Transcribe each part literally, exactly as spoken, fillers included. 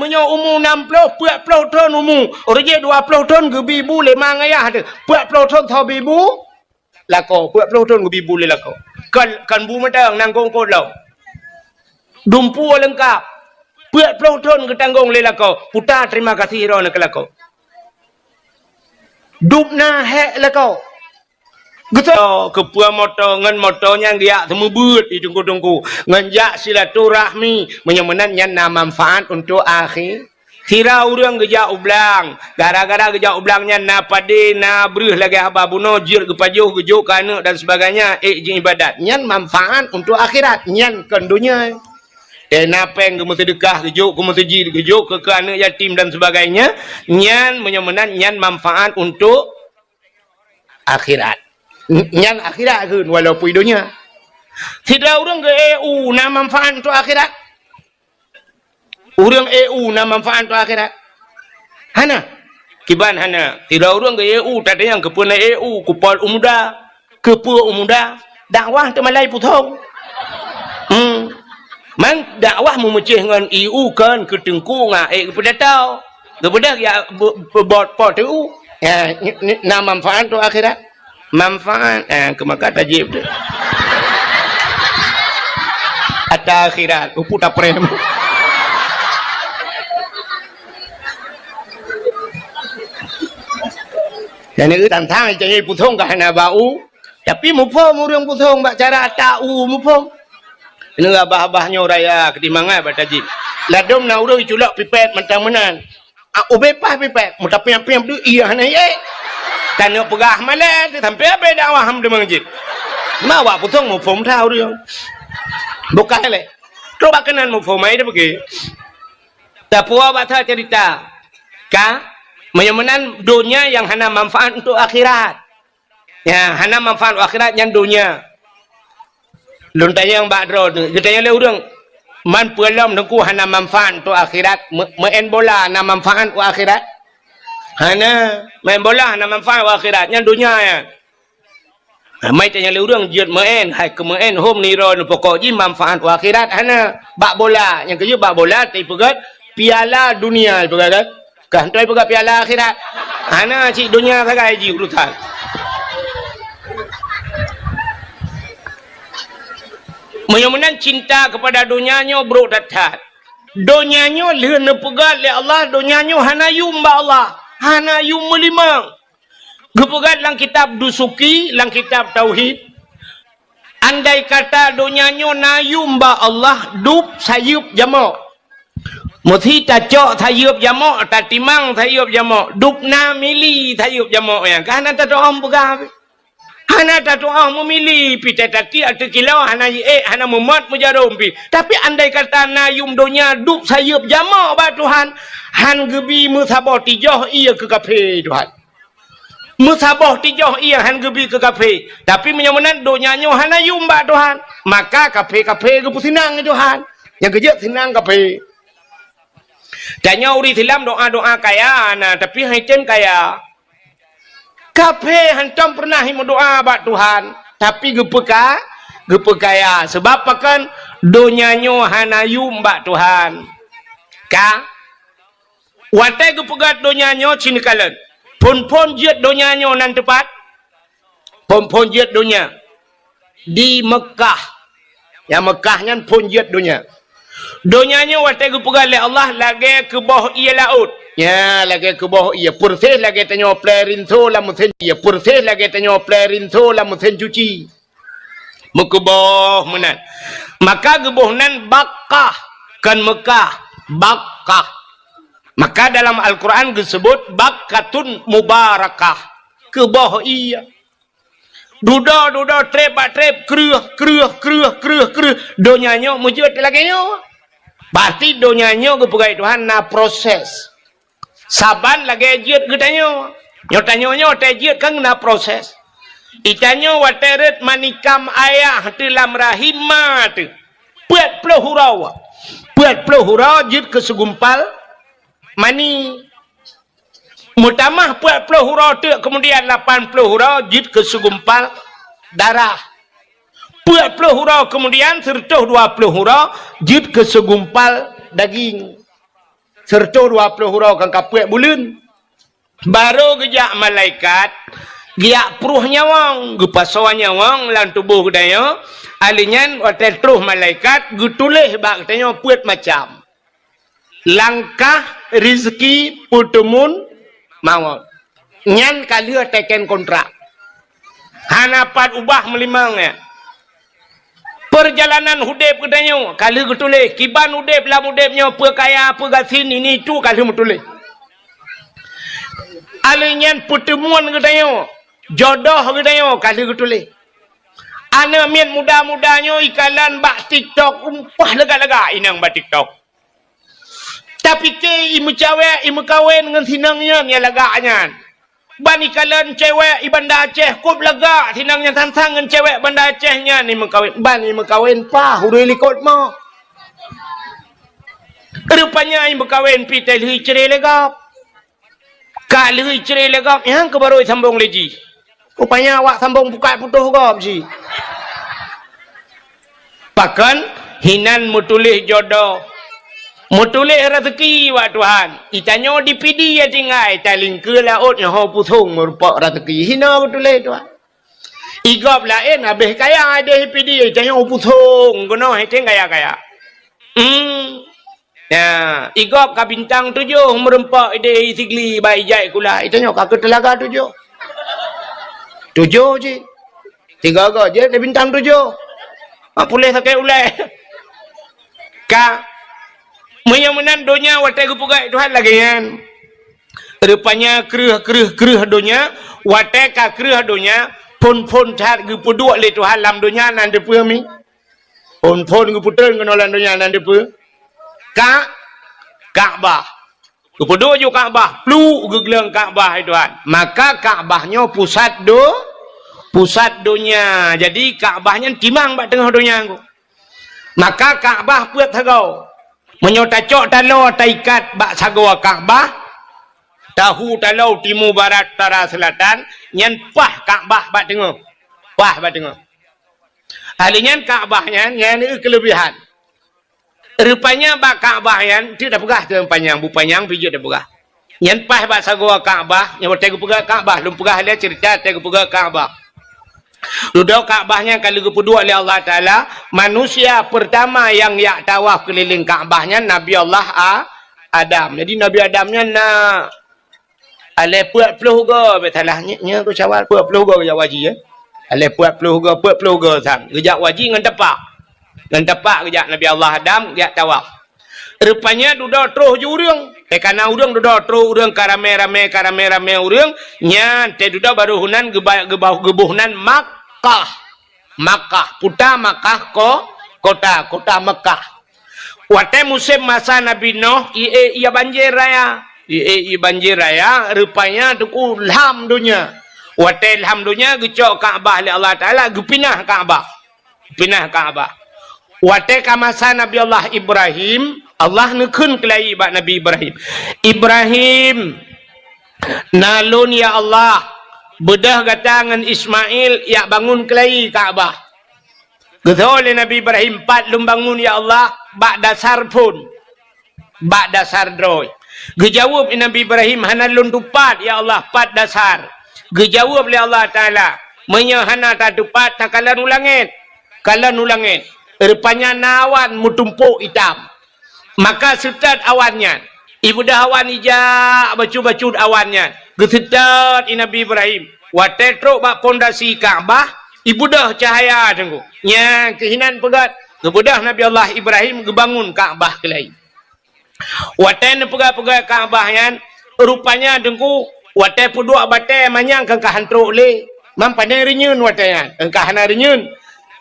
Meunyoe umu nam ploh, peuet ploh thon umu, ureueng jih dua ploh thon geubi bu lé ma ngon ayah teuh. Peuet ploh thon tho bi bu lakoe, peuet ploh thon geubi bu lé lakoe. Kon, kon bu mantong, nangkong kot lom. Dumpeue leungkap. Peuet ploh thon geutanggong lé lakoe. Puta terima kasih droeneuh keu lakoe. Dub na hék lakoe. Geutanyoe keupeue moto, ngon moto nyan geujak seumeubeuet di teungku-teungku, ngon jak silaturahmi, meunyoe meunan nyan na manfaat untuk akhi. Sira ureueng geujak u blang, gara-gara geujak u blang nyan na padé, na breueh lagée haba bunoe, jeuet geupajoh, geujok keu aneuëk dan sebagainya, ék jiibadat. Nyan manfaat untuk akhirat, nyan kon donya. Eh, na péng geumeuseudeukah, geujok keu meuseujid, geujok keu, keu aneuëk yatim dan sebagainya, nyan meunyoe meunan nyan manfaat untuk akhirat. N-, nyan akhirat kheun walaupun donya. Sidroe ureuëng geu-E U na manfaat untuk akhirat? Ureuëng E U na manfaat untuk akhirat? Hana. Kiban hana. Sidroe ureuëng geu-E U, tatanyong keupeue na E U, kupol u muda. Keupeue u muda? Dakwah teumalai puthong. Hmm. Man dakwah meumeucéh ngon E U kon keu teungku ngon ék geupeudatau. Geubeudôh ya bu-, bu-, bot po teu. Ya, ni, ni na manfaat tu akhirat. Manfaat, eh, keu maka tajib tu. Ata akhirat, upu taprem. Dan itu tantang janji puthong ka hana bau. Tapi muphom ureuëng puthong bak cara ata u muphom. Keuneuk abah-abah nyoe raya keuti mangat bak tajib. Ladom na ureuëng culok pipet mantong meunan. Ah, ubé paih pipet, meutapiam-piam deuh, iya hana ié. Tanyoe peugah malée, sampai abée dakwah ham deungon jih. Ma awak puthong muphom that ureuëng. Bukan lé. Trok bak keunan muphom ai dia pergi. Tapuwa bak that cerita. Ka? Meunyoe meunan donya nyang hana manfaat untuk akhirat. Ya, hana manfaat akhirat nyan donya. Lôn tanyong bak droe tu, geutanyong lé ureuëng, "Man peue lom Teungku hana manfaat untuk akhirat? Me-, meu'en bola na manfaat u akhirat?" Hana, main bola hana manfaat u akhirat, nyan donya nyan. Mai tanyong lé ureuëng jeuet meu'en, hai keu meu'en hom niro nu pokok jih manfaat u akhirat hana. Bak bola, nyang keujeuet bak bola teupeugét piala dunia peugah kan? Ka hana peugah piala akhirat. Hana cit donya sagai jih urusan. Meunyoe meunan cinta kepada donya nyoe brok that-that. Donya nyoe lheueh neupeugah lé Allah, donya nyoe hana yum bak Allah, hana yum meulimong. Geupeugah lam kitab Dusuki, lam kitab Tauhid, andai kata donya nyoe na yum bak Allah, dub sayeuep jamok. Meusi tacok sayeuep jamok, tatimang sayeuep jamok, dub na mili sayeuep jamok nyan. Ka hana tatu'oh peugah. Hana tatu'oh meumili, pi tataki ateueh kilo hana jiék, hana meumot meujarom pi. Tapi andai kata na yum donya dub sayeuep jamok bak Tuhan, han geubi meusaboh tijoh ié keu kafé Tuhan. Meusaboh tijoh ié han geubi keu kafé. Tapi meunyoe meunan donya nyoe hana yum bak Tuhan, maka kafé-kafé geupeusinang lé Tuhan. Nyang keujeuet sinang kafé. Tanyoe ureuëng Islam doa-doa kaya na, tapi han item kaya. Kafé hantom peureunah meudoa bak Tuhan, tapi geupeuka-, geupeukaya. Seubab pakon? Donya nyoe hana yum bak Tuhan. Ka? Watée geupeugét donya nyoe cit neukalon. Phon-phon jeuet donya nyoe nan teupat? Phon-phon jeuet donya di Meukah. Ya, Meukah nyan phon jeuet donya. Donya nyoe watée geupeugah lé Allah lagée keuboh ié laôt. Ya, lagée keuboh ié. Peureséh lagée tanyoe plé rinso lam meusén ié. Peureséh lagée tanyoe plé rinso lam meusén cuci. Meukeuboh meunan. Maka geuboh nan Bakkah, kon Meukah, Bakkah. Maka dalam Al-Quran geuseubut Bakkatun Mubarakah. Keuboh ié. Dudoe-dudoe, treb bak treb, kreueh, kreueh, kreueh, kreueh, kreueh. Donya nyoe meujeuet lagée nyoe. Berarti donya nyoe geupeugah Tuhan na proses. Saban lagée jeuet geutanyoe. Nyoe tanyoe nyoe watée jeuet kan na proses. Itanyoe watée rhot manikam ayah teuh lam rahim ma teuh. Peuet ploh uroe. Peuet ploh uroe jeuet keu segumpal mani. Meutamah peuet ploh uroe teuk, keumudian lapan ploh uroe jeuet keu segumpal darah. Peuet ploh uroe keumudian, sireutoh dua ploh uroe jeuet keu segumpal daging. Sireutôh dua ploh uroe ka kapeuet buleuen. Barô geujak malaikat, geujak pruh nyawöng, geupasoe nyawöng lam tuboh geutanyoe, ahli nyan watée troh malaikat geutuléh bak geutanyoe peuet macam. Langkah, rizki, peuteumun, mawöt. Nyan ka lheueh teken kontrak. Hana pat ubah meulimong nyan. Peurjalanan udeb geutanyoe ka lheueh geutuléh, kiban udeb lam udeb nyoe, peue kaya, peue gasien, ini itu ka lheueh meutuléh. Ahli nyan peuteumuan geutanyoe, jodoh geutanyoe ka lheueh geutuléh. Aneuk miet muda-muda nyoe ikalon bak TikTok, umpah lagak-lagak inong bak TikTok. Tapike imeucawek, imeukawen ngon sinong nyan nyang lagak nyan. Ban ikalon cewek i Banda Aceh kôb lagak sinong nyan sang-sang ngon cewek Banda Aceh nyan imeukawen. Ban imeukawen paih ureuëng likot mo. Rupanya imeukawen pih teuh lheueh icre lé gob. Ka lheueh icre lé gob, nyang keuh barô isambong lé jih. Rupanya awak sambong pukat putôh gob jih. Pakon hinan meutuléh jodoh, meutuléh rezeki bak Tuhan. Itanyoe di Pidie tinggai, talingkeue laôt nyoe ho pusong meurumpok rezeki. Hinoe geutuléh Tuhan. Igob laén habéh kaya ideh Pidie, itanyoe pusong keunoe hete kaya-kaya. Hmm. Ya, igob ka bintang tujoh meurumpok ideh Sigli bak ijai kula. Itanyoe ka keu teulaga tujoh. Tujoh cit. Tiga-tiga jeuet lé bintang tujoh. Mak puléh sakét ulée. Ka. Meunyoe meunan donya watée geupeugah Tuhan lagée nyan. Rupanya kreueh-kreueh-kreueh donya, watée ka kreueh donya, phon-phon that geupeuduek lé Tuhan lam donya nan deupeue mi. Phon-phon geupeutreun keunoe lam donya nan deupeue. Ka, Ka'bah. Geupeuduek ju Ka'bah, pluek geugleueng Ka'bah hai Tuhan. Maka Ka'bah nyoe pusat do, pusat donya. Jadi Ka'bah nyan timang bak teungoh donya nyoe. Maka Ka'bah peuet sagoe. Meunyoe tacok taloe taikat bak sagoe Ka'bah, tahu taloe timu barat utara seulatan, nyan paih Ka'bah bak teungoh. Paih bak teungoh. Ahli nyan Ka'bah nyan, nyan keulebihan. Rupanya bak Ka'bah nyan, teuk tapeugah keu panyang, bu panyang pih jeuet tapeugah. Nyan paih bak sagoe Ka'bah, nyan watée geupeugah Ka'bah, lôn peugah lé ceurita watée geupeugah Ka'bah. Dudoe Ka'bah nyan ka lheueh geupeuduek lé Allah Taala, manusia peurtama nyang jak tawaf keulileng Ka'bah nyan Nabi Allah A-, Adam. Jadi Nabi Adam nyan na Alée peuet ploh goe, bèk salah. Nyoe, nyoe keu syawal, peuet ploh goe geujak haji, ya. Alée peuet ploh goe, peuet ploh goe sang. Geujak haji ngon tapak. Ngon tapak geujak Nabi Allah Adam, geujak tawaf. Rupanya dudoe troh ju ureuëng. Teuka na ureuëng dudoe troh ureuëng ka ramé-ramé, ka ramé-ramé ureuëng. Nyan, teuh dudoe barô heunan geuba-, geuba-, geuboh nan Makkah. Makkah. Puta Makkah ko-, kota, kota Makkah. Watée musém masa Nabi Nuh, ié, ié banjir raya. Ié, ié banjir raya, rupanya teungku lham donya. Watée lham donya, geucok Ka'bah lé Allah Taala, geupinah Ka'bah. Pinah Ka'bah. Watée ka masa Nabi Allah Ibrahim, Allah neukheun keulayi bak Nabi Ibrahim. "Ibrahim, na lôn, ya Allah, beudôh gata ngon Ismail jak bangun keulayi Ka'bah." Geutho lé Nabi Ibrahim, "Pat lôn bangun, ya Allah?" "Bak dasar phon, bak dasar droe." Geujaweueb lé Nabi Ibrahim, "Hana lôn tupat, ya Allah, pat dasar." Geujaweueb lé Allah Taala, "Meunyoe hana tatupat, takalon u langét." Kalon u langét, rupanya na awan meutumpôk itam. Maka seutôt awan nyan. Ibeudôh awan ijak bacut-bacut awan nyan. Geuseutôt lé Nabi Ibrahim. Watée trok bak pondasi Ka'bah, ibeudôh cahya teungku. Nyan keuh inan peugét, geubeudôh Nabi Allah Ibrahim geubangun Ka'bah keulayi. Watée neupeugét-peugét Ka'bah nyan, rupanya teungku, watée peuduek batée manyang ka, ka han trok lé. Mam pane reunyeun watée nyan, ka hana reunyeun.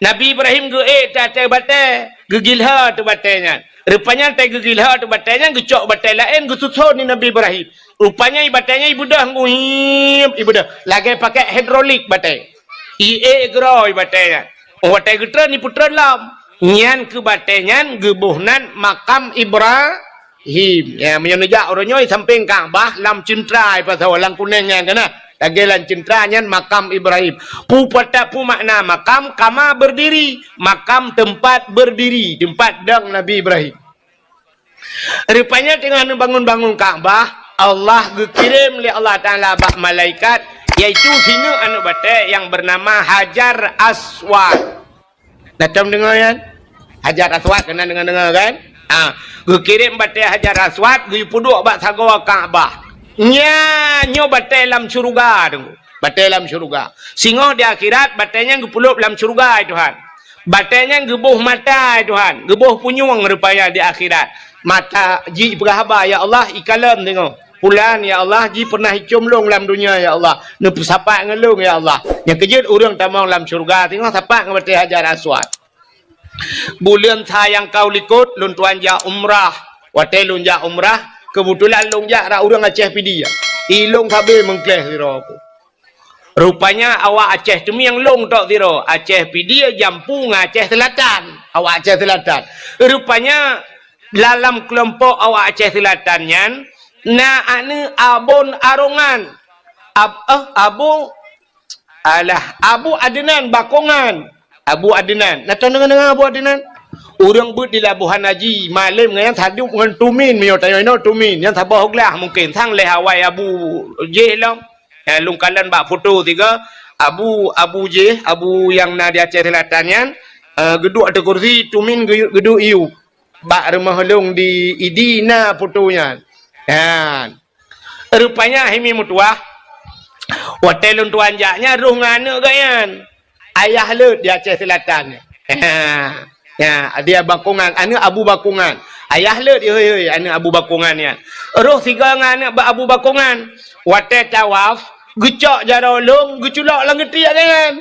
Nabi Ibrahim geuék ateueh batée, geugilhô ateueh batée nyan. Rupanya watée geugilhô ateueh batée nyan, geucok batée laén geususon lé Nabi Ibrahim. Rupanya batée nyan ibeudôh nguib, ibeudôh. Lagée pakai hidrolik batée. Iék keudroe batée nyan. Watée geutreun, ipeutreun lom. Nyan keuh batée nyan geuboh nan Makam Ibra-, him. Ya, meunyoe neujak uroe nyoe sampéng Ka'bah lam ceuntra, ipasoe lam kunéng nyan keunan. Lagée lam ceuntra nyan Makam Ibrahim. Peue pata-, peue makna makam? Kama berdiri. Makam tempat berdiri, tempat dong Nabi Ibrahim. Rupanya teungoh neubangun-bangun Ka'bah, Allah geukirém lé Allah Taala bak malaikat, yaitu sineuk aneuk batée nyang beunama Hajar Aswad. Dah tom deungoe nyan? Hajar Aswad, keunan deungoe-deungoe kan? Ah, geukirém batée Hajar Aswad, geupeuduek bak sagoe Ka'bah. Nya, nyoe batée lam syeuruga tu. Batée lam syeuruga. Singoh di akhirat, batée nyan geupeulop lam syeuruga, ya Tuhan. Batée nyan geuboh mata, ya Tuhan. Geuboh punyueng rupanya di akhirat. Mata jipeugah haba, "Ya Allah, ikalon singoh. Pulan, ya Allah, ji pernah icom lôn lam dunia, ya Allah. Neupeusapat ngon lôn, ya Allah." Nyang keujeuet ureuëng tamong lam syeuruga, singoh sapat ngon batée Hajar Aswad. Buleuen sa nyang ka u likot, lôn tuan jak umrah. Watée lôn jak umrah, keubeutulan lôn jak rot ureuëng Aceh Pidie. I lôn sabe meungkléh sidroe. Rupanya awak Aceh Teumieng lôn tok sidroe, Aceh Pidie jampu ngon Aceh Seulatan. Awak Aceh Seulatan. Rupanya dalam keulompok awak Aceh Seulatan nyan, na aneuk Abon Arongan. Ab-, eh, Abu, alah, Abu Adnan Bakongan. Abu Adnan. Na tom deungoe-deungoe Abu Adnan? Ureuëng beuet di Labuhan Haji, malém ngon nyan sadup ngon Tumin, meunyoe tanyoe inoe Tumin, nyan saboh glah mungken, sang lé awai Abu jih lom. Eh, lôn kalon bak foto sigoe, Abu, Abu jih, Abu nyang na di Aceh Seulatan nyan, eh, geuduek ateueh kursi, Tumin geu-, geuduek iyup. Bak rumoh lôn di Idi na foto nyan. Nyan. Rupanya hai mi meutuwah, watée lôn tuan jak nyan rôh ngon aneuk geuh nyan. Ayah Leuet di Aceh Seulatan. Ya, dia Bakongan, aneuk Abu Bakongan. Ayah Leuet, hei, hei, aneuk Abu Bakongan nyan. Rôh sigoe ngon aneuk Abu Bakongan. Watée tawaf, geucok jaroe lôn, geuculok lam geutiek geuh nyan.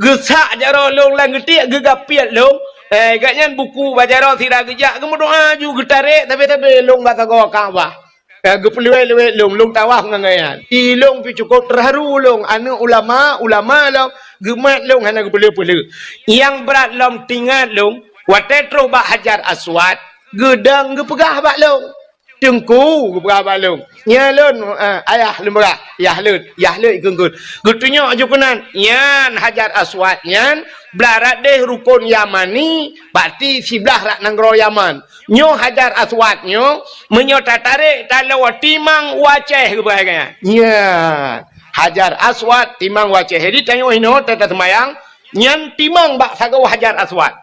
Geusak jaroe lôn lam geutiek, geugapiet lôn. Eh, geuh nyan buku bak jaroe sira geujak, geumeudoa ju geutarek, tapi-tapi lôn bak sagoe Ka'bah. Eh, geupeuleuwet-leuwet lôn, lôn tawaf ngon geuh nyan. I lôn pih cukôp teuharu lôn, aneuk ulama, ulama lôn, geumat lôn hana geupeuleueh-peuleueh. Nyang brat lom teuingat lôn, watée trôh bak Hajar Aswad, geudong geupeugah bak lôn. Teungku, geupeugah bak lôn. Nyan lôn, eh, ayah lôn peugah, Yah Leuet, Yah Leuet geunggeut. Geutunyok ju keunan, nyan Hajar Aswad nyan, blah rot deh rukon Yamani, berarti siblah rot nanggroe Yaman. Nyoe Hajar Aswad nyoe, meunyoe tatarek taloe timang u Aceh geupeugah nyan. Nyan, Hajar Aswad timang u Aceh. Jadi tanyoe inoe ta-, taseumayang, nyan timang bak sagoe Hajar Aswad.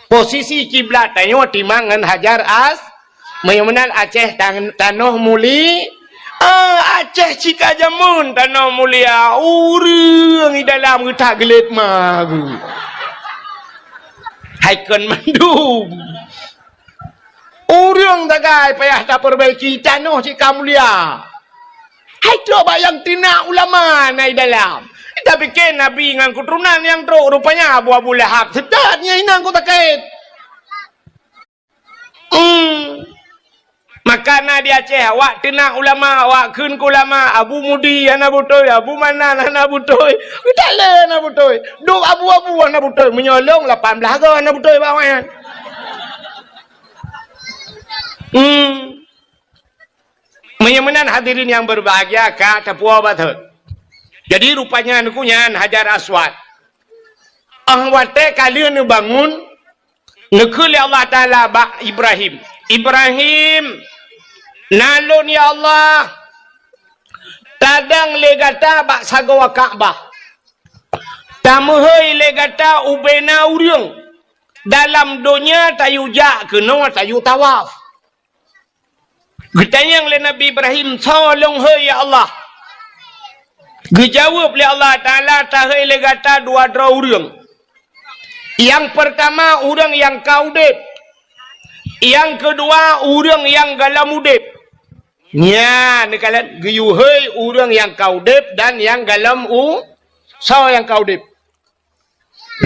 Posisi kiblat tanyoe timang ngon Hajar As-, meunyoe meunan Aceh tan-, tanoh muli-, ah, Aceh cika jameun tanoh mulia, ureuëng i dalam geutak geulet ma geuh. Hai kon mandum. Ureuëng sagai payah tapeureubaieki tanoh cika mulia. Hai trok bak nyang teunak ulama na i dalam. Tapike Nabi ngon keuturonan nyang trok, rupanya Abu Abu Lahab. Seutôt nyan inong ku sakét. Hmm. Maka na di Aceh, awak teunak ulama, awak kheun keu ulama, Abu Mudi hana beutôi, Abu Manan hana beutôi. Geutalé hana beutôi. Dub Abu-Abu hana beutôi. Meunyoe lôn lapan blaih goe hana beutôi bak awaknyan. Hmm. Meunyoe meunan hadirin nyang berbahagia ka tapuwoe batot. Jadi rupanya neuku nyan Hajar Aswad. Ah watée ka lheueh neubangun, neukheun lé Allah Taala bak Ibrahim, "Ibrahim, na lôn ya Allah, tadong lé gata bak sagoe Ka'bah. Tameuhôi lé gata ubena ureuëng dalam donya tayue jak keunoe tayue tawaf." Geutanyong lé Nabi Ibrahim, "Soe lôn hôi ya Allah?" Geujaweueb lé Allah Taala, "Tahôi lé gata dua droe ureuëng. Nyang peurtama ureuëng nyang ka udeb. Nyang keudua ureuëng nyang galom udeb." Nyan, neukalon geuyue hôi ureuëng nyang ka udeb dan nyang galom u-, soe nyang ka udeb?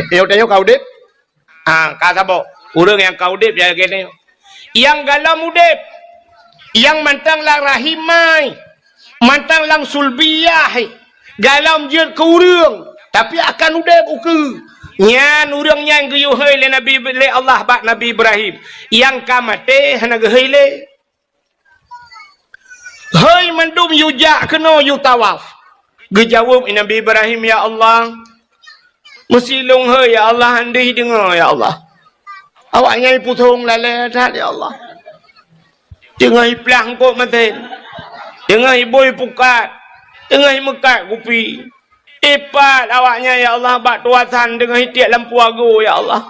Yoh tanyoe ka udeb? Ah, ka saboh. Ureuëng nyang ka udeb ya keunoe. Nyang galom udeb, nyang mantong lam rahim mai, mantong lam sulbiyah, galom jeuet keu ureuëng, tapi akan udeb ukeue. Nyan ureuëng nyan geuyue hôi lé Nabi, lé Allah bak Nabi Ibrahim. Nyang ka maté hana geuhôi lé. "Hôi mandum yue jak keunoe yue tawaf." Geujaweueb Nabi Ibrahim, "Ya Allah, meusi lôn hôi ya Allah, han deuh deungoe ya Allah. Awaknyan pusong lalée that ya Allah. Teungoh iplah eungkôt masen. Teungoh ibôi pukat. Teungoh imeukat kupi. Ipat awaknyan, ya Allah, bak tuasan teungoh itiek lampu ago, ya Allah.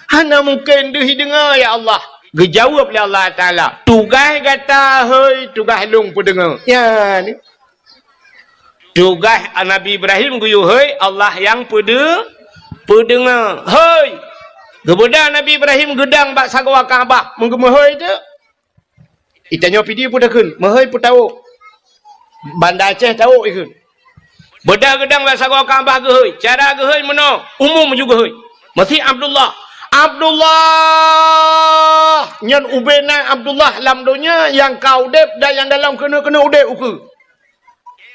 Hana mungken deuh ideungoe, ya Allah. Geujaweueb lé Allah Taala, "Tugaih gata, hôi, tugaih Lôn peudeungoe." Nyan. Tugaih Nabi Ibrahim geuyue hôi, Allah nyang peudeu-, peudeungoe. Hôi! Geubeudôh Nabi Ibrahim geudong bak sagoe Ka'bah, meugeumeuhôi teuk. Itanyoe pidi peue takheun, meuhôi peue tawök. Banda Aceh tawök ikheun. Beudôh geudong bak sagoe Ka'bah geuhôi. Cara geuhôi meunoe, umum ju geuhôi. Meusi Abdullah. Abdullah! Nyan ubena Abdullah lam donya nyang ka udeb dan nyang golom keuneuk-keuneuk udeb ukeue.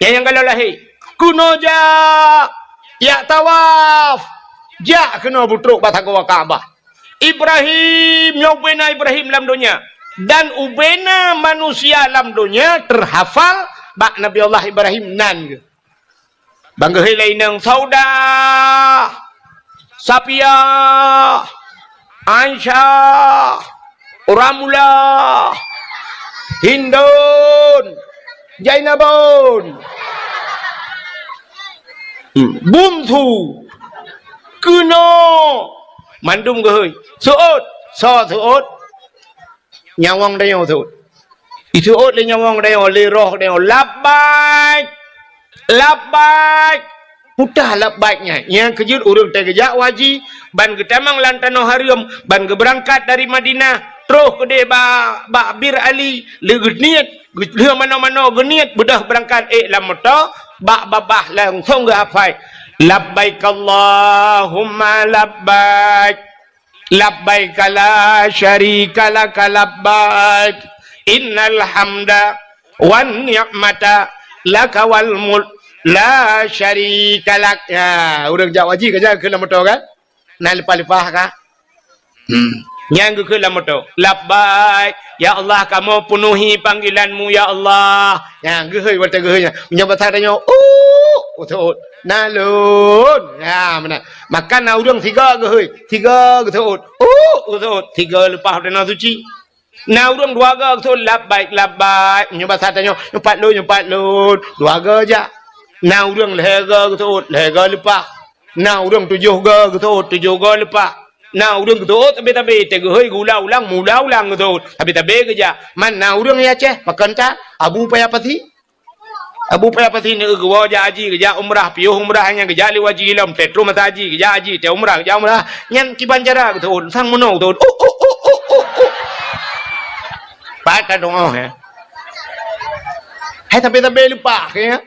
Nyang, nyang golom lahé. Keunoe jak, jak tawaf. Jak keunoe beutrok bak sagoe Ka'bah. Ibrahim, nyoe ubena Ibrahim lam donya. Dan ubena manusia lam donya teuhafal bak Nabi Allah Ibrahim nan geuh. Ban geuhôi lé inong Saudah, Safiah, Aisyah, Ramlah, Hindun, Jainabun, hmm, Bumsu, keunoe, mandum geuhôi. Seuôt, soe seuôt? Nyawöng tanyoe seuôt. Iseuôt lé nyawöng tanyoe, lé roh tanyoe, "Labbaik! Labbaik!" Peue labbaik nyan? Nyang keujeuet ureuëng teugeujak u haji, ban geutamong lam tanoh hareuem, ban geubeurangkat dari Madinah, troh keudeh ba-, bak Bir Ali, lé geuniet, lheueh manoe-manoe geuniet, beudôh beurangkat ék lam moto, bak babah langsong geuhafai, "Labbaik Allahumma labbaik." Labbaika la syarika laka labbaik. Innal hamda wan ni'mata laka wal mulk la syarika lak. Ya, ureuëng jak u haji ka jak keu lam moto kan? Na leupah-leupah ka? Hmm. Nyang geukheun lam moto. Labbaik. Ya Allah, kamoe peunuhi panggilan-Mu, ya Allah. Nyang geuhôi, watée geuhôi nyan. Meunyoe basa tanyoe, "Uh, uh, uh." Na lôn. Ya, meunan. Maka na ureuëng sigoe geuhôi. Sigoe geuseuôt, "Uh!" Geuseuôt, sigoe leupah u Tanoh Suci. Na ureuëng dua goe geuseuôt, "Labbaik, labbaik." Nyoe basa tanyoe, "Nyoe pat lôn, nyoe pat lôn." Dua goe jak. Na ureuëng lhée goe geuseuôt, lhée goe leupah. Na ureuëng tujoh goe geuseuôt, tujoh goe leupah. Na ureuëng geuseuôt sabé-sabé, teuh geuhôi geuulang-ulang, meuulang-ulang geuseuôt, sabé-sabé geujak. Man na ureuëng di Aceh, pakon that, Abu Paya Pasi. Abu Paya Pasi neu geuwoe jak haji, geujak umrah, piôh umrah nyan geujak lé haji lom, teuh troh masa haji, geujak haji, teuh umrah, geujak umrah. Nyan kiban cara geuseuôt, sang meunoe geuseuôt. Uh, uh, uh, uh, uh, uh. Pat ka doá, ya. Hai sabé-sabé leupah, ya.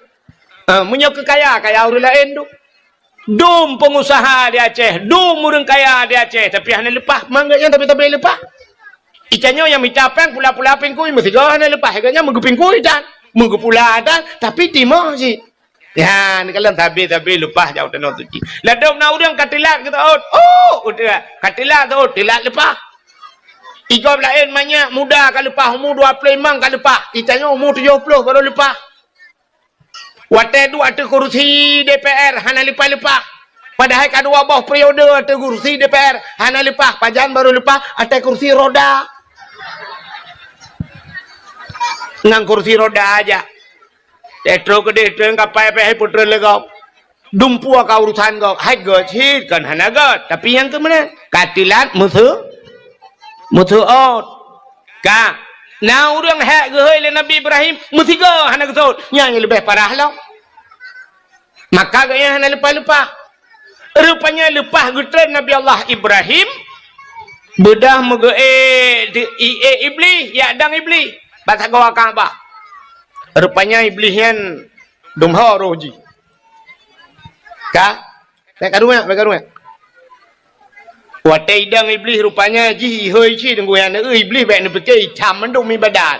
Ah, meunyoe keu kaya, kaya ureuëng laén tu. Dum peungusaha di Aceh, dum ureuëng kaya di Aceh, tapi hana leupah, mangat nyan tapi-tapi leupah. Ica nyoe nyang mita péng pula-pula pingkui, meusigoe hana leupah, gobnyan meugeupingkui tan, meugeupula tan, tapi timoh cit. Ya, neukalon sabe-sabe leupah jak u Tanoh Suci. Ladôm na ureuëng ka teulat geuseuôt, oh, udeh, ka teulat seuôt, teulat leupah. Igob laén manyak muda ka leupah, umu dua ploh limong ka leupah, ica nyoe umu tujoh ploh baru leupah. Watée duek ateueh kursi D P R hana leupah-leupah. Padahai ka dua boh periode ateueh kursi D P R hana leupah, pajan baru leupah ateueh kursi roda. Ngon kursi roda aja. Teuh troh keudeh, teuh kapai pih putreun lé gob. Dumpeue ka urusan gob, hai göt cit kon hana göt, tapi nyang keu meunan ka teulat meuseu-, meuseuôt. Ka, na ureuëng hék geuhôi lé Nabi Ibrahim, meusigoe hana geuseuôt, nyan nyang leubeh parah lom. Maka gobnyan hana leupah-leupah. Rupanya leupah geutreun Nabi Allah Ibrahim, beudôh meugeuék di, i-, ék Iblih, jak dong Iblih bak sagoe Ka'bah. Rupanya Iblih nyan dum ho roh jih. Ka? Bék karu nyan, bék karu nyan. Watée idong Iblih rupanya jih ihôi cit deungon nyan, Iblih bék neupike icam mandum ibadat.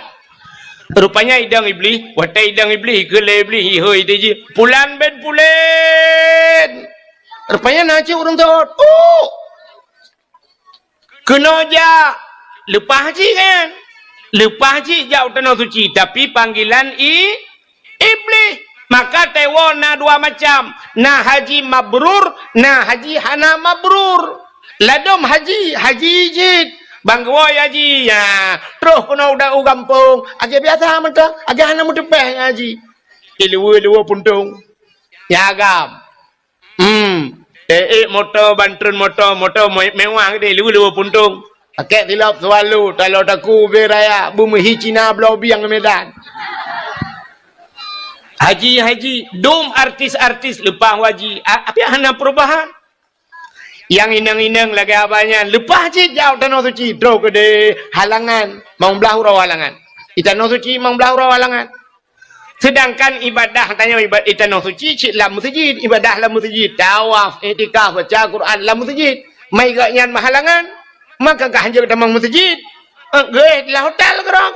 Rupanya idong Iblih, watée idong Iblih, keu lé Iblih ihôi teuh jih, "Pulan bin Pulen!" Rupanya na cit ureuëng seuôt, "Uh!" Keunoe jak, leupah cit kan? Leupah cit jak u Tanoh Suci, tapi panggilan i-, Iblih. Maka teuwoe na dua macam, na haji mabrur, na haji hana mabrur. Ladôm haji, haji jih. Ban geuwoe haji, ya. Troh keunoe u gampông, lagèe biasa mantong, lagèe hana meuteupèh ngon haji. Ileue-leue puntông. Ya agam. Hmm. Ék moto, ban treun moto, moto me-, mewah geude, ileue-leue puntông. Pakèk silop Swallow, talo taku ubé raya, beumeuhi Cina bloe bieng Medan. Haji, haji, dum artis-artis leupah haji. A-, tapi hana perubahan. Nyang inong-inong lagèe abah nyan, leupah cit jak u Tanoh Suci, troh keudeh halangan, limong blah uroe halangan. Di Tanoh Suci limong blah uroe halangan. Seudangkan ibadah tanyoe iba-, di Tanoh Suci cit lam meuseujid, ibadah lam meuseujid, tawaf, iktikaf, baca Quran lam meuseujid. Mai gobnyan meuhalangan, maka kah hanjeuet tamong meuseujid. Eh, geuh lam hotel keudroe.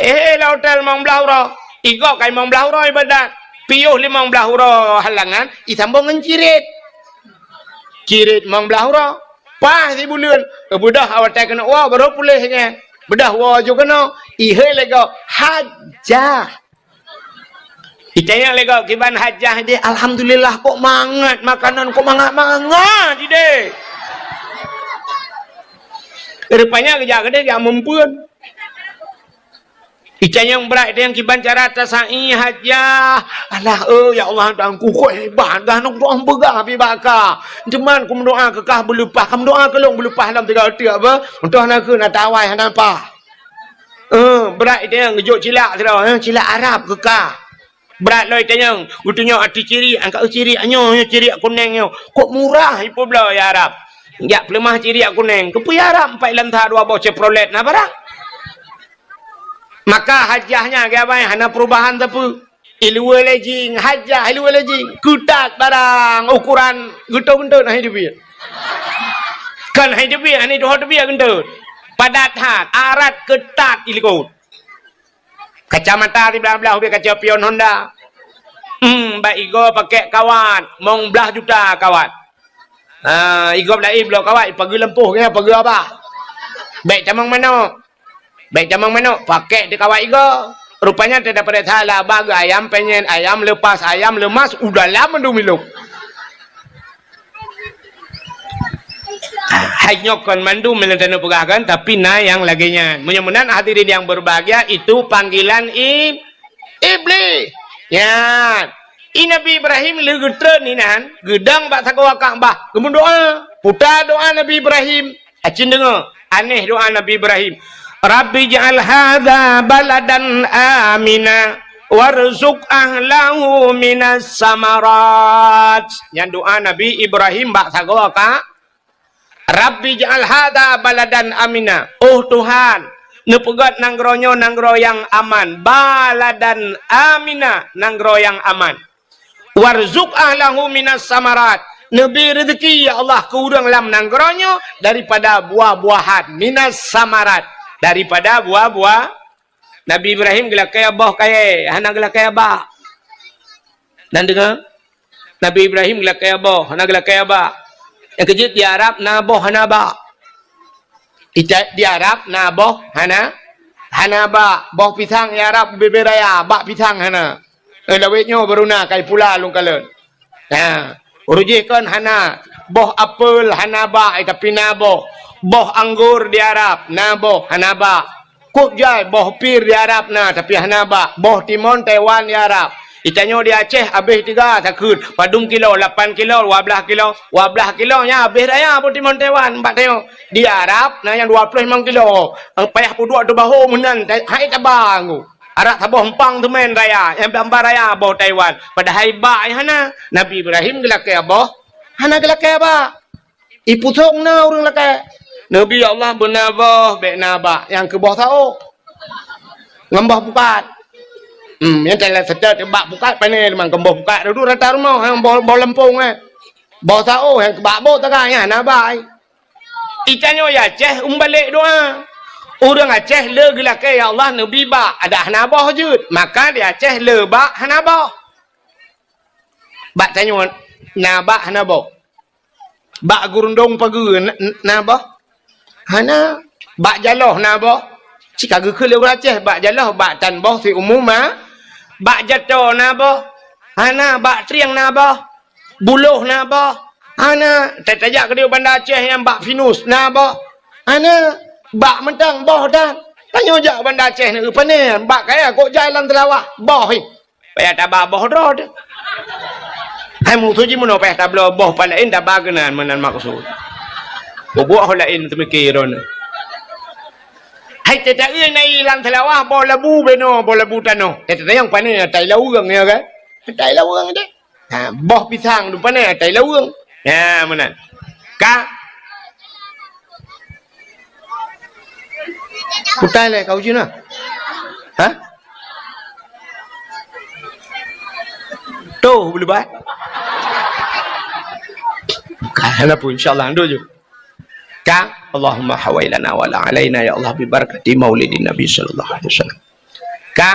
Eh, lam hotel limong blah uroe. Igob ka limong blah uroe ibadat. Piôh limong blah uroe halangan, isambông ngon cirit. Cirit limong blah uroe. Paih sibuleuen. Beudôh awai keuneuk woe, barô puléh nyan. Beudôh woe ju keunoe. Ihé lé gob. Hajah. Itanyong lé gob, kiban hajah deh, alhamdulillah, kok mangat makanan, kok mangat-mangat ideh. Rupanya geujak keudeh, geujak meumpeuen. Itanyong brat, itanyong kiban cara tasa'i hajah. Alah, eh, ya Allah, Tuhanku, kok hebat, dah nong doa beugah pi baka. Teuma kumeudoa keu kah beuleupah, kumeudoa keu lôn beuleupah lam tiga teuk apa? Untôh na keu na tawai hana pah. Eh, brat itanyong geujok cilak sidroe, eh, cilak Arab keu kah. Brat lom itanyong, geutunyok ateueh cirik, angkat cirik nyoe, nyoe cirik kunéng nyoe. Kok murah ipeubloe ya Arab? Jak peuleumah cirik kunéng. Keupeue ya Arab? Empat lam that dua boh Chevrolet na barang. Maka hajah nyan, kiban hana perubahan sapeue. Ileue lé jing, hajah ileue lé jing. Keutat barang, ukuran geutot-geutot hana teubiet. Kan hana teubiet, hana tuho teubiet geutot. Padat that, arat keutat ilikot. Kacamata siblah-blah ubé kaca pion Honda. Hmm, bak igob pakèk kawat, limong blah juta kawat. Ha, igob laén bloe kawat, ipageue lampôh, ipageue abah. Bèk tamong manok. Bèk tamong manok, pakèk teuk kawat igob. Rupanya teudapat salah, abah geuayam penyet, ayam lepas, ayam lemas, u dalam mandum ilôp. Hai nyoe kon mandum nyang taneuk peugah kan, tapi na nyang lagèe nyan. Meunyoe meunan hadirin yang berbahagia, itu panggilan i-, Iblih. Nyan. I Nabi Ibrahim lheueh geutreun inan, geudong bak sagoe Ka'bah, geumeudoa. Puta doa Nabi Ibrahim. Acin deungö, aneh doa Nabi Ibrahim. "Rabbi ij'al hadza baladan amina warzuq ahlahu minas samarat." Nyan doa Nabi Ibrahim bak sagoe Ka-, "Rabbi ij'al hadza baladan amina." Oh Tuhan, neupeugöt nanggroe nyoe nanggroe nyang aman. Baladan amina, nanggroe nyang aman. "Warzuq ahlahu minas samarat." Neubri reuzeki, ya Allah, keu ureuëng lam nanggroe nyoe daripada buah-buahan. Minas samarat, daripada buah-buah. Nabi Ibrahim geulakèe boh kayèe, hana geulakèe bak. Dan deungö, Nabi Ibrahim geulakèe boh, hana geulakèe bak. Nyang keujeuet di Arab na boh hana bak. Ita-, di Arab na boh hana, hana bak. Boh pisang di Arab bubé-bubé raya, bak pisang hana. Eh, lawét nyoe baru na kai pula lôn kalon. Ha, ureuëng jih kon hana. Boh apel hana bak, eh, tapi na boh. Boh anggor di Arab na boh, hana bak. Kok jai boh pir di Arab na, tapi hana bak. Boh timon Taiwan di Arab. Itanyoe di Aceh abéh tiga takheun. Padum kilo, lapan kilo, dua blah kilo. Dua blah kilo nyan abéh raya boh timon Taiwan bak tanyoe. Di Arab na nyang dua ploh limong kilo. Payah peuduek teubaho meunan, hai taba nggu. Arak saboh empang teumèn raya, nyang bamba raya boh Taiwan. Padahai bak nyang hana. Nabi Ibrahim geulakèe boh, hana geulakèe bak. Ipusong na ureuëng lakèe. Nabi Allah beuna boh, bèk na bak, nyang keu boh saôh. Ngon boh pukat. Hmm, nyang teulat seutôt bak pukat pané teuma, ngon boh pukat dudu rata rumoh, nyang boh, boh lampông, eh. Boh saôh, nyang keu bak boh taga, nyang hana bak, eh. Itanyoe di Aceh umbalek doa. Ureuëng Aceh le geulakèe, "Ya Allah, neubri bak," adak hana boh jeuet. Maka di Aceh le bak hana boh. Bak tanyoe na bak hana boh. Bak gurundong pageue na, na boh? Hana. Bak jaloh na boh? Cit ka geukheun lé ureuëng Aceh, bak jaloh, bak tan boh siumu ma. Bak jato na boh? Hana. Bak trieng na boh? Buloh na boh? Hana. Ta-, tajak keudéh Banda Aceh nyang bak pinus na boh? Hana. Bak mantong boh that. Tanyoe jak Banda Aceh nyoe, pane bak kaya kok jai lam Seulawah, boh hi. Payah taba boh droe teuh. Hai musoh jih meunoe payah tabloe boh pat laén taba keunan meunan maksud. Bubuet ho laén teumike droeneuh. Hai teuta-eu na i lam Seulawah boh labu benoe, boh labu tanoh. Teuta nyang pane atai laweueng ya kan? Atai laweueng deh. Ha, boh pisang tu pane atai laweueng. Ha, meunan. Ka. Kutai lé kau cina. Ha? Tuh, boleh buat. Bukan, ada pun, insya Allah, ando je. Ka, Allahumma hawailana wala alaina, ya Allah, bi barakati maulidin Nabi sallallahu alaihi wasallam. Ka,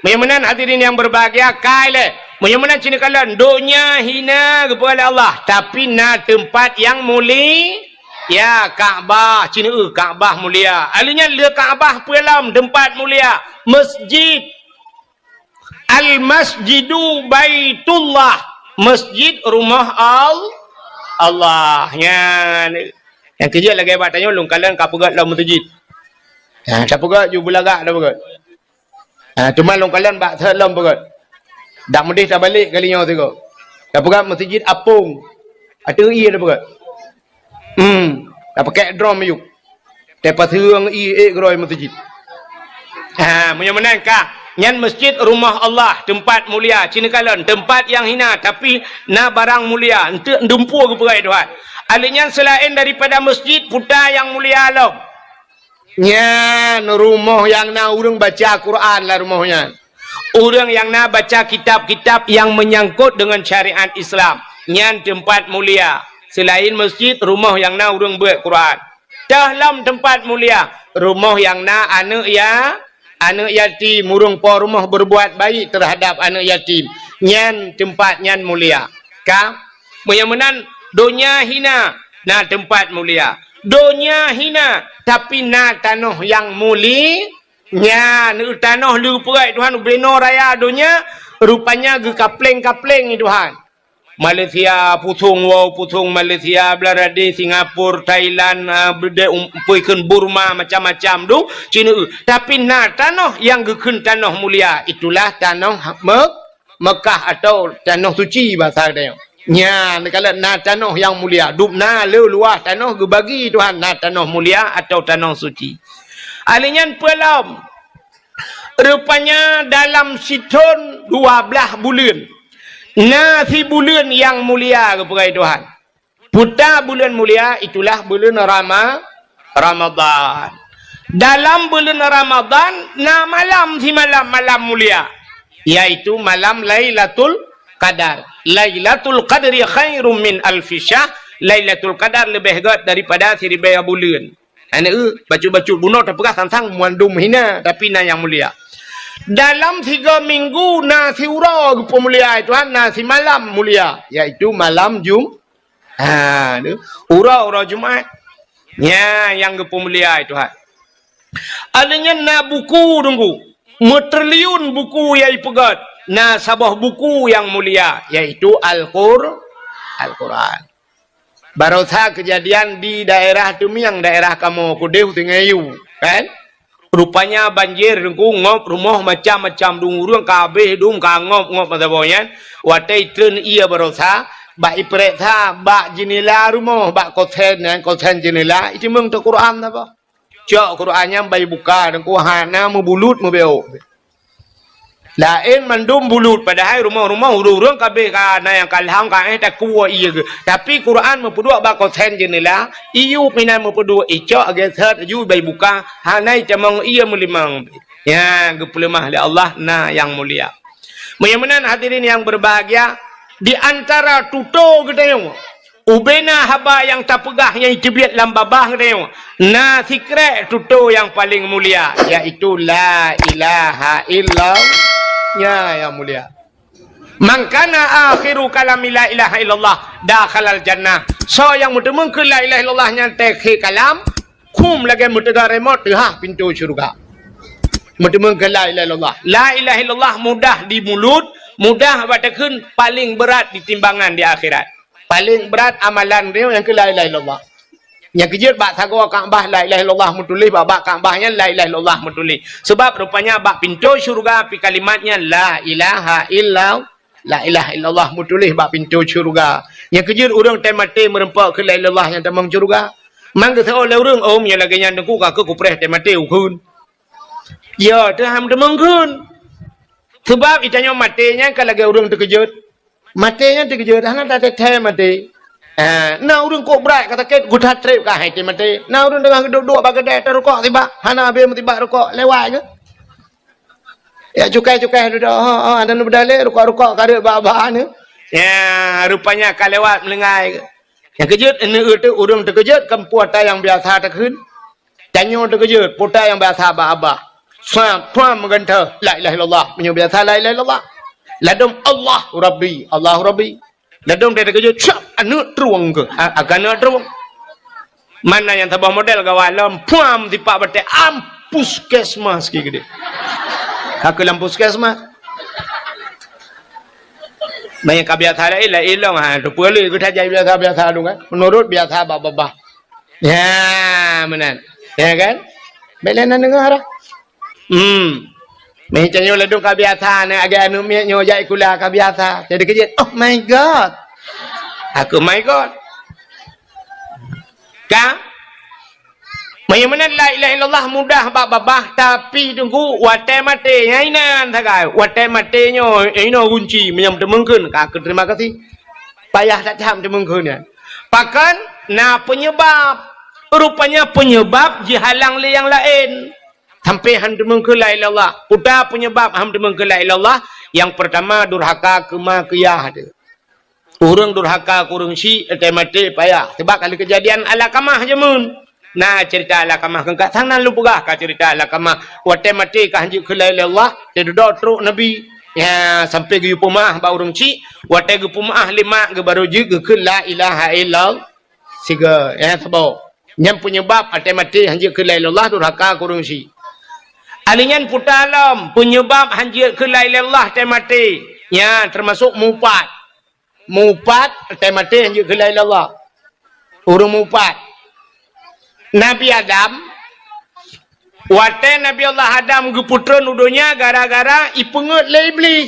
meunyoe meunan hadirin yang berbahagia, kai lé. Meunyoe meunan cina kalon, donya hina geupeugah lé Allah, tapi na teumpat yang muli-, ya, Ka'bah, cina eu Ka'bah mulia. Ahli nyan le Ka'bah peue lom teumpat mulia, masjid. Al-Masjidu Baitullah, masjid rumah Al-, Allah. Nyan. Nyang keujeuet lagée bak tanyoe lôn kalon ka peugét lom meuseujid. Ha, ka peugét ju beulagak dah peugét. Ha, teuma lôn kalon bak seuet lom peugét. Dak meudeh tabalek kali nyoe sigoe. Ka peugét meuseujid apong. Ateueh ie dah peugét. Hmm, tapakek drom ayuk. Tapaseueng ié ék keudroe meuseujid. Ha, meunyoe meunan ka, nyan masjid rumah Allah, teumpat mulia, cina kalon, teumpat yang hina, tapi na barang mulia, enteuk dumpeue geupeugah Tuhan. Ahli nyan selain daripada masjid, puta yang mulia lom. Nyan rumoh nyang na ureuëng baca Quran lam rumoh nyan. Ureuëng nyang na baca kitab-kitab nyang meunyangkot deungon syariat Islam, nyan teumpat mulia. Seulaén masjid, rumoh nyang na ureuëng beuet Quran. Teuh lom teumpat mulia, rumoh nyang na aneuëk ya-, aneuëk yatim, ureuëng po rumoh beureubuat baik teuhadab aneuëk yatim, nyan teumpat nyan mulia. Ka, meunyoe meunan, donya hina, na teumpat mulia. Donya hina, tapi na tanoh nyang muli-, Nyan, tanoh leupeureuet Tuhan, ubenoe raya donya, rupanya geukapleng-kapleng Tuhan. Malaysia, pusong wow, pusong Malaysia, Bangladesh, Singapura, Thailand, ah, beudé um, peue kheun Burma, macam-macam tu, cina eu. Tapi na tanoh nyang geukheun tanoh mulia, itulah tanoh Me-, Mekah atau tanoh suci basa geutanyoe. Nyan, kalau na tanoh nyang mulia, dum na le luwah tanoh geubagi Tuhan, na tanoh mulia atau tanoh suci. Ahli nyan peue lom? Rupanya dalam sithon dua blaih buleuen, na sibuleuen nyang mulia geupeugah Tuhan. Puta buleuen mulia itulah buleuen Rama-, Ramadhan. Dalam buleuen Ramadhan na malam simalam malam mulia, yaitu malam Lailatul Qadar. Lailatul Qadri khairum min alfi syahr. Lailatul Qadar leubeh gét daripada siribèe buleuen. Aneuk eu, bacut-bacut bunoe tapeugah sang-sang mandum hina, tapi na nyang mulia. Dalam tiga minggu na siuroe geupeumulia Tuhan, na simalam mulia, yaitu malam Jum-, ha, tu, uroe-uroe Jumat. Nya nyang geupeumulia Tuhan. Alèh nyan na buku teungku, meutriliun buku nyang ipeugét, na saboh buku nyang mulia, yaitu Al-Qur-, Al-Quran. Barosa keujadian di daerah Teumiang, daerah kamoe keudeh u Sungai Yu, kan? Rupanya banjir teungku ngop rumoh macam-macam, dum ureueng ka habéh dum ka ngop-ngop masa boh nyan. Watèe itreun ie barosa, bak ipeuriksa bak jeunela rumoh, bak kosen nyan, kosen jeunela, iteumeung teuh Quran saboh. Cok Quran nyan bak ibuka, teungku hana meubulut meubeuôk. Laén mandum bulut, padahai rumoh-rumoh ureueng-ureueng ka habéh ka na nyang ka lham ka éh takue ie geuh. Tapi Quran meupeuduek bak kosen jeunela, iyup inan meupeuduek, icok geuh sot aju bak ibuka, hana itamong ie meulimong. Nyan geupeuleumah lé Allah na nyang mulia. Meunyoe meunan hadirin yang berbahagia, di antara tutoe geutanyoe, ubena haba nyang tapeugah nyang iteubiet lam babah geutanyoe, na sikrek tutoe nyang paleng mulia, yaitu la ilaha illallah. Nya nyang mulia. Man kana akhiru kalami la ilaha illallah dakhalal jannah. Soe nyang meuteumeung keu la ilaha illallah nyan teukhe kalam, khum lagèe meuteuga remote teuhah pintoe syeuruga. Meuteumeung keu la ilaha illallah. La ilaha illallah mudah di mulut, mudah bak takheun, paleng brat di timbangan di akhirat. Paleng brat amalan droe nyang keu la ilaha illallah. Nyang keujeuet bak sagoe Ka'bah la ilaha illallah meutuléh, bak, bak Ka'bah nyan la ilaha illallah meutuléh. Sebab rupanya bak pintoe syeuruga pih kalimat nyan la ilaha illa, la ilaha illallah meutuléh bak pintoe syeuruga. Nyang keujeuet ureuëng teumaté meureumpok keu la ilaha illallah nyang tamong syeuruga. Man geuseuôt lé ureuëng, "Oh, meunyoe lagée nyan Teungku, ka keuh kupreh teumaté ukheun." Ya, teuham teumeung kheun. Sebab itanyoe maté nyan ka lagée ureuëng teukeujot. Maté nyan teukeujot, hana tateuthée maté. Ah, na ureuëng kok brat ka sakét, geutat treb ka hai teumaté. Na ureuëng teungoh geuduek-duek bak keudè, tarukok sibak, hana habéh meusibak rukok, lewat geuh. Ya cukai-cukai dudoe, ha, ha, dan beudalé rukok-rukok ka reuet bak-bak ni. Ya, rupanya ka lewat meulinggai geuh. Nyang keujot, neueu teuh ureuëng teukeujot, kan peue ata nyang biasa takheun. Tanyoe teukeujot, peue ata nyang biasa bak babah. Sa, pam meugantoh, la ilaha illallah. Meunyoe biasa la ilaha illallah. Ladom Allahu Rabbi, Allahu Rabbi. Ladom teukeujot, cap, aneuëk trueng keuh. A, akan aneuëk trueng. Mana nyang saboh model gawai lom, pam tipak batée, am puskesmas keu geude. Ka keuh lam puskesmas. Meunyoe ka biasa laén, laén lom, ha, teupeue lé geutanyoe biasa-biasa dong kan. Meunurot biasa bak babah. Ya, meunan. Ya kan? Bék lé na deungoe dah. Hmm. Meutanyoe ladom ka biasa, na agak aneuëk miet nyoe jak sikula ka biasa. Jadi keujot, "Oh my God." Aku, "My God." Ka? Meunyoe meunan la ilaha illallah mudah bak babah, tapi Teungku watée maté, nyan inan sagai. Watée maté nyoe, inoe gunci, meunyoe teumeungkeun, ka aku terima kasih. Payah that tham teumeungkeun nyan. Pakon na peunyeubab. Rupanya peunyeubab jihalang lé nyang laén. Sampai han teumeungkeun la ilaha illallah. Peue ata peunyeubab han teumeungkeun la ilaha illallah? Nyang peurtama durhaka keu ma keu yah teuh. Ureuëng durhaka keu ureuëng syik, teumaté payah. Sebab ka lheueh keujadian Alakamah jameun. Na ceurita Alakamah keu ka sang nan lôn peugah ka ceurita Alakamah. Watée maté ka han jeuet keu la ilaha illallah, teududoe trok Nabi. Ya, sampai geuyue peumeu'ah bak ureuëng syik, watée geupeumeu'ah lé mak geuh baru jeuet geukheun la ilaha illallah. Sigoe, ya, saboh. Nyan peunyeubab watée maté han jeuet keu la ilaha illallah durhaka keu ureuëng syik. Ali nyan peue ata lom peunyeubab han jeuet keu la ilaha illallah teumaté. Ya, teumasok mupat. Mupat, teumaté han jeuet keu la ilaha illallah. Ureuëng mupat. Nabi Adam, watée Nabi Allah Adam geupeutron u donya gara-gara ipeungeuet lé Iblih.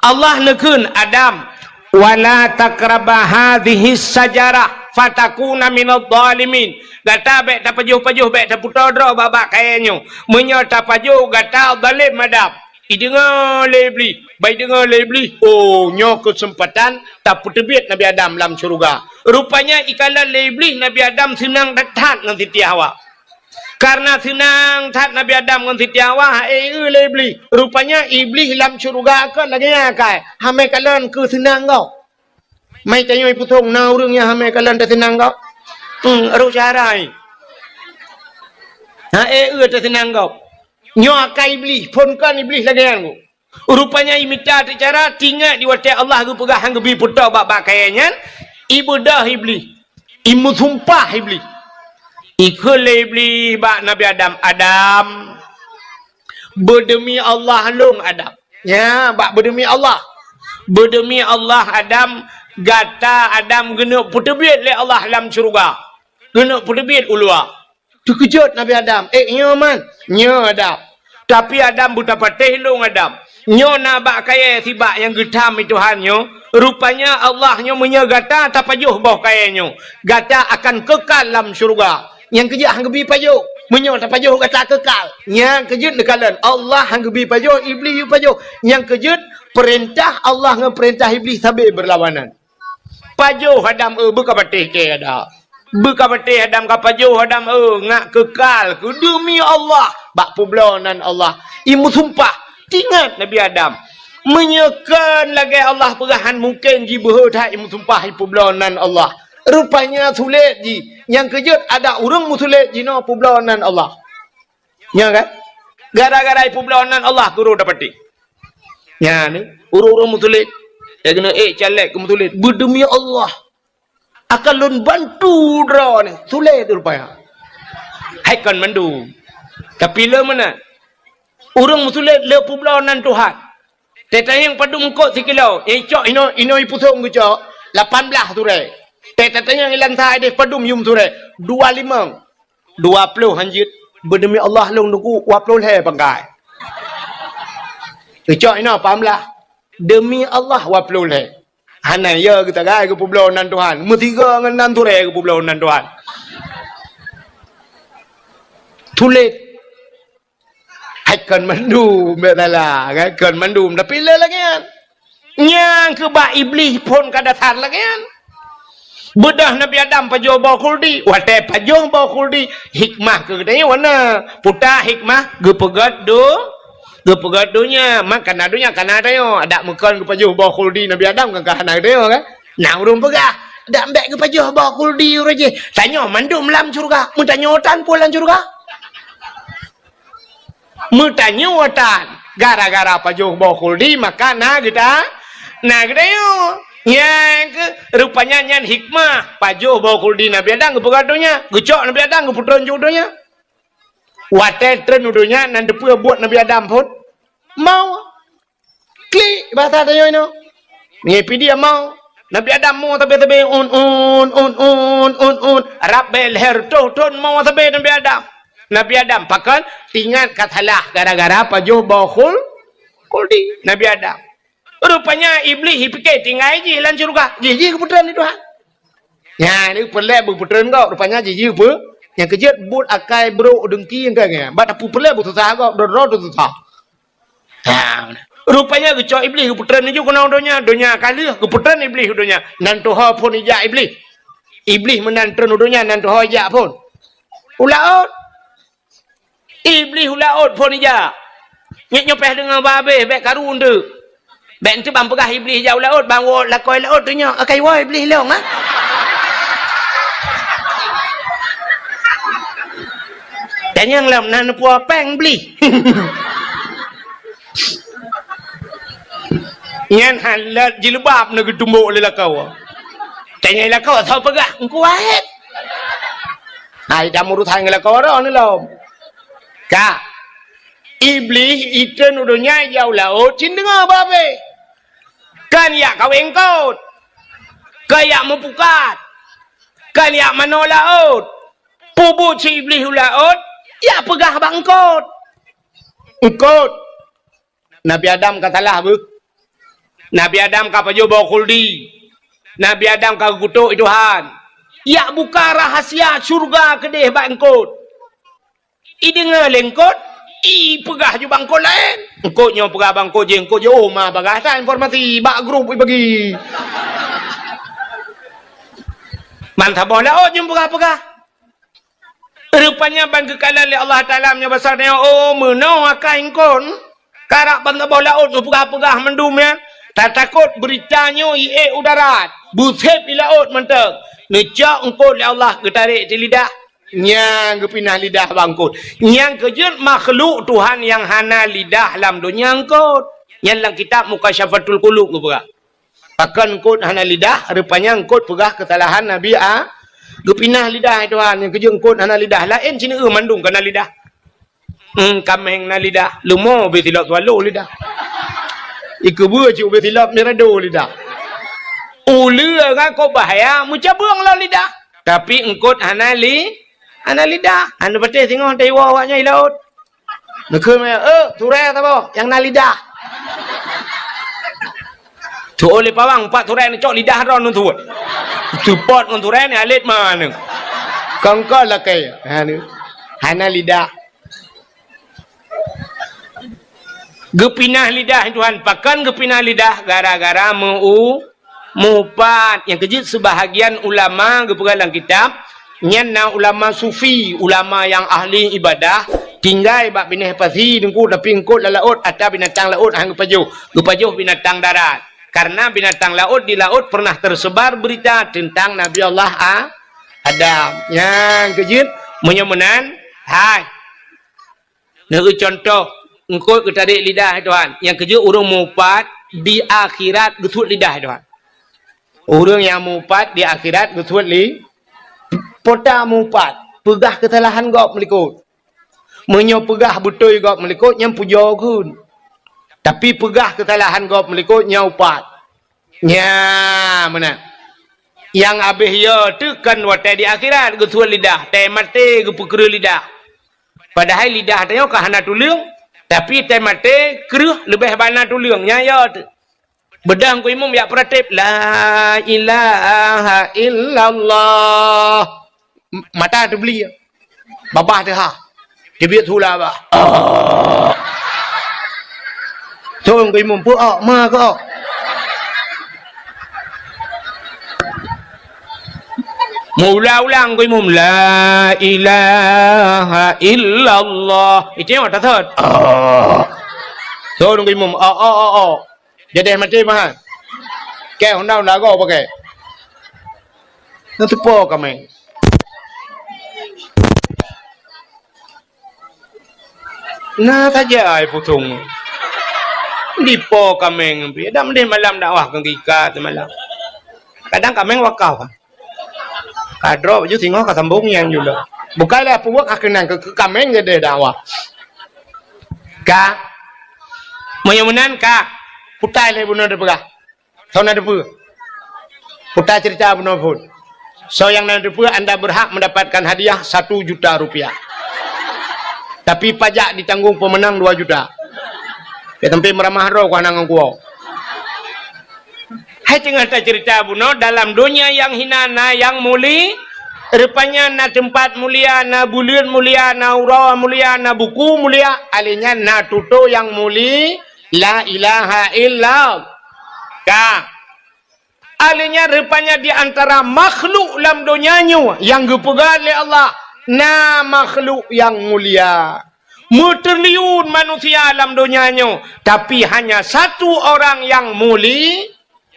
Allah neukheun, "Adam, wala taqraba hadhihi syajarah fatakuna minadh dhalimin." Gata bék tapajoh-pajoh, bék tapeutoe droe bak-bak kayée nyoe. Meunyoe tapajoh, gata zalem Adam. Ideungoe lé Iblih, bah ideungoe lé Iblih, oh, nyoe keuseumpatan tapeuteubiet Nabi Adam lam syeuruga. Rupanya ikalon lé Iblih Nabi Adam seunang that-that ngon Siti Hawa. Kareuna seunang that Nabi Adam ngon Siti Hawa, ha-e lé Iblih. Rupanya Iblih lam syeuruga kon lagée nyan kai, hamai kalon keu seunang gob. Mai tanyoe ipusong na ureuëng nyang hamai kalon teuseunang gob. Hmm, roh syahrai. Ha-e teuseunang gob. Nyoe akai Iblih, phon kon Iblih lagée nyan. Rupanya imita teucara, tingat di watée Allah geupeugah han geubi peutoe bak-bak kayée nyan, ibeudôh Iblih, imeusumpah Iblih. Ikheun lé Iblih bak Nabi Adam, "Adam, beudeumi Allah lôn Adam." Ya, bak beudeumi Allah. "Beudeumi Allah Adam, gata Adam geuneuk peuteubiet lé Allah lam syeuruga. Geuneuk peuteubiet u luwa." Teukeujot Nabi Adam, "Eh, nyoe man, nyoe Adam. Tapi Adam beutapatéh lôn Adam. Nyoe na bak kayée sibak nyang geutham i Tuhan nyoe. Rupanya Allah nyoe meunyoe gata tapajoh boh kayée nyoe, gata akan keukal lam syeuruga." Nyang keujeuet han geubi pajoh. Meunyoe tapajoh gata keukal. Nyang keujeuet neukalon Allah han geubi pajoh, Iblih yue pajoh. Nyang keujeuet peurintah Allah ngon peurintah Iblih sabe beurlawanan. Pajoh Adam, eu, beukapatéh kée Adam. Beukapatéh Adam, kapajoh Adam, eu, ngat keukal keu deumi Allah bak peubloe nan Allah. Imeusumpah, tingat Nabi Adam. Meunyoe kon lagée Allah peugah han mungken jibeuhe that imeusumpah ipeubloe nan Allah. Rupanya sulet jih. Nyang keujeuet ada ureuëng meusulet jinoe peubloe nan Allah. Nyan kan? Gara-gara ipeubloe nan Allah keu roh dapatéh. Nyan ni, ureuëng-ureuëng meusulet. Ya keuneuk ék caleg keu meusulet. Beudeumi Allah. Akan lôn bantu droe ni. Sulet rupanya. Hai kon mandum. Tapi le meunan. Ureuëng meusulet le peubloe nan Tuhan. Teutanyong padum eungkot sikilo, nyang icok inoe, inoe ipusong geucok, lapan blaih turée. Teutatanyong ilan sa ideh padum yum surek. Dua limong. Dua ploh hanjeuet. Beudemi Allah lôn teungku, dua ploh lhèe pangkai. Teucok inoe paham lah. Demi Allah dua ploh lhèe. Hana ya geusagai geupeubloe nan Tuhan. Meusigoe ngon nan surek geupeubloe nan Tuhan. Tuléh. Hai kon mandum, bèk salah, kan? Kon mandum, tapi le lagèe nyan. Nyang keu bak Iblih phon ka dasar lagèe nyan. Beudôh Nabi Adam pajoh boh khuldi, watèe pajoh boh khuldi, hikmah keu geutanyoe na. Peue hikmah? Geupeugèt do-, geupeugèt donya. Man kana donya kana tanyoe, adak meukon geupajoh boh khuldi Nabi Adam kan ka hana tanyoe, kan? Na ureueng peugah, "Dak bèk geupajoh boh khuldi ureueng jih. Tanyoe mandum lam syeuruga." Meutanyoe tan peue lam syeuruga? Meutanyoe tan, gara-gara pajoh boh khuldi, maka na geuta-, na geutanyoe. Nyang keu, rupanya nyan hikmah, pajoh boh khuldi Nabi Adam geupeugah donya, geucok Nabi Adam geupeutreun ju donya. Watèe treun u donya, nan teupeue buet Nabi Adam phon? Maoh. Klik, bahasa tanyoe inoe. Ngipi dia maoh. Nabi Adam maoh sabe-sabe, un, un, un, un, un, un. Rab bèe lhèe reutôh thon maoh sabe Nabi Adam. Nabi Adam, pakon? Ingat ka salah gara-gara pajoh boh khul-, khuldi Nabi Adam. Rupanya Iblih jipike tinggai jih lam syeuruga. Jih, jih geupeutreun lé Tuhan. Nyan, ni peureulèe beupeutreun gob. Rupanya jih, jih peu-, nyang keujeuet buet akai brok deungki engkai nyan. Bak tapeureulèe beususah gob, droe-droe teususah. Ha, rupanya geucok Iblih geupeutreun laju keunoe donya, donya ka lheueh geupeutreun Iblih u donya. Nan tuho phon ijak Iblih. Iblih meunan treun u donya, nan tuho ijak phon. U laôt. Iblih u laôt phon ijak. Nyoe nyoe pèh deungoe babeh, bèk karu eunteuk. Bèk eunteuk ban peugah Iblih ijak u laôt, ban woe lakoe laôt tunyok, akai woe Iblih lông, ha? Tanyong lom na neupuwoe péng Iblih. Nyan hana jilbab na geutumbok lé lakoe. Tanyong lakoe, soe peugah? Engku Wahid. Hai, dah meurusan ngon lakoe droe ni lom. Ka. Iblih itreun u donya ijak u laôt cit deungoe babeh. Kan ijak kawé eungkôt. Kan ijak meupukat. Kan ijak manoe laôt. Peubuet si Iblih u laôt, ijak peugah bak eungkôt. Eungkôt. Nabi Adam ka salah beuh. Nabi Adam ka pajoh boh khuldi. Nabi Adam ka geukutok Tuhan. Ijak buka rahasia syeuruga keudeh bak eungkôt. Ideungoe lé eungkôt, ipeugah ju bak eungkôt laén. Eungkôt nyoe peugah bak eungkôt jih, eungkôt jih, oh, ma bagah that informasi bak grup ibagi. Ban saboh laôt jih peugah-peugah. Rupanya ban geukalon lé Allah Taala meunyoe basa nyoe, oh, meunoe akai eungkôt. Karap ban saboh laôt neupeugah-peugah mandum nyan, tatakot beurita nyoe iék u darat, beusép i laôt mantong. Neucok eungkôt lé Allah geutarek di lidah, nyang geupinah lidah bak eungkôt. Nyang keujeuet makhluk Tuhan nyang hana lidah lam donya eungkôt. Nyan lam kitab Mukasyafatul Qulub geupeugah. Pakon eungkôt hana lidah, rupanya eungkôt peugah keusalahan Nabi A-, geupinah lidah Tuhan, nyang keujeuet eungkôt hana lidah. Laén sineuk mandum ka na lidah. Hmm, kaméng na lidah, leumo ubé silop swallow lidah. Ikeubeuet cit ubé silop mirado lidah. Uleue ngon kok bahya meucabeueng lom lidah. Tapi eungkôt hana li-, hana lidah. Hana patéh singoh teuiwoe awak nyan i laôt. Neukheun meunan, "Eh, turée saboh nyang na lidah." Tu'oh lé pawang, pat turée neucok lidah droe neutue. Seupôt ngon turée ni alet maneng. Kongkol lakée. Ha, ni. Hana lidah. Geupinah lidah Tuhan, pakon geupinah lidah? Gara-gara meu-, meuupat. Nyang keujeuet seubahagian ulama geupeugah lam kitab, nyan na ulama sufi, ulama nyang ahli ibadah, tinggai bak binéh pasi teungku, tapi eungkôt lam laôt, ata binatang laôt han geupajoh, geupajoh binatang darat. Karena binatang laôt di laôt pernah tersebar berita tentang Nabi Allah A-, Adam. Nyang keujeuet, meunyoe meunan, hai. Neukeu contoh, eungkôt geutarek lidah Tuhan. Nyang keujeuet ureuëng meuupat di akhirat geusuet lidah Tuhan. Ureuëng nyang meuupat di akhirat geusuet li-, pota meuupat, peugah keusalahan gob meulikôt. Meunyoe peugah beutôi gob meulikôt, nyan pujoe kheun. Tapi peugah keusalahan gob meulikôt, nyan upat. Nya, meunan. Nyang abéh yo teuh kon watée di akhirat, geusuet lidah, tée maté geupeukreueh lidah. Padahai lidah tanyoe ka hana tuleueng, tapi tée maté kreueh leubeh bana tuleueng, nyan yo teuh. Beudôh Teungku Imum jak peuratéb, "La ilaha illallah." M-, mata teubli. Babah teuhah. Teubiet sula bah. Oh. Teungku Imum, peu-ok, ma keu-ok. Meuulang-ulang Teungku Imum, "La ilaha illallah." Itu yang mata thot. Oh. Teungku Imum, oh, oh, oh, oh. Jadeh maté mah. Kée honda-honda goe pakai. Na teupo kaméng. Na saja ai pusong. Dipo kaméng pih. Dak meudeh malam dakwah keu gika semalam. Kadang kaméng wakaf. Ka droe baju singoh ka sambong nyang jula. Bukai lé peubuet ka keunong keu, keu kaméng jadeh dakwah. Ka. Meunyoe meunan ka. Putai lé bunoe teupeugah. Soe na teupeue? Putai cerita bunoe phon. Soe nyang na teupeue, anda berhak mendapatkan hadiah satu juta rupiah. Tapi pajak ditanggung pemenang dua juta. Ya, tapi meuramah droe ku hana ngon kuwoe. Hai teungoh tacerita bunoe, dalam donya nyang hina na nyang muli, rupanya na teumpat mulia, na buleuen mulia, na uroe mulia, na buku mulia, alèh nyan na tutoe nyang muli, la ilaha illallah. Ka. Alèh nyan rupanya di antara makhluk lam donya nyoe nyang geupeugah lé Allah, na makhluk nyang mulia. Meutriliun manusia lam donya nyoe, tapi hanya satu orang nyang muli,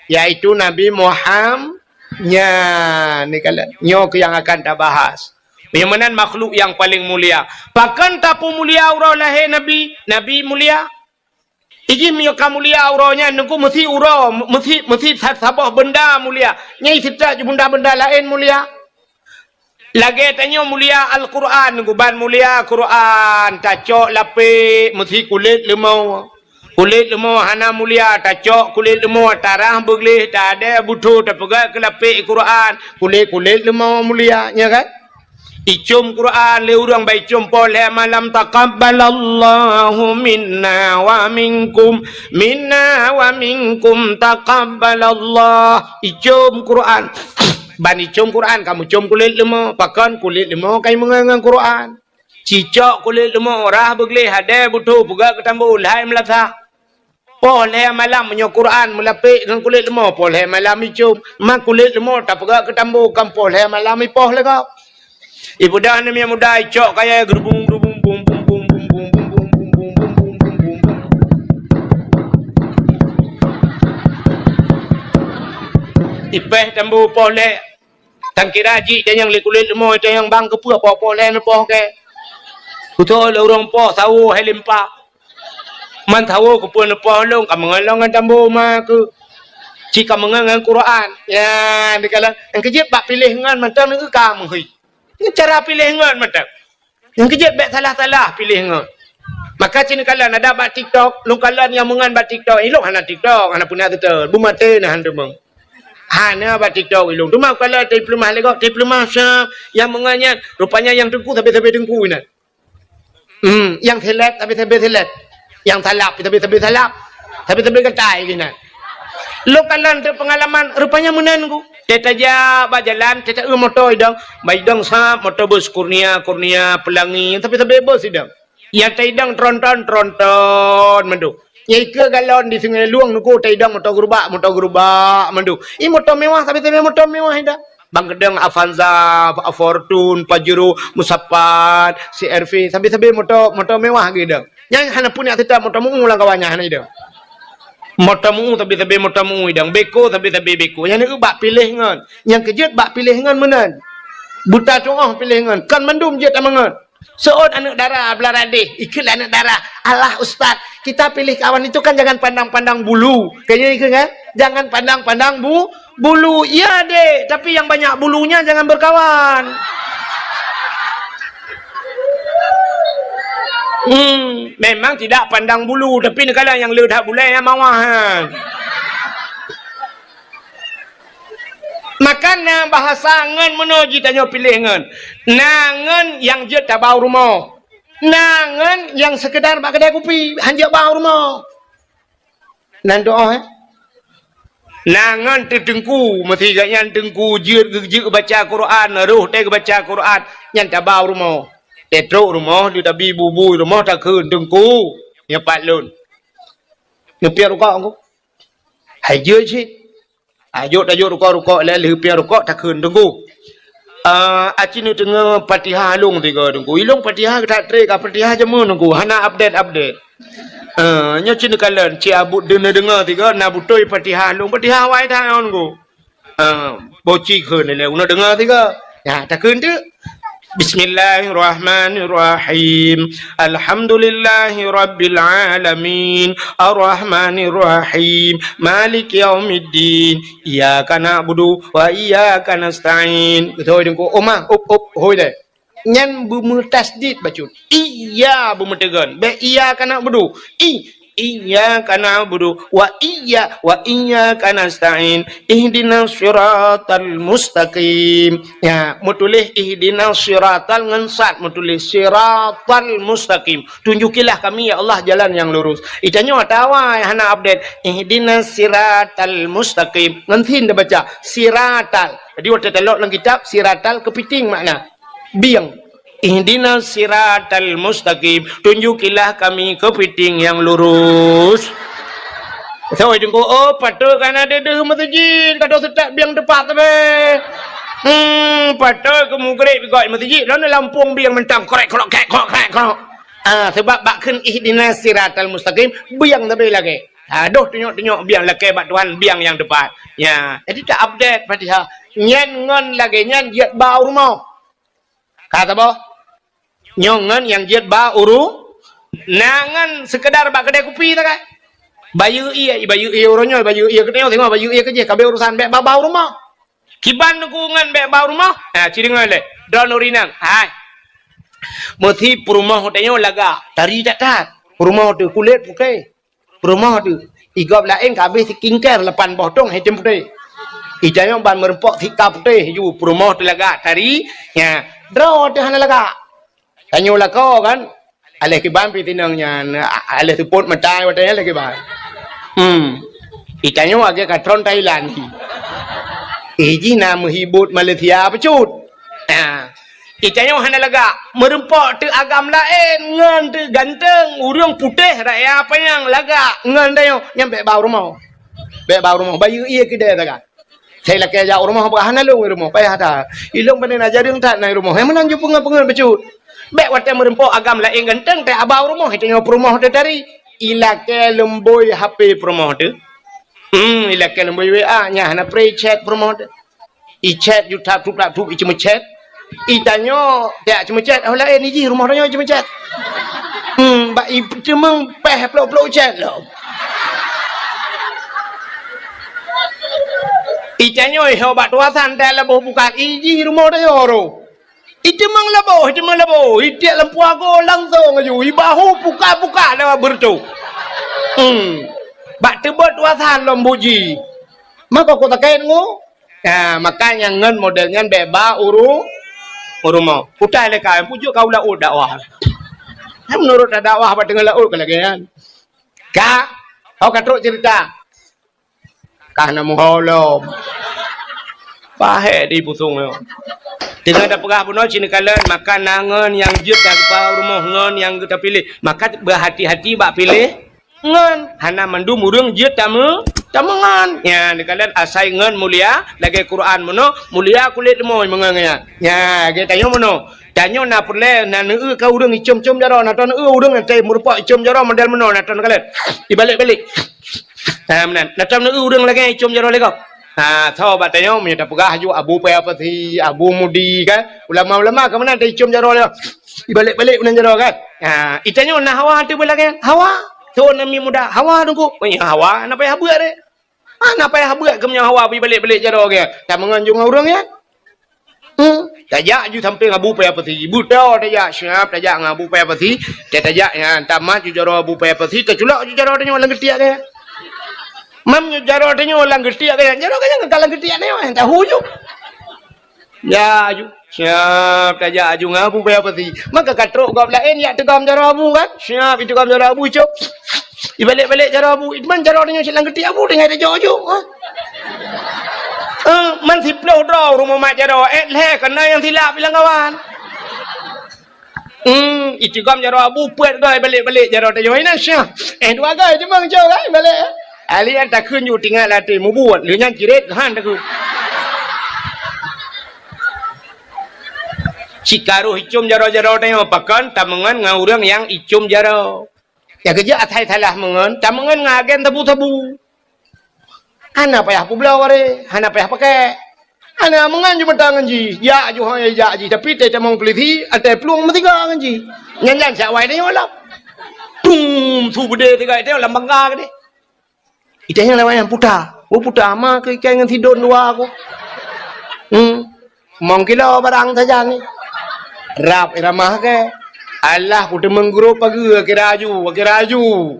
yaitu Nabi Muham-, nyan, ni kala, nyoe keuh nyang akan tabahas. Nyang meunan makhluk nyang paleng mulia. Pakon tapeumulia uroe lahé Nabi? Nabi mulia. Iji meunyoe ka mulia uroe nyan, Teungku, meusi uroe, meusi, meusi sa-, saboh beunda mulia. Nyang seutôt bunda-bunda laén mulia. Lagèe tanyoe mulia Al-Quran, Teungku, ban mulia Quran, tacok lapék meusi kulét leumo. Kulét leumo hana mulia, tacok kulét leumo, tarah beugleh, tadè butho, tapeugöt keu lapék Quran, kulét-kulét leumo mulia, nya kan? Icom Quran lé ureueng, bak icom poh lhèe malam, "Taqabbalallahu minna wa minkum, minna wa minkum taqabbalallah." Icom Quran. Ban icom Quran, ka meucom kulét leumo. Pakon kulét leumo ka imeungon ngon Quran. Cicok kulét leumo, rah beugleh, hadè butho, peugöt keu tambu, lhai meulasah. Poh lhèe malam meunyoe Quran meulapék ngon kulét leumo, poh lhèe malam icom. Ma kulét leumo tapeugöt keu tambu, kan poh lhèe malam ipoh lé gob. Ipeugah aneuk miet muda, icok kayèe geurubung-geurubung, bung, bung. Ipéh tambu poh lhèe. Tan kira jih tanyong lé kulét leumo, tanyong bang keupeue poh-poh lhèe neupoh kèe. Kuto lé ureueng poh sawo hai limpa. Man sawo keupeue neupoh lôn, ka meungon lôn ngon tambu ma keuh. Ci ka meungon ngon Quran. Ya, dikalon. Nyang keujeuet bak piléh ngon mantong neu ka meuhôi. Ngon cara piléh ngon mantong. Nyang keujeuet bèk salah-salah piléh ngon. Maka ci neukalon ada bak TikTok, lôn kalon nyang meungon bak TikTok. Ilôn hana TikTok, hana peuna TikTok. Beumaté na han teumong. Hana bak TikTok ilôn. Teuma kalon teupeulumah lé gob, teupeulumah sa nyang meungon nyan. Rupanya nyang teungku sabe-sabe teungku inan. Hmm, nyang seleb sabe-sabe seleb. Nyang salab sabe-sabe salab. Sabe-sabe gatai inan. Lôn kalon teupeungalaman, rupanya meunan ku. Teutajak bak jalan, teuta eu moto idong. Bak idong sab moto bus Kurnia, Kurnia, Pelangi, sabe-sabe bus idong. Nyang taidong tronton, tronton mandum. Nyang ikeue galon di Sungai Lueng nuku taidong moto gerubak, moto gerubak mandum. I moto mewah, tapi-tapi moto mewah idong. Bang keudong Avanza, Fortuner, Pajero, Musapat, C R V, tapi-tapi moto, moto mewah geuh idong. Nyang hana pun nyang seutôt moto meu lam kawan nyan hana idong. Moto meu, tapi-tapi moto meu idong. Beko, tapi-tapi beko. Nyang neu bak piléh ngon. Nyang keujeuet bak piléh ngon meunan. Buta tuoh piléh ngon. Kon mandum jeuet tameungon. Seuôt aneuk dara beulah radeh, ikheun lé aneuk dara, "Alah ustaz, kita pilih kawan itu kan jangan pandang-pandang bulu." Kayaknya ikheun kan? "Jangan pandang-pandang bu-, bulu." Iya dek, tapi yang banyak bulunya jangan berkawan. Hmm, memang tidak pandang bulu, tapi neukalon nyang le that bulèe nyang mawah. Maka Na bahasa ngon meunoe jitanyoe piléh ngon. Na ngon nyang jeuet tabau rumoh. Na ngon nyang seukeudar bak keudè kupi, han jeuet bau rumoh. Nan doa, eh? Na ngon teuteungku, meusi gobnyan teungku jeuet geujeuet baca Quran, roh teuh geubaca Quran, nyan tabau rumoh. Teutrok rumoh, di tabi bubu rumoh takheun teungku. Nyoe pat lôn. Neupiep rukok ku. Hai jeuet cit. Tajok-tajok rukok-rukok lé lheuh piep rukok takheun teungku. Ah, aci neudeungoe Fatihah lôn tiga teungku. Ilôn Fatihah geutak trek ka Fatihah jameun teungku. Hana update-update. Ah, nyoe ci neukalon, ci abut deungoe-deungoe tiga na beutôi Fatihah lôn. Fatihah awai that teungku. Ah, boci kheun lé uneuk deungoe tiga. Ya, takheun teuk. Bismillahirrahmanirrahim. Alhamdulillahirabbil alamin. Arrahmanirrahim. Maliki yaumiddin. Iyyaka na'budu wa iyyaka nasta'in. Beutôi teungku. Omah, up, up, hôi deh. Nyan beumeutasydid bacut. Iya beumeuteugon. Bèk iyyaka na'budu. I, iyyaka na'budu wa iyya, wa iyyaka nasta'in. Ihdinas siratal mustaqim. Ya, meutuléh ihdinas siratal ngon sad meutuléh siratal mustaqim. Tunjukilah kami, ya Allah, jalan yang lurus. Itanyoe atawa hana update. Ihdinas siratal mustaqim. Ngon sin tabaca. Siratal. Jadi, watèe talok lam kitab, siratal keupiting makna. Bieng. Ihdinas siratal mustaqim. Tunjukilah kami keupiting nyang lurus. Sawai teungku, oh, patôt ka na deuh-deuh meuseujid, ka deuh seutat bieng teupat sabe. Hmm, patôt keu mugreb gok meuseujid, lôn lampông bieng mantong krek, krok, krek, krok, krek, krok. Ah, sebab bak kheun ihdinas siratal mustaqim, bieng sabe lagèe. Ah, deuh tunyok-tunyok bieng lakèe bak Tuhan, bieng nyang teupat. Ya, jadi ta update Fatihah. Nyan ngon lagèe nyan jeuet ba u rumoh. Ka saboh. Nyoe ngon nyang jeuet ba u ru-, na ngon seukeudar bak keudè kupi sagai. Bayeue ie, bayeue ie uroe nyoe, bayeue ie keunoe, singoh bayeue ie keujih, ka abéh urusan bèk ba-ba u rumoh. Kiban teungku ngon bèk ba u rumoh? Ha, ci deungö lé. Droeneuh ureueng inong. Hai. Meusi peurumoh tanyoe lagak, tari that-that. Peurumoh teuh kulét putéh. Peurumoh teuh, i gob laén ka abéh skincare lapan boh tông, hai tem putéh. Itanyoe ban meureumpok sika putéh ju, peurumoh teuh lagak tari, nya, droe teuh hana lagak. Tanyoe lakoe kan, aléh kiban pih tinong nyan, a-, aléh seupôt mata watèe nyan aléh kiban. Hmm. Itanyoe lagèe katron Thailand. Eh, jih na meuhibot Malaysia bacut. Ha. Itanyoe hana lagak, meureumpok teuh agam laén ngon teuh ganteng, ureueng putéh raya panyang lagak ngon tanyoe, nyan bèk ba u rumoh. Bèk ba u rumoh, bayeue ie keudè sagai. Sai lakèe jak u rumoh, bah hana lôn u rumoh, payah that. Ilôn pane na jareueng that na i rumoh. Hai meunan ju peungeut-peungeut bacut. Bèk watèe meureumpok agam laén ganteng, teuh ba u rumoh, itanyoe peurumoh teuh tari. Ilakèe leumbôi H P peurumoh teuh. Hmm, ilakèe leumbôi W A, nyan hana pré chat peurumoh teuh. Ichat ju tap tup tap tup iceumeuchat. Itanyoe jak ceumeuchat, oh laén ijih rumoh tanyoe iceumeuchat. Hmm, bak iteumeung péh plôk-plôk chat lom. Itanyoe ho bak tuasan tai laboh bukan ijih rumoh tanyoe ro. Iteumeung laboh, iteumeung laboh, itiek lam puago langsong aju, ibahu puka-puka lewat beureutoh. Hmm. Bak teubot tuasan lom buji. Maka ku takét ngu. Ha, maka nyang ngon model nyan bèk ba u ru-, u rumoh. Utai lé ka, pujok ka u laôt dakwah. Nyan meunurot dakwah bak teungoh laôt ka lagèe nyan. Ka, ho ka trok cerita. Ka na muho lom. Pahé di pusong nyoe. Teungoh tapeugah bunoe ci neukalon, maka na ngon nyang jeuet ka geuba u rumoh ngon nyang geuta piléh. Maka beuhati-hati bak piléh. Ngon, hana mandum ureueng jeuet tameu-, tameungon. Nya, neukalon asai ngon mulia, lagèe Quran meunoe, mulia kulét leumoi meungon nyan. Nya, lagèe tanyoe meunoe. Tanyoe na peureulèe, na neueu ka ureueng icom-com jaroe, na tô neueu ureueng nyang teumeureumpok icom jaroe model meunoe, na tô neukalon. Ibalek-balek. Ha, meunan. Na tô neueu ureueng lagèe icom jaroe lé gob. Ha, tho bak tanyoe meunyoe tapeugah aju Abu Paya Pasi, Abu Mudi kan. Ulama-ulama ka meunan ta icom jaroe lé. Ibalek-balek meunan jaroe kan. Ha, itanyoe na hawa teuh beulagèe. Hawa. Thon namiet muda. Hawa teungku. Oh, ya, hawa. Na payah beuet deh. Ha, na payah beuet keu meunyoe hawa beuibalek-balek jaroe geuh. Tameungon ju ngon ureueng nyan. Hmm. Tajak ju sampéng Abu Paya Pasi. Beutôi tajak siap tajak ngon Abu Paya Pasi. Tajak nyan tamat ju jaroe Abu Paya Pasi. Taculok ju jaroe tanyoe lam geutiek geuh. Mam ju jaroe tanyoe lam geutiek geuh. Jaroe geuh nyan ka lam geutiek tanyoe. Tahu ju. Ya, aju. Siap tajak aju ngon Abu Baya Pasi. Maka ka trok gob laén yak teugom jaroe Abu kan? Siap iteugom jaroe Abu, cop. Ibalek-balek jaroe Abu. Iman jaroe tanyoe silang geuti Abu tinggai tajok-jok. Ha? Eh, man siploh droe rumoh mat jaroe, eh, lhèe kana nyang silap ilang kawan. Hmm, itigom jaroe Abu peuet goe balek-balek jaroe tanyoe. Ina syah. Eh, dua goe cuma ngejok kan balek. Ali an takheun ju tinggai latih mubuet. Lheuh nyan ciret han takheun. Cit karoh icom jaroe-jaroe tanyoe pakon tameungon ngon ureueng nyang icom jaroe. Nyang keujeuet asai salah meungon, tameungon ngon agen sabu-sabu. Hana payah peubloe waréh, hana payah pakèk. Hana meungon jimeuta ngon jih, jak ju hôi jak jih, tapi teutamong peulisi, até plueng meusigoe ngon jih. Nyan-nyan siat wai tanyoe lom. Tum, su beudé sigoe tanyoe lam bangga keudéh. Itanyong lewat nyan puta. Oh, puta ma keu ikai ngon sidon dua aku. Hmm. Mong kilo barang sajan ni. Rab iramah ke. Alah, ku teumeng grob pageue, kira aju, kira aju.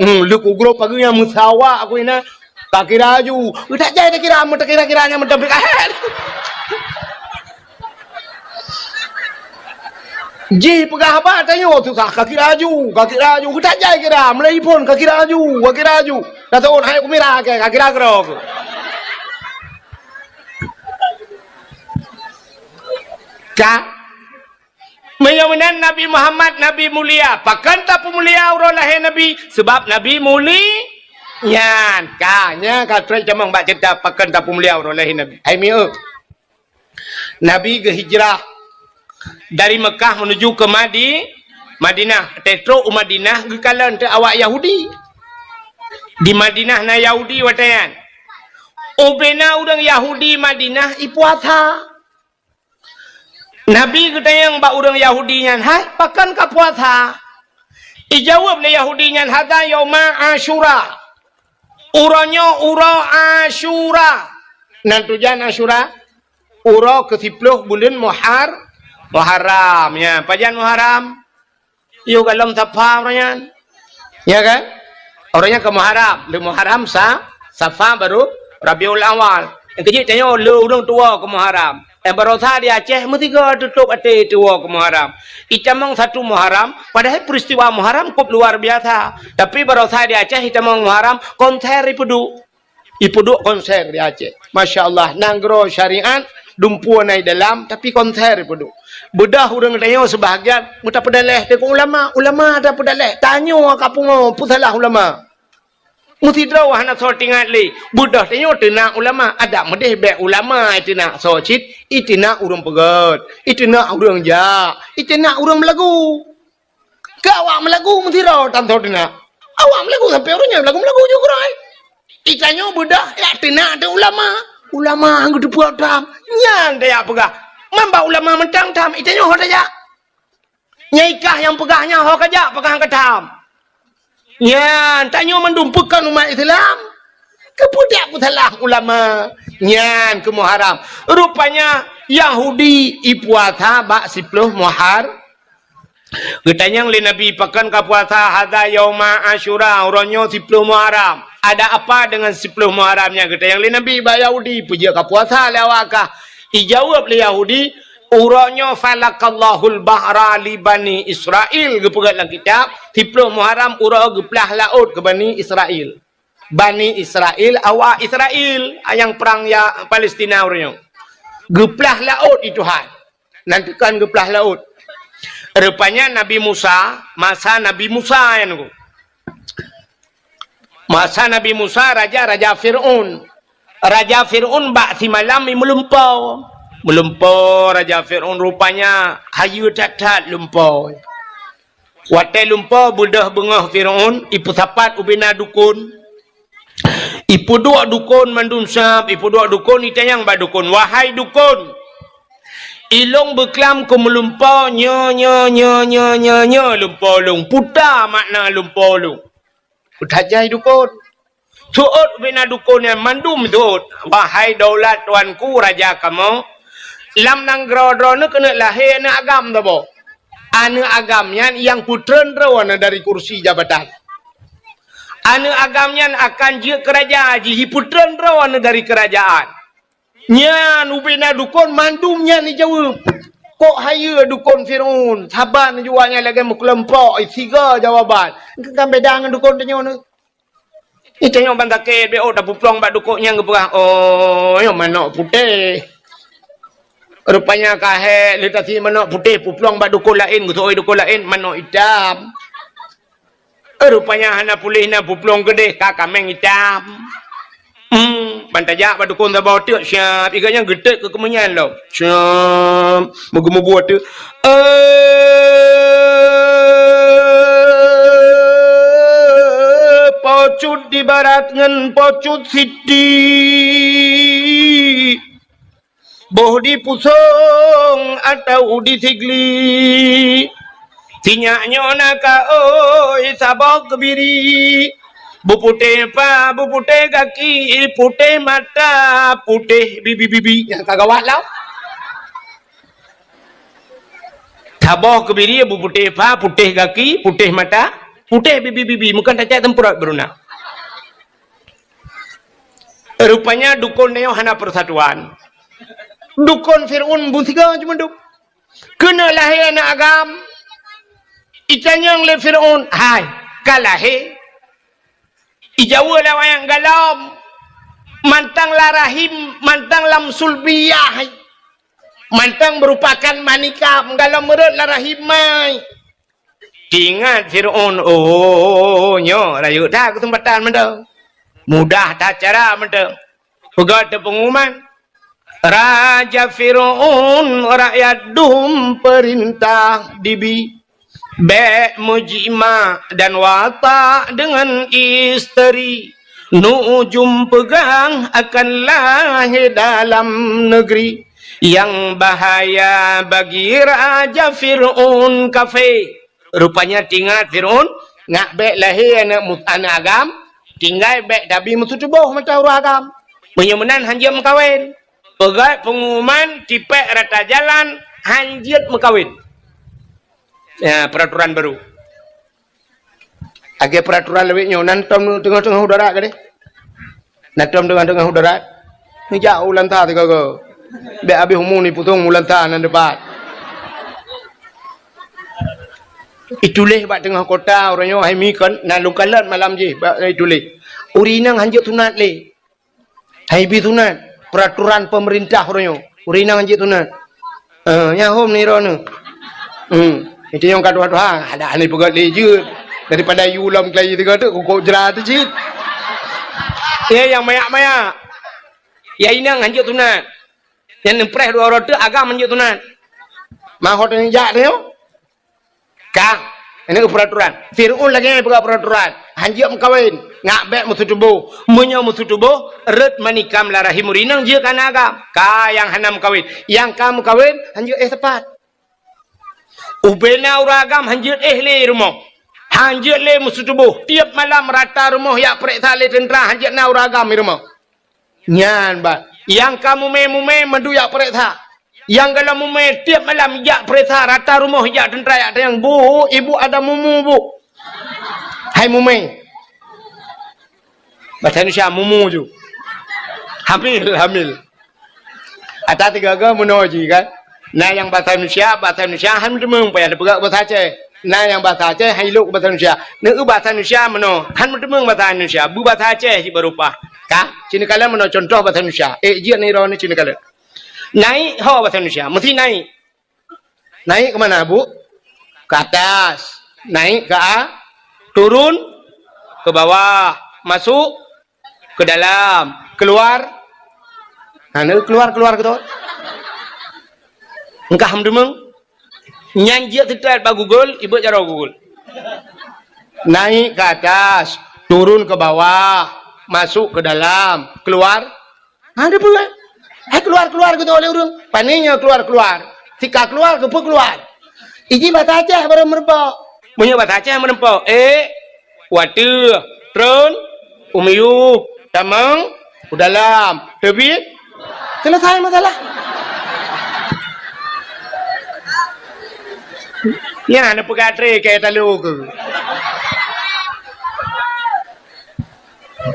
Hmm, leuku grob pageue nyang meusawa aku ina. Ka kira aju. Udah jai dah kira, meutakira-kira nyang meutabik ahet. Jih peugah haba tanyoe susah, ka kira aju, ka kira aju, geutajai kira, meulai phon ka kira aju, ka kira aju. Dah taun hai kumira ke, ka kira keudroe. Ka. Meunyoe meunan Nabi Muhammad, Nabi mulia, pakon tapeumulia uroe lahé Nabi? Sebab Nabi muli-, nyan, ka, nya ka trok tamong bak ceurita pakon tapeumulia uroe lahé Nabi. Hai mieu. Nabi geuhijrah dari Mekah menuju ke Madi-, Madinah. Tetrok u Madinah geukalon teu awak Yahudi. Di Madinah na Yahudi watée nyan. Ubena ureuëng Yahudi Madinah ipuasa. Nabi geutanyong bak ureuëng Yahudi nyan, "Hai, pakon ka puasa?" Ijaweueb lé Yahudi nyan, "Hadza yauma Asyura." Uroe nyoe uroe Asyura. Nan tujan Asyura? Uroe keusiploh buleuen Muhar-, Muharram. Ya, pajan Muharram? Yôh galom Safa uroe nyan. Ya kan? Uroe nyan ka Muharram. Lé Muharram sa-, Safa baru Rabiul Awal. Nyang keujeuet tanyoe lé ureuëng tuwoe ka Muharram. Eh, barosa di Aceh meusigoe tutôp até tuwoe ka Muharram. Itamong satu Muharram, padahai peristiwa Muharram kôp luar biasa. Tapi barosa di Aceh itamong Muharram, konser ipeuduek. Ipeuduek konser di Aceh. Masya Allah, nanggroe syariat, dumpeue na i dalam, tapi konser ipeuduek. Beudoh ureuëng tanyoe seubahagian, meutapeudaléh teungku ulama, ulama tapeudaléh. Tanyoe ka pungo, peusalah ulama. Meusidroe hana soe teuingat lé. Beudoh tanyoe teunak ulama, adak meudeh bék ulama iteunak soe cit, iteunak ureuëng peugét, iteunak ureuëng jak, iteunak ureuëng meulagu. Keu awak meulagu meusidroe tan soe teunak. Awak meulagu sampoe uroe nyoe meulagu-meulagu ju keurôi. Itanyoe beudoh jak teunak teuh ulama. Ulama han geuteupeue tham. Nyan tajak peugah. Man bak ulama mantong tham, itanyoe ho tajak. Nyang ikah nyang peugah nyan ho kajak, pakon han katham. Nyan, tanyoe mandum pakon umat Islam. Keupeue dak peusalah ulama? Nyan keu Muharram. Rupanya Yahudi ipuasa bak siploh Muhar-, Geutanyong lé Nabi, "Pakon ka puasa?" "Hadza yauma Asyura, uroe nyoe siploh Muharram." "Ada apa dengan siploh Muharram nyan?" Geutanyong lé Nabi bak Yahudi, "Peue jeuet ka puasa lé awak kah?" Ijaweueb lé Yahudi, "Uroe nyoe falaqallahul bahra li Bani Israil." Geupeugah lam kitab, siploh Muharram uroe geuplah laôt keu Bani Israil. Bani Israil, awak Israil, nyang prang ya Palestina uroe nyoe. Geuplah laôt di Tuhan. Nan teukan geuplah laôt. Rupanya Nabi Musa, masa Nabi Musa nyan ku. Masa Nabi Musa, raja, raja Fir'aun. Raja Fir'aun bak simalam i meulumpo. Meulumpo raja Fir'aun rupanya hayeue that-that lumpo. Watée lumpo beudôh beungoh Fir'aun, ipeusapat ubena dukon. Ipeuduek dukon mandum sab, ipeuduek dukon, itanyong bak dukon, "Wahai dukon, ilong beuklam keu meulumpo nyoe, nyoe, nyoe, lumpo lôn. Peue makna lumpo lôn?" Peue tajak dukon. Seuôt ubena dukon nyan mandum seuôt, "Wahai daulat tuanku raja kamoe, lam nanggroe droeneuh keuneuk lahé aneuëk agam saboh. Aneuëk agam nyan nyang peutreun droeneuh dari kursi jabatan. Aneuëk agam nyan akan jeuet keu raja jih, jipeutreun droeneuh dari keurajaan." Nyan ubena dukon mandum nyan jijaweueb. Kok hayeue dukon Fir'aun, saban jua nyan lagée meukelompok, siga jawaban. Kan beda ngon dukon tanyoe nyoe. Nyan tanyoe ban sakét, beu tapeuplong bak dukon nyang geupeugah, "Oh, nyoe manok putéh." Rupanya ka hék, lé tasi manok putéh peuplong bak dukon laén, geuseuôt dukon laén, manok itam. Rupanya hana puléh na peuplong keudeh ka kaméng itam. Hmm, ban tajak bak dukon saboh teuk siab, iga nyang geutet keu keumeunyan lom. Siab, meugeumeubuet teuk. Eh, pocut di barat ngon pocut siti. Boh di pusong atau di sigli. Sinyak nyoe na ka oi saboh keubiri. Beuputéh pa, beuputéh gaki, putéh mata, putéh bibi-bibi. Nyang ka gawat lah. Saboh keubiri beuputéh pa, putéh gaki, putéh mata, putéh bibi-bibi. Meukan tacak teumpeurot beuruna. Rupanya dukon nyoe hana persatuan. Dukon Fir'aun beusiga cuma dup. Keuneuk lahé aneuëk agam, itanyong lé Fir'aun, "Hai, ka lahé?" Ijaweub lé awaknyan, "Galom, mantong lam rahim, mantong lam sulbiyah, mantong meurupakan manikam, galom meurot lam rahim mai." Teuingat Fir'aun, "Oh, nyoe rayeuk that keuseumpatan mantong. Mudah that cara mantong." Peugah teupeunguman, "Raja Fir'aun, rakyat dum peurintah dibi. Bék meujimak dan watak deungon isteri. Nujum peugah akan lahé dalam negeri. Nyang bahaya bagi Raja Fir'aun kafé." Rupanya teuingat Fir'aun, ngak bék lahé aneuëk mu-, aneuëk agam, tinggai bék tabi meututoboh mata ureuëng agam. Meunyoe meunan hanjeuet meukawen. Peugah peunguman tipék rata jalan hanjeuet meukawen. Ya, peraturan baru. Lagée peraturan lawét nyoe, nan tom teungoh-teungoh udara gadeh. Nan tom teungoh-teungoh udara. Neujak u Lanta sigoe-goe. Bék habéh umu ni pusong u Lanta nan dipat. Ituléh bak teungoh kota uroe nyoe hai mi kon na lungkalon malam jih bak ituléh. Ureuëng inong hanjeuet sunat lé. Hai bi sunat, peraturan pemerintah uroe nyoe. Ureuëng inong hanjeuet sunat. Eh, nyang hom ni droeneuh. Hmm, itu nyang ka tuha-tuha, ada ni peugah lé jeuet. Daripada yu lom kelai tiga tu, kukok jera tu cit. Ya, nyang mayak-mayak. Ya, inong hanjeuet sunat. Nyang neupreh dua uroe tu agam hanjeuet sunat. Mahot nyang jak tu. Ka, ini peraturan. Fir'aun lagée nyan peugah peraturan. Hanjeuet meukawen, ngak bék meututoboh. Meunyoe meututoboh, rot manikam lam rahim ureuëng inong jeuet keu aneuëk agam. Ka nyang hana meukawen. Nyang ka meukawen, hanjeuet éh sapat. Ubena ureuëng agam hanjeuet éh lé rumoh. Hanjeuet lé meututoboh. Tiep malam rata rumoh jak peureksa lé teuntra hanjeuet na ureuëng agam di rumoh. Nyan bah, nyang ka mumé-mumé mandum jak peureksa. Nyang galom mumé tiep malam jak peureksa rata rumoh jak teuntra jak tanyong, "Bu, ibu ada mumu, Bu?" Hai mumé. Bahasa Indonesia mumu ju. Hamil, hamil. Ata tiga-tiga meunoe jih kan. Na nyang bahasa Indonesia, bahasa Indonesia han meuteumong payah neupeugah bahasa Aceh. Na nyang bahasa Aceh han ilok bahasa Indonesia. Neu bahasa Indonesia meunoe, han meuteumong bahasa Indonesia, beubahasa Aceh jih barupah. Ka, sinoe kalon meunoe contoh bahasa Indonesia. Eh, jeuet ni droeneuh sinoe kalon. Naik ho bahasa Indonesia, mesti naik. Naik ke mana, Bu? Ke atas. Naik ke a-, turun ke bawah. Masuk ke dalam, keluar. Ha, na keluar-keluar gitu. Engkah meudeungoe. Nyan jeuet seutôt bak Google, ibeuet jaroe Google. Naik ke atas, turun ke bawah, masuk ke dalam, keluar. Ha, ada peue? Hai keluar-keluar gitu oleh ureuëng. Pane nyoe keluar-keluar. Sika keluar, keupeue keluar? Iji bahasa Aceh baru meureumpok. Meunyoe bahasa Aceh meureumpok, eh, watée tron, u miyueb, tamong, u dalam, teubiet, selesai masalah. Nyan neupeugah tré keu talo keu.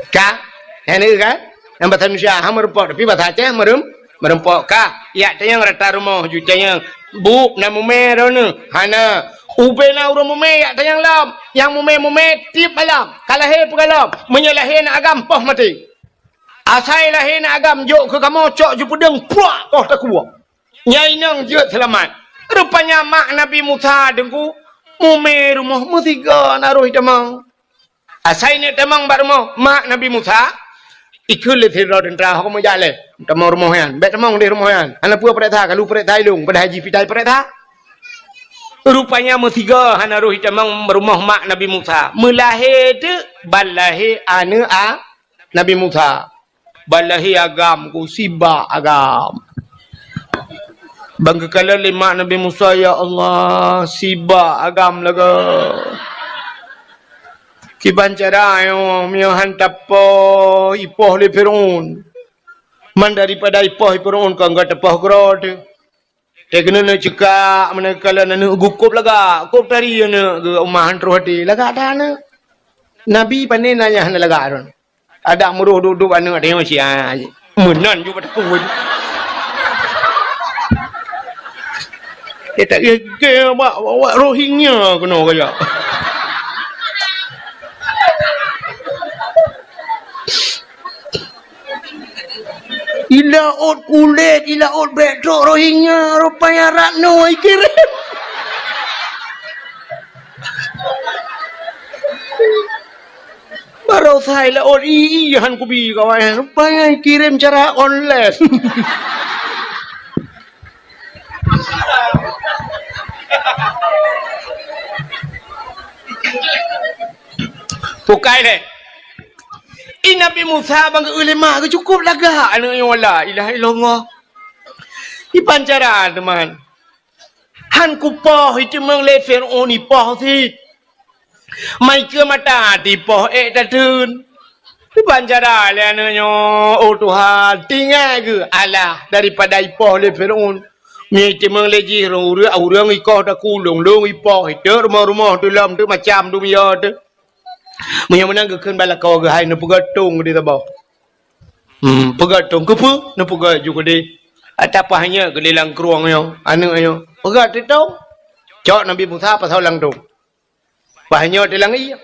Ka? Nyan kan? Nyang bahasa Indonesia ha meureumpok, tapi bahasa Aceh meureuem-, Meurumpok kah, jak tanyong rata rumoh ju tanyong. Buk na mumè droeneuh? Hana. Ubé na ureueng mumè jak tanyong lom. Nyang mumè-mumè tiep malam. Ka lahé peue gohlom. Meunyoe lahé na agam, poh maté. Asai lahé na agam, jok keu kamoe cok ju peudeueng, puak, poh takue. Nyan inong jeuet seulamat. Rupanya mak Nabi Musa deungku, mumè rumoh meusigoe na roh itamong. Asai neuk tamong bak rumoh mak Nabi Musa, ikheun lé sidroe teuntra, "Ho kamoe jak lé, tamong rumoh nyan. Bèk tamong deh rumoh nyan. Hana peue pareksa, ka lheueh pareksa i lôn, padahai jih pitai pareksa." Rupanya meusigoe hana roh itamong rumoh mak Nabi Musa. Meulahé teuk ban lahé aneuk a Nabi Musa. Ban lahé agam ku, sibak agam. Ban geukalon lé mak Nabi Musa, "Ya Allah, sibak agam lagèe. Kiban cara nyoe, meunyoe han tapoh, ipoh lé Fir'aun. Man daripada ipoh lé Fir'aun, kon ka tapoh keudroe teuh." Teuh keuneuk neuk ceukak, meunan kalon aneuk geuh kôb lagak, kôb tari aneuk geuh, uma han troh até, lagak that aneuk. Nabi pané na nyang hana lagak droe. Adak meuroh duek-duek aneuk teuh nyoe sia. Meunan ju bak takue. Dia tak gègèe bak, bak, bak Rohingya keunoe kajak. Ilaôt kulét, ilaôt bèk trok Rohingya, rupanya Ratno ikirém. Baroesa ilaôt i, i han kubi kawan, rupanya ikirém cara online. Bukai lé. I Nabi Musa ban geu-eu lé mak geuh cukôp lagak aneuk nyoe, la ilaha illallah. Kiban cara teuma. Han kupoh, i teumeung lé Fir'aun ipoh cit. Mai keu mata tipoh ék tateun. Kiban cara lé aneuk nyoe, oh Tuhan, tinggai geuh alah daripada ipoh lé Fir'aun. Meunyoe i teumeung lé jih ureueng, ureueng ikoh takue, lôn-lôn ipoh, iteuk rumoh-rumoh teuh lom teuh macam dum yo teuh. Meunyoe meunan geukheun bak lakoe geuh, hai neupeugöt tông keudéh saboh. Hmm, peugöt tông keupeue? Neupeugöt ju keudéh. Ata paih nyoe keudéh lam krueng nyoe, aneuk nyoe. Peugöt teuh tông. Cok Nabi Musa pasoe lam tông. Paih nyoe teuh lam ié.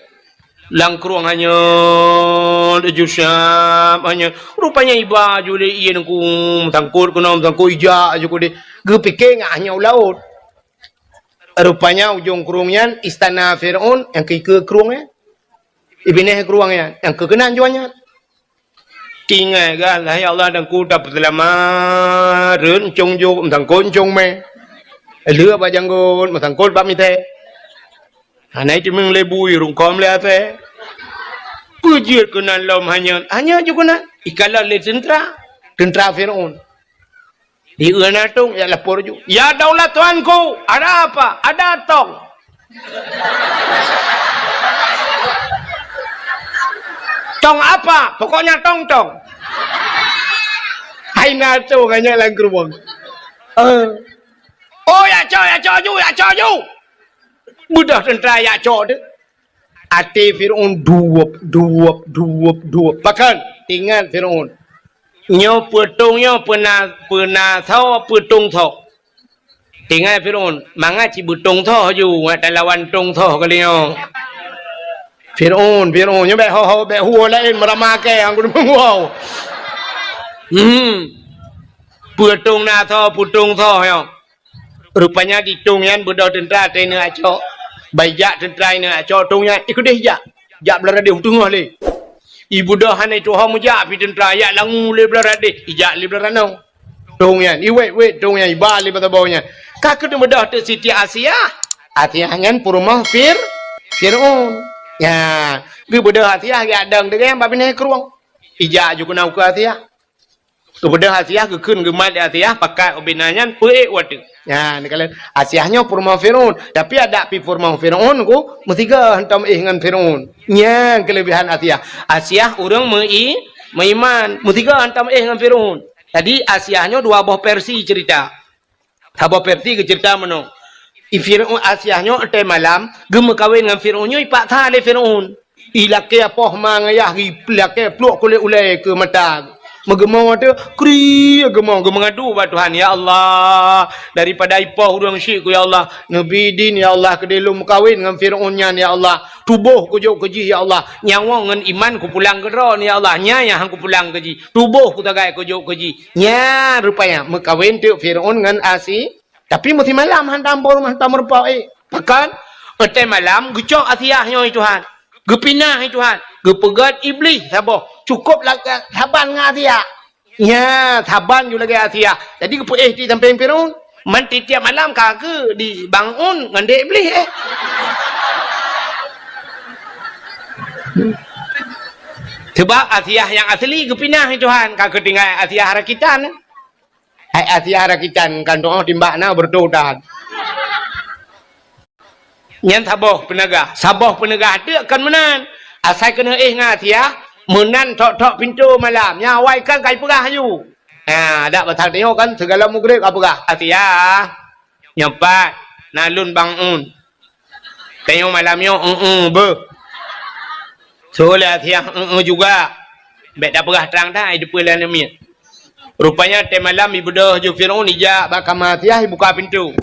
Lam krueng hanyeut, ju siab hanyeut. Rupanya iba ju lé ié ngon ku, meusangkot keunoe, meusangkot ijak ju keudéh. Geupike ngat hanyeut u laôt. Rupanya ujong krueng nyan istana Fir'aun nyang keu ikeue krueng nyan. Ibinéh krueng nyan nyang keu keunan juah nyan. Tinggai gah, lah ya Allah, dan ku tapeuseulamat, rhot cong jok, meusangkot cong mè. Lheueh bak janggot, meusangkot bak mitée. Hana i teumeung lé bui, rungkôm lé asée. Peue jeuet keunan lom hanyeut, hanyeut ju keunan. Ikalon lé teuntra, teuntra Fir'aun. Di eu na tông, jak lapor ju. "Ya daulat tuanku, ada apa? Ada tong." "Tong apa? Pokoknya tong-tong." Hai na tông, hanyeut lam krueng. Eh. "Oh, jak cok, jak cok ju, jak cok ju." Beudôh teuntra jak cok teuh. Até Fir'aun duwop, duwop, duwop, duwop. Pakon? Teuingat Fir'aun. Nyoe peue tông nyoe, peue na, peue na soe, peue tông soe. Teuingat Fir'aun, mangat cit beutông soe ju, ngat talawan tông soe kali nyoe. Fir'aun, Fir'aun, nyoe bèk ho-ho, bèk huwoe laén meurama kèe, anggô meunguwoe. Hmm. Peue tông na soe, peue tông soe nyoe. Rupanya di tông nyan beudôh teuntra teuh ineuk jak cok. Ban ijak teuntra ineuk jak cok tông nyan, ikeudéh ijak. Jak Beuladeh u teungoh lé. Ibeudôh hana ituho meujak pih teuntra, jak langue lé Beuladeh, ijak lé Beularano. Tông nyan, iwét-wét tông nyan, iba lé bak saboh nyan. Ka keuneuk beudôh teuk Siti Asiah. Asiah nyan peurumoh Fir-, Fir'aun. Nyan, geubeudôh Asiah geujak dong deungon bak binéh krueng. Ijak ju keunoe keu Asiah. Geubeudôh Asiah geukheun geumat lé Asiah pakat ubé na nyan peuék watèe. Nyan, neukalon Asiah nyoe peurumoh Fir'aun, tapi adak pih peurumoh Fir'aun ku meusigoe hantom éh ngon Fir'aun. Nyan keuleubehan Asiah. Asiah ureueng meu-i-, meuiman, meusigoe hantom éh ngon Fir'aun. Jadi Asiah nyoe dua boh versi cerita. Saboh versi geuceurita meunoe. I Fir'aun, Asiah nyoe watèe malam geumeukawen ngon Fir'aun nyoe ipaksa lé Fir'aun. Ilakèe poh ma ngon yah, ilakèe pluek kulét ulèe keu mata. Meugeumoe teuk, kri geumoe, geumeungadu bak Tuhan, "Ya Allah, daripada ipoh ureuëng syik ku, ya Allah, neubi idin, ya Allah, keudeh lôn meukawen ngon Fir'aun nyan, ya Allah. Tuboh kujok keu jih, ya Allah. Nyawöng ngon iman kupulang keu droe, ya Allah. Nyan nyang han kupulang keu jih. Tuboh kutagai kujok keu jih." Nyan rupanya meukawen teuk Fir'aun ngon Asi-, Tapi meusimalam hantom bak rumoh, hantom meurumpok, eh. Pakon? Watée malam geucok Asiah nyoe, "Tuhan, geupinah, Tuhan, geupeugét Iblih saboh. Cukôp lagée saban ngon Asiah." Nya, saban ju lagée Asiah. Jadi geupeuéh di sampéng Firaun. Man tiep-tiep malam ka geu di bangun ngon dek Iblih, eh. Sebab Asiah nyang asli geupinah, Tuhan, ka geutinggai Asiah rakitan. Hai Asiah rakitan kan doh timbak na beureutoh that. Nyan saboh peuneugah, saboh peuneugah teuk kon meunan. Asai keuneuk éh ngon Asiah, meunan thok-thok pintoe malam. Nyan awai kan kai peugah aju. Ha, dak pasal tanyoe kan sigala mugreb ka peugah, "Asiah, nyoe pat na lôn bangun." Tanyoe malam nyoe, "Eueh, beuh." Soe lé Asiah, "Eueh juga." Bék tapeugah trang that, ai teupeue lé aneuk miet. Rupanya watée malam ibeudôh ju Firaun ijak bak kama Asiah ibuka pintoe.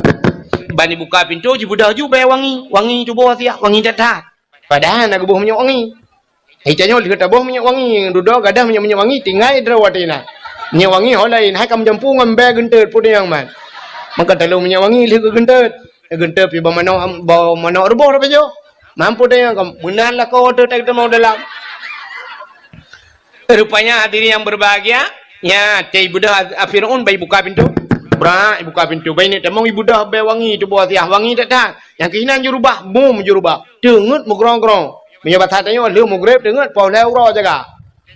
Ban ibuka pintoe jibeudôh ju bée wangi, wangi tuboh Asiah, wangi that-that. Padahai na geuboh minyeuk wangi. Hai tanyoe lheueh taboh minyeuk wangi, dudoe gadoh minyeuk-minyeuk wangi tinggai droe watée na. Minyeuk wangi ho laén, hai ka meujampu ngon bée geunteut peue nyang man. Maka taleueng minyeuk wangi lheueh geugeunteut. Geunteut pih bak manok, bak manok ruboh tapajoh. Mampu tanyong kamoe, meunan lakoe teuh tamong dalam. Rupanya hadirin yang berbahagia, nya, teuh ibeudôh a-, a Firaun bai buka pintoe. Brak, ibuka pintoe. Bai neuk tamong ibeudôh bée wangi tuboh Asiah, wangi that-that. Nyang keuh inan jurubah, bum jurubah. Teungeut meugrong-grong. Meunyoe basa tanyoe lheueh mugreb teungeut poh lhée uroe jaga.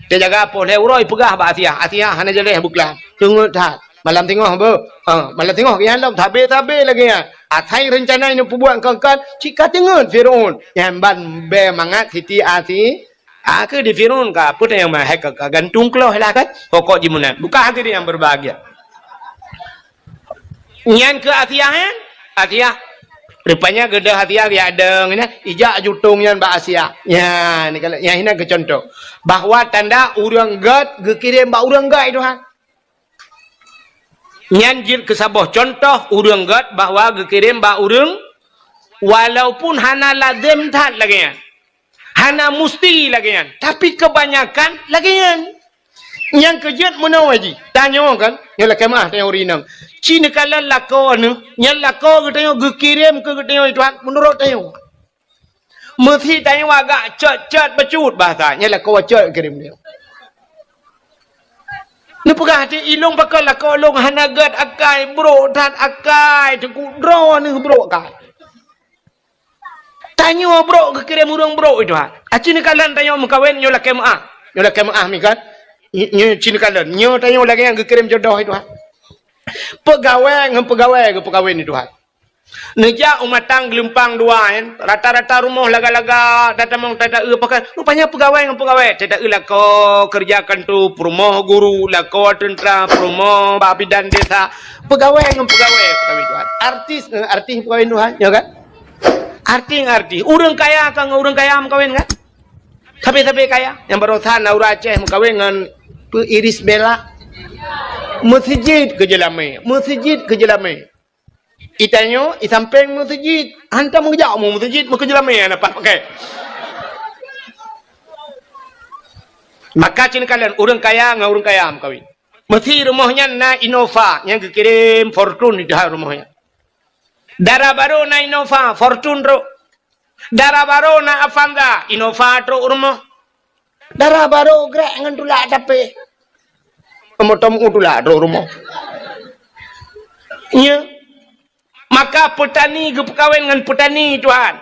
Teujaga poh lhée uroe ipeugah bak Asiah, "Asiah hana jaleh beuklam. Teungeut that. Malam singoh beuh." Ha, malam singoh geuyan lom, sabe-sabe lagée nyan. Asai reuncana nyang peubuet kon-kon, cit ka teungeut Firaun. Nyan ban bée mangat Siti Asi-, a keu di Firaun ka, peue nyang hai ka, ka gantung kloh lah kan. Pokok jih meunan. Bukan hadirin yang berbahagia. Nyan keu Asiah nyan. Asiah. Rupanya geudoh Asiah geujak dong nyan, ijak jutong nyan bak Asiah. Nyan, nyan inan keu contoh. Bahwa tanda ureuëng gét geukirém bak ureuëng gét, Tuhan. Nyan jeuet keu saboh contoh ureuëng gét bahwa geukirém bak ureuëng, walaupun hana lazem that lagée nyan. Hana musti lagée nyan, tapi keubanyakan lagée nyan. Nyang keu jeuet meunoe jih, tanyoe kan, nyoe lakée meuáh tanyoe ureuëng inong. Ci neukalon lakoe neuh, nyan lakoe geutanyoe geukirém keu geutanyoe Tuhan meunurot tanyoe. Meusi tanyoe agak cot-cot bacut bahasa, nyan lakoe cot geukirém tanyoe. Neupeugah até ilong pakon lakoe lôn hana gét akai, brok that akai, teungku droe neuh brok akai. Tanyoe brok geukirém ureuëng brok, Tuhan. Aci neukalon tanyoe meukawen nyoe lakée meuáh. Nyoe lakée meuáh mi kan? Ny-, nyoe ci neukalon. Nyoe tanyoe lagée nyang geukirém jodoh, Tuhan. Peugawée ngon peugawée geupeukawen, Tuhan. Neujak u matang geulumpang dua, kan? Rata-rata rumoh laga-laga, tatamong tata-eu pakai. Rupanya peugawée ngon peugawée. Tata-eu lakoe keureuja kanto, peurumoh guru, lakoe teuntra, peurumoh bak bidan desa. Peugawée ngon peugawée, peugawée, Tuhan. Artis ngon artis peugawée, Tuhan. Ya kan? Artis ngon artis. Ureuëng kaya ka ngon ureuëng kaya meukawen kan? Sabe-sabe kaya. Nyang barosan na ureuëng Aceh meukawen ngon peu Iris Bella. Meuseujid keu jeulamé. Meuseujid keu jeulamé. Itanyoe, isampéng meuseujid. Hantom geujak mu meuseujid, meukeujeulamé na pat pakai. Maka ci neukalon ureuëng kaya ngon ureuëng kaya meukawen. Meusi rumoh nyan na Innova, nyang geukirém Fortuner di rumoh nyan. Dara barô na Innova, Fortuner trok. Dara barô na Avanza, Innova trok u rumoh. Dara barô grek ngon tulak tapi. Moto meu tulak trok u rumoh. Nya. Maka peutani geupeukawen ngon peutani, Tuhan.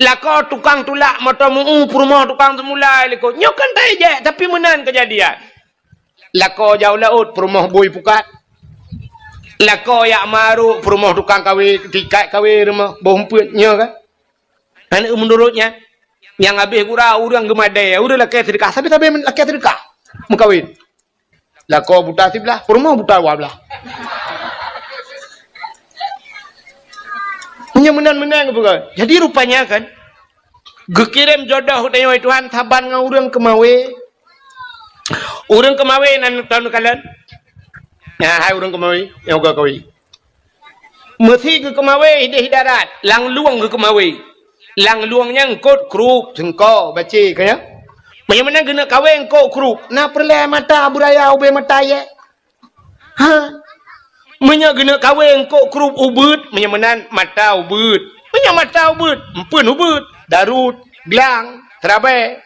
Lakoe tukang tulak moto meu, peurumoh tukang seumulai lakoe. Nyoe kan tajak, tapi meunan keujadian. Lakoe jak u laôt, peurumoh bui pukat. Lakoe jak marok, peurumoh tukang kawé, tikat kawé rumoh, boh umpeuet nyoe kan. Aneuk meunurot nyan, nyang habéh gura ureuëng geumadée, ureuëng lakée seudeukah, sabe-sabe lakée seudeukah meukawen. Lakoe buta siblah, peurumoh buta dua blah. Nyan meunan-meunan geupeugah. Jadi rupanya kan, geukirém jodoh tanyoe Tuhan saban ngon ureuëng keumawé. Ureuëng keumawe nan tahu neukalon? Nah, hai ureuëng keumawe nyang ka kawe. Meusi geukeumawe ideh darat, lam lueng geukeumawe. Lam lueng nyan eungkôt, krup, seungko, bacé, ka nyan. Meunyoe meunan geuneuk kawe eungkôt, krup, na peureulée mata beuraya ubé mata yé? Ha? Meunyoe geuneuk kawe eungkôt, krup, ubeuet, meunyoe meunan mata ubeuet. Meunyoe mata ubeuet, eumpeuen ubeuet, darut, glang, seurabée.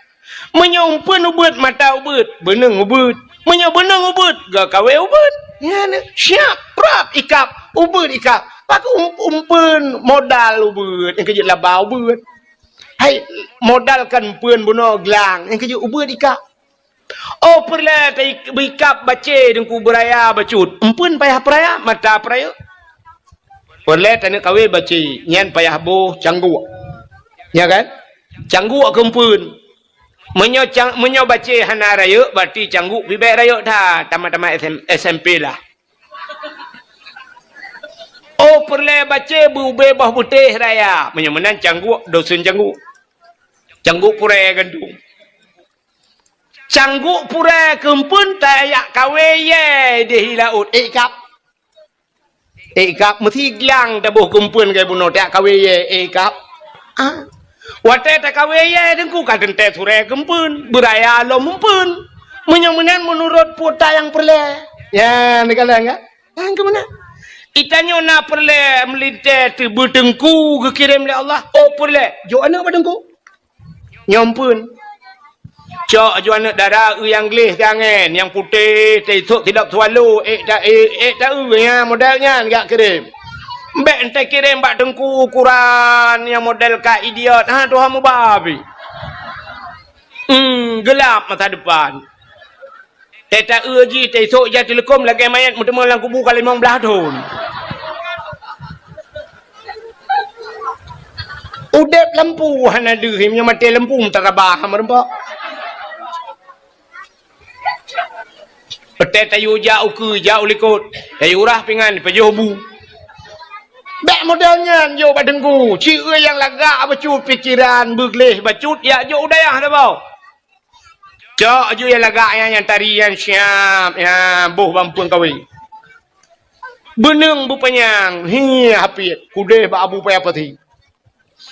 Meunyoe eumpeuen ubeuet, mata ubeuet, beuneueng ubeuet. Meunyoe beuneueng ubeuet, geukawe ubeuet. Nyan, siap, prap, ikab, ubeuet ikab. Pakon um-, eumpeuen modal ubeuet, nyang keujeuet laba ubeuet. Hai, modal kan eumpeuen bunoe glang, nyang keujeuet ubeuet ikab. Oh, peureulée ta-, beuikab bacé Teungku beuraya bacut. Eumpeuen payah peuraya, mata peuraya. Peureulée taneuk kawe bacé, nyan payah boh cangguk. Ya kan? Cangguk keu eumpeuen. Meunyoe cang-, meunyoe bacé hana rayeuk, berarti cangguk pih bék rayeuk that, tamat-tamat S M, S M P lah. Oh, peureulée bacé beu-ubé boh beutéh raya. Meunyoe meunan cangguk, dosen cangguk. Cangguk purée gandong. Cangguk purée keu eumpeuen tajak kawe yé deh i laôt, ék ikab. Ék ikab meusi glang taboh keu eumpeuen keu bunoe tajak kawe yé, ék ikab. Ah. Watée takawe yé Teungku ka teuntée surée keu eumpeuen, beuraya lom eumpeuen. Meunyoe meunan meunurot peue ta nyang peureulée. Ya, neukalon ka? Nyang keu meunan. Geutanyoe na peureulée meulintée teubeu Teungku geukirém lé Allah. Oh, peureulée. Jok aneuëk bak Teungku. Nyoe eumpeuen. Cok aju aneuëk dara eu nyang gleh tangén, nyang putéh, teusok sidop swallow, ék ta-, ék, ék ta-eu nyan, model nyan jak kirém. Bék entée kirém bak Teungku ukuran nyang model ka idiot, ha, tuha mubabi. Hmm, geulab masa depan. Teuta-eu jih, teusok ija teuleukom lagée manyét meuteumé lam kubu ka limong blaih thon. Udeb lampu hana deuh, meunyoe maté lampu meutarabah meureumpok. Peutée tayue jak ukeue, jak u likot, tayue rah pingan, pajoh bu. Bék model nyan jok bak Teungku, ci nyang lagak bacut pikeran, beugleh bacut, jak jok u dayah saboh. Cok aju nyang lagak nyan, nyang tari nyan siab, nyan boh bak eumpeuen kawe. Beuneueng beupanyang, hi hapiet, keudeh bak Abu Paya Pasi.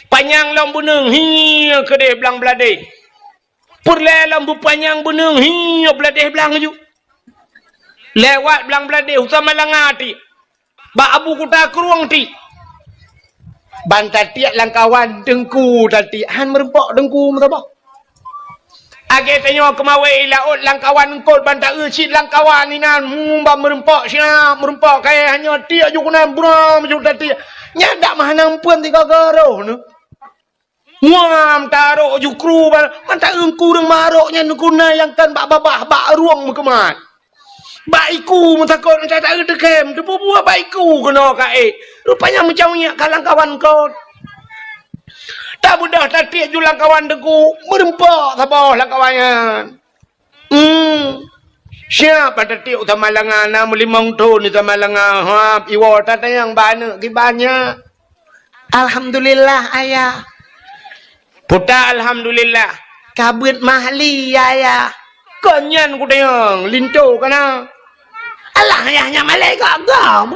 Panyang lom beuneueng, hi keudeh blang bladeh. Peureulée lom beupanyang beuneueng, hi bladeh blang aju. Lewat blang bladeh, u Samalanga tiek. Bak Abu Kuta Krueng tiek. Ban tatiek lam kawan Teungku tatiek, han meureumpok Teungku meusaboh. Lagée tanyoe keumawe i laôt lam kawan eungkôt ban ta-eu cit lam kawan inan, hmm, ban meureumpok siab, meureumpok kayée hanyoe tiek ju keunan buram ju tatiek. Nyan dak meuhana eumpeuen sigoe-goe roh neuh. Muam tarok jukru ba-, mantong ureuëng marok nyan guna nyang kan bak babah, bak rueng meukeumat. Bak iku meutakot mantong taeu teukem, teupeue-peue bak iku keunoe ka ék. Rupanya meucaweuek ka lam kawan kon. Tabeudôh tatiek ju lam kawan Teungku, meureumpok saboh lam kawan nyan. Hmm. Siap pada tiek u Samalanga, na meulimong thon di Samalanga. Hap, iwoe tatanyong bak aneuëk kiban nyan. Alhamdulillah, Ayah. Peue ta alhamdulillah? Ka beuet mahli, Ayah. Kon nyan kutanyong, linto kana. Alah, Ayah, nyan malée gak-gak.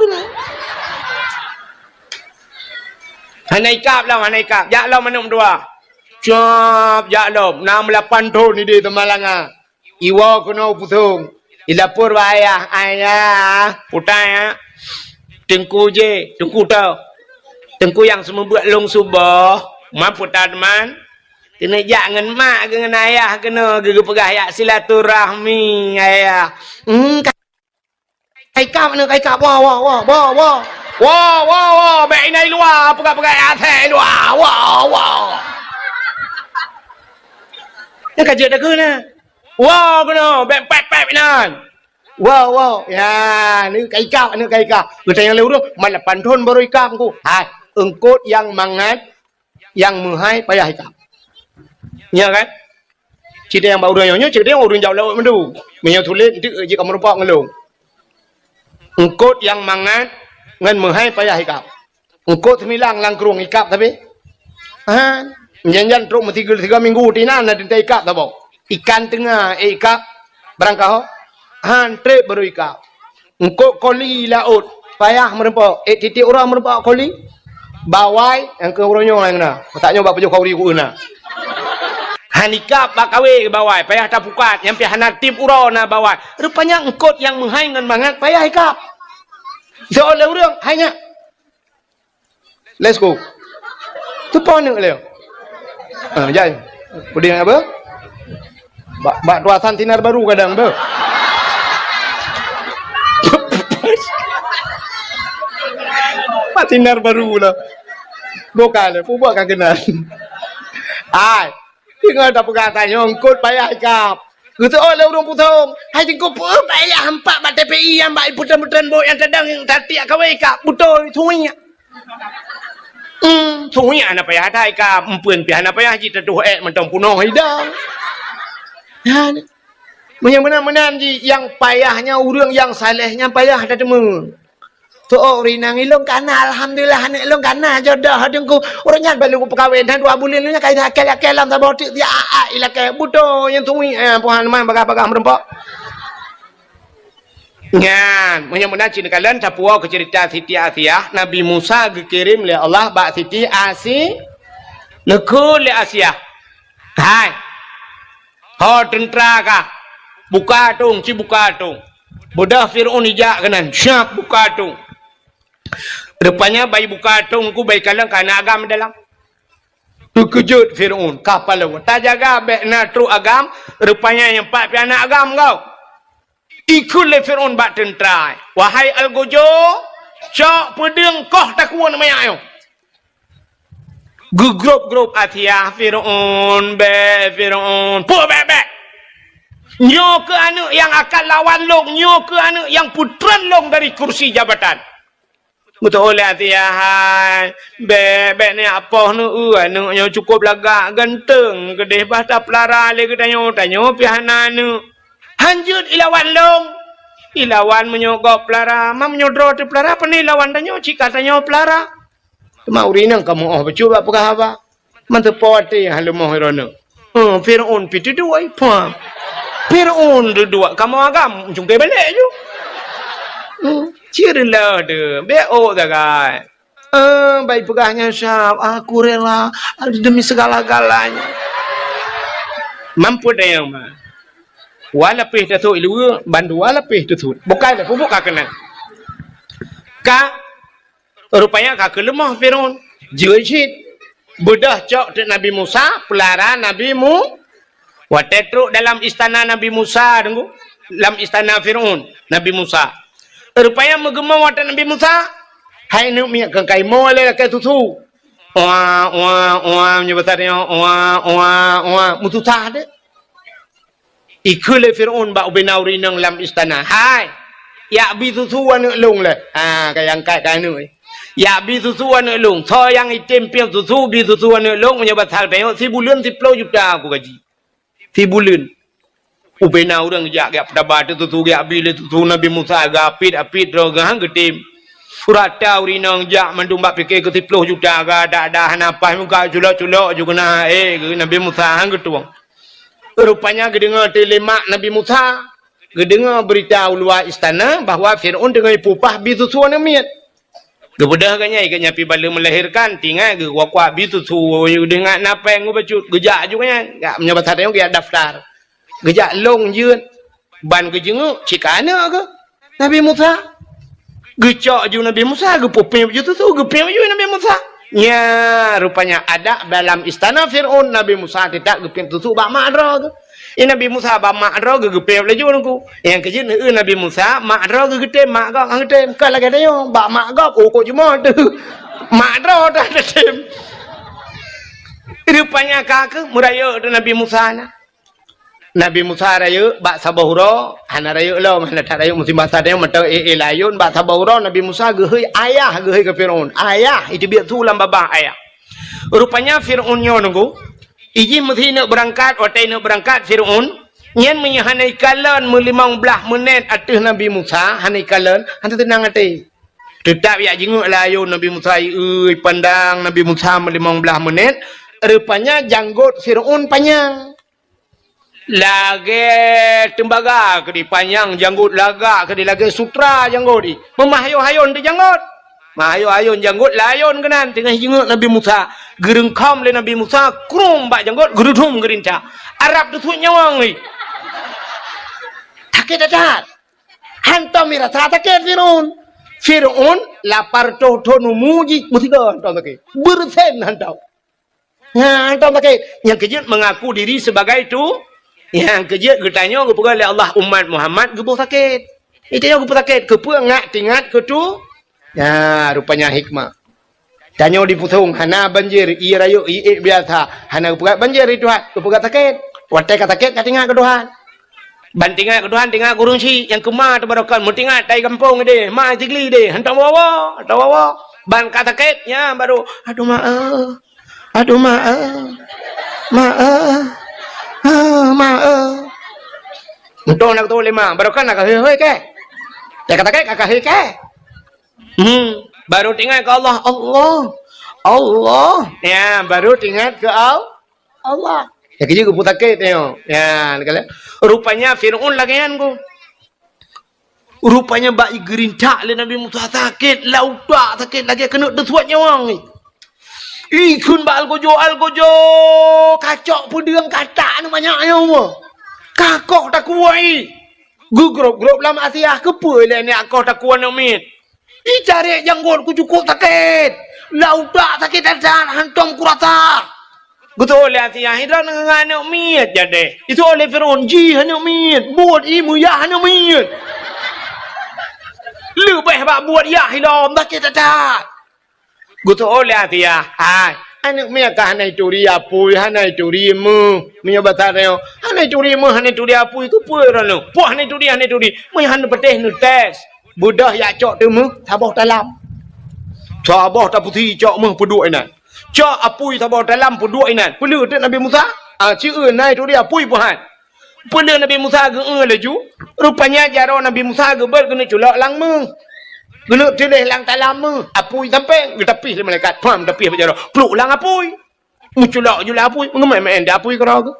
Hana ikab lom, hana ikab. Jak lom aneuëk meutuwah. Siap, jak lom. Na meulapan thon di Samalanga. Iwoe keunoe u pusong. Ilapor bak ayah, "Ayah, peue ta, ya? Teungku jih, teungku toh. Teungku nyang seumeubeuet lôn suboh, man peue ta teuma? Keuneuk jak ngon mak geuh ngon ayah keunoe geuh geupeugah jak silaturahmi, ayah." Hmm, ka-, ka ikab aneuëk, ka ikab. Woe, woe, woe, woe, woe. Woe, woe, woe, bék inan i luwa, peugah-peugah asèe i luwa. Woe, woe. Nyan ka jeuet takheun na. Woe keunoe, bék pép-pép inan. Woe, woe. Ya, ni ka ikab, ni ka ikab. Geutanyong lé ureuëng, "Man lapan thon baru ikab, Teungku?" Hai, eungkôt nyang mangat, nyang meuhai payah ikab. Ya kan? Cit nyang bak ureuëng nyoe, cit nyang ureuëng jaweueb lawét meundu. Meunyoe sulet, eunteuk jih ka meurumpok ngon lôn. Eungkôt nyang mangat ngon meuhai payah ikab. Eungkôt seumilang lam krueng ikab sabe. Ha, jan-jan trok meusigoe-sigoe minggu tinan na teuntée ikab saboh. Ikan teunga, eh, ikab. Barangkaho, han treb barô ikab. Eungkôt koli laôt, payah meurumpok. Ék tieb-tieb uroe meurumpok koli. Bawai, nyang keu uroe nyoe nyang na. Masa nyoe bak pajoh khauri ku na. Han ikab bak kawé bawai, payah tapukat. Nyang pih hana tieb uroe na bawai. Rupanya eungkôt nyang meuhai ngon mangat payah ikab. Soe lé ureuëng, hai nyak. Let's go. Teupeue aneuk lé. Ha, jai. Udeh apa? Bak, bak tuasan sinar baru kadang tu. Bak sinar baru lah. Bukan lé, pubak ka kenal. Ai. Teungoh tapeugah tanyoe eungkôt payah ikab. Geuseuôt lé ureuëng pusong. Hai teungku peue payah hampak bak T P I nyang bak putren-putren bok nyang tadong nyang tatiek kawé ikab. Beutôi, suiek. Hmm, suiek hana payah that ikab. Empeuen pih hana payah jitatuh ék mantong punoh idang. Ha, meunyoe meunan-meunan jih, nyang payah nyan ureuëng nyang saleh nyan payah tateumé. Soe ureuëng inong ilôn kana, alhamdulillah, aneuk ilôn kana jodoh teungku. Ureuëng nyan baru peukawen, hana dua buleuen nyan ka ilakée-lakée lam saboh teuk, siat-at ilakée. Beutôi nyang tui, eh, Tuhan man bagah-bagah meurumpok. Nyan, meunyoe meunan cit neukalon, tapuwoe keu ceurita Siti Asiah, Nabi Musa geukirém lé Allah bak Siti Asi-, neukheun lé Asiah. Hai, ho teuntra kah, buka atong, ci buka atong. Beudôh Fir'aun ijak keunan, siap buka atong. Rupanya bai buka atong ku bai kalon ka na agam dalam. Teukeujot Fir'aun, ka palau. Tajaga bék na trok agam, rupanya nyang pat pih na agam kau. Ikheun lé Fir'aun bak teuntra, "Wahai algojo, cok peudeueng koh takue manyak nyoe." Geugrôb-grôb Asiah, "Fir'aun, bék, Fir'aun, peue bék-bék? Nyoe keuh aneuk nyang akan lawan lôn, nyoe keuh aneuk nyang peutreun lôn dari kursi jabatan." Meutu'oh lé Asiah, "Hai, bék, bék neujak poh neueu, aneuk nyoe cukôp lagak ganteng, keudeh bah tapeulara lé geutanyoe, tanyoe pih hana aneuk. Han jeuet ilawan lôn. Ilawan meunyoe gob peulara, ma meunyoe droe teupeulara, pane ilawan tanyoe, cit ka tanyoe peulara." Teuma ureueng inong ka meu'oh bacut bak peugah haba. Manteupo até han leumoh droeneuh. Huh, Fir'aun pih teuduek, pah. Fir'aun teuduek kamoe agam, cungké balek ju. Hmm, cit reuloh deuh, bék ôk sagai. Eh, bai peugah nyan sab, "Aku rela demi segala-galanya." Mampu dayang mah. Wa lapéh tasut iluwa, bandua lapéh tasut. Bukai dah, pupuk ka keunan. Ka Rupanya ka keu leumoh Fir'aun. Jeuet cit. Beudôh cok teuk Nabi Musa, peulara Nabi Mu-, watée trok dalam istana Nabi Musa, deungoe, lam istana Fir'aun, Nabi Musa. Rupanya meugeumong watée Nabi Musa, hai neuk miet keu kaimoe lé lakée susu. Wa, wa, wa, meunyoe basa tanyoe, wa, wa, wa, meususah deh. Ikheun lé Fir'aun bak ubena ureueng inong lam istana, "Hai, jak bi susu aneuk lôn lé." Ha, ka nyang angkat keu aneuk. "Jak bi susu aneuk lôn. Soe nyang item piep susu, bi susu aneuk lôn, meunyoe basa tanyoe, sibuleuen siplôh juta aku gaji. Sibuleuen." Ubena ureueng jak, jak peutaba teuk susu, jak bi lé susu Nabi Musa, geuapit-apit droe geuh han geutem. Rata ureueng inong jak mandum bak pike keu siplôh juta, geudak-dak hana paih muka, culok-culok ju keunan, eh, geuh Nabi Musa han geutueng. Rupanya geudeungoe teuk lé mak Nabi Musa, geudeungoe beurita u luwa istana bahwa Fir'aun teungoh jipeupah bi susu aneuk miet. Geubeudôh geuh nyan, geuh nyan pih baleue meulahirkan, tinggai geuh kuak-kuak bi susu, geudeungoe na péng geuh bacut, geujak ju geuh nyan, jak meunyoe basa tanyoe geujak daftar. Geujak lôn jeuet, ban geujeungeuk, cit ka aneuk geuh. Nabi Musa. Geucok ju Nabi Musa, geupeupéb ju susu, geupiep ju Nabi Musa. Nya, rupanya adak dalam istana Fir'aun, Nabi Musa teutab geupiep susu bak mak droe geuh. Eh, Nabi Musa bak mak droe geuh geupiep laju nungku. Nyang keujeuet neueu Nabi Musa, mak droe geuh geutem, mak gob han geutem. Kon lagée tanyoe, bak mak gob, oh, kok jumoe teuh. Mak droe dah geutem. Rupanya ka keuh meurayeuk teuk Nabi Musa na. Nabi Musa rayeuk bak saboh uroe, hana rayeuk lom, hana that rayeuk musim basa tanyoe mantong éh-éh layôn, bak saboh uroe Nabi Musa geuhôi ayah, geuhôi keu Fir'aun. "Ayah, iteubiet su lam babah ayah." Rupanya Fir'aun nyoe nunggu, ijih meusi neuk beurangkat, watée neuk beurangkat Fir'aun, nyan meunyoe hana ikalon meulimong blaih meunét ateueh Nabi Musa, hana ikalon, hana teunang até. Teutab jak jingeuk layôn Nabi Musa, ieu, ipandang Nabi Musa meulimong blaih meunét, rupanya janggot Fir'aun panyang. Lagée teumbaga keudeh, panyang janggot lagak keudeh, lagée sutra janggot jih. Meumah hayôn-hayôn teuh janggot. Mah hayôn-hayôn janggot layon keunan, teungoh jingeuk Nabi Musa. Geureungkhom lé Nabi Musa, krueng bak janggot, geureudhom geurintak. Arab teusuet nyawöng jih. Sakét that-that. Hantom jirasa sakét Fir'aun. Fir'aun lapar toh thon umu jih, meusigoe hantom sakét. Beureusen hantom. Nah, hantom sakét. Nyang keujeuet mengaku diri sebagai tu, nyang keujeuet geutanyoe geupeugah lé Allah umat Muhammad geuboh sakét. Geutanyoe geuboh sakét, keupeue ngat teuingat keu tu? Nah, rupanya hikmah. Tanyoe dipusong, hana banjir, ié rayeuk, ié biasa, hana geupeugah banjir di Tuhan, geupeugah sakét. Watée ka sakét, ka teuingat keu Tuhan. Ban teuingat keu Tuhan, teuingat keu ureueng chik nyang keuma teubarokan, meuteuingat tai gampông deh, ma sigli deh, hantom woe-woe, hantom woe-woe. Ban ka sakét, nyan baru, "Aduh ma eh, aduh ma eh, ma eh, ah, ma eh." Untung na keu lima, barokan na ka hei-hei keh. Ka sakét ka hei keh. Hmm, baru teuingat keu Allah, Allah, Allah. Ya, baru teuingat keu Al-, Allah. Ya, keujeuet geupeusakét nyoe. Ya, rupanya Fir'aun lagée nyan ku. Rupanya bak geurintak lé Nabi Musa sakét, lam utak sakét lagée keuneuk teusuet nyawöng. Ikheun bak algojo, algojo, kacok peudeueng katak nyoe banyak nyoe. Kakoh takuwai. Geugrôb-grôb lam asiah, keupeue lé nyak koh takuwai nyoe miet. Icarek janggot ku cukôp sakét. Lam utak sakét that-that, hantom kurasa. Geutôh lé Asiah, "Droeneuh ngon aneuk miet jadeh." Geutôh lé Fir'aun, "Jih aneuk miet, buet ie meuyah aneuk miet." Leubeh bak buet yah ilom, sakét that-that. Geutôh lé Asiah, "Hai, aneuk miet ka hana ituri apui, hana ituri meuh." Meunyoe basa tanyoe, "Hana ituri meuh, hana ituri apui, keupeue droeneuh? Poh hana ituri, hana ituri." Meunyoe hana patéh neutés. Beudôh jak cok teumeuh saboh talam. Saboh tapusi cok meuh peuduek inan. Cok apui saboh talam peuduek inan. Peuleueh teuk Nabi Musa? Ah, ci eu na ituri apui peuhan. Peuleueh Nabi Musa geu-eu laju. Rupanya jaroe Nabi Musa geubeuet keuneuk culok lam meuh. Keuneuk tuléh lam talam meuh. Apui sampéng, geutapih lé malaikat. Pam, tapih bak jaroe. Pluk lam apui. Meuculok ju lam apui, meugeumén-mén di apui keudroe geuh.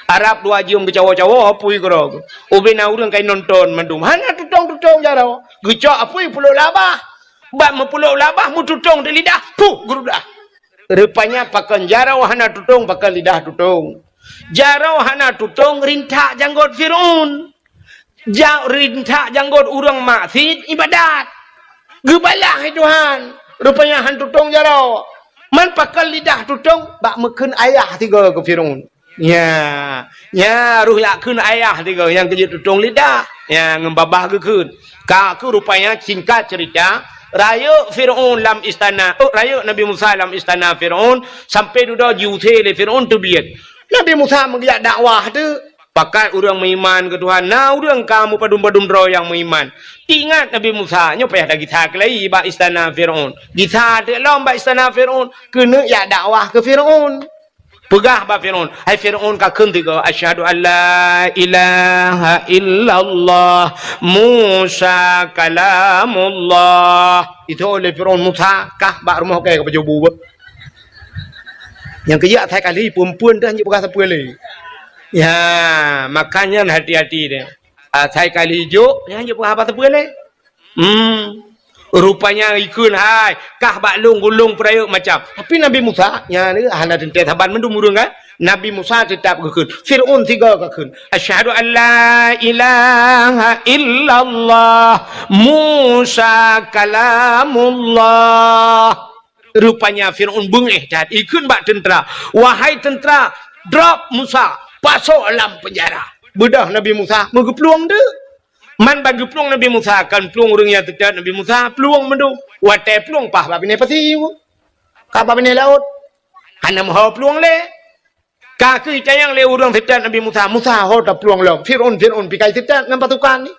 Arab dua jeuem geucawoe-cawoe apui keudroe geuh. Ubé na ureuëng ka inonton mandum. Hana tutong-tutong jaroe. Geucok apui pulok labah. Bak meupulok labah meututong di lidah, puh, geurudah. Rupanya pakon jaroe hana tutong, pakon lidah tutong. Jaroe hana tutong rintak janggot Fir'aun. Ja-, rintak janggot ureuëng maksiet ibadat. Geubalah lé Tuhan. Rupanya han tutong jaroe. Man pakon lidah tutong bak meukheun ayah sigoe keu Fir'aun. Nya, nya roh jak kheun ayah sigoe nyang keujeuet tutong lidah. Nya ngon babah geukheun. Ka keuh rupanya singkat cerita, rayeuk Fir'aun lam istana, oh, rayeuk Nabi Musa lam istana Fir'aun, sampai dudoe jiusé lé Fir'aun teubiet. Nabi Musa meugeujak dakwah teuk. Pakat ureuëng meuiman keu Tuhan, na ureuëng ka meupadum-padum droe nyang meuiman. Ingat Nabi Musa, nyoe payah tagisa keulai bak istana Fir'aun. Gisa teuk lom bak istana Fir'aun, keuneuk jak dakwah keu Fir'aun. Peugah bak Fir'aun, "Hai Fir'aun, ka kheun sigoe, 'Asyhadu an la ilaha illallah, Musa kalamullah.'" Itu lé Fir'aun, "Musa, kah bak rumoh kèe ka pajoh bu beuh." Nyang keujak asai kali peue-peue dah nyang peugah sapeue lé. Ya, makanya hati-hati deh. Asai kali jok, nyang jok peugah haba sapeue lé. Hmm. Rupanya ikheun hai, kah bak lôn gulong peurayeuk macam. Tapi Nabi Musa, nya ni hana teuntèe saban mandum ureuëng kan? Nabi Musa teutap geukheun. Fir'aun sigoe geukheun. "Asyhadu an la ilaha illallah, Musa kalamullah." Rupanya Fir'aun beungéh that, ikheun bak teuntra, "Wahai teuntra, drop Musa, pasok lam peunjara." Beudôh Nabi Musa meugeuplueng deuk. Man ban geuplueng Nabi Musa, kon plueng ureuëng nyang teutot Nabi Musa, plueng mandum. Watèe plueng paih bak binéh pasi, ka bak binéh laôt. Hana meuho plueng lé. Ka keuh itanyong lé ureuëng teutot Nabi Musa, "Musa, ho taplueng lom. Fir'aun, Fir'aun pih ka iteutot ngon pasukan ni."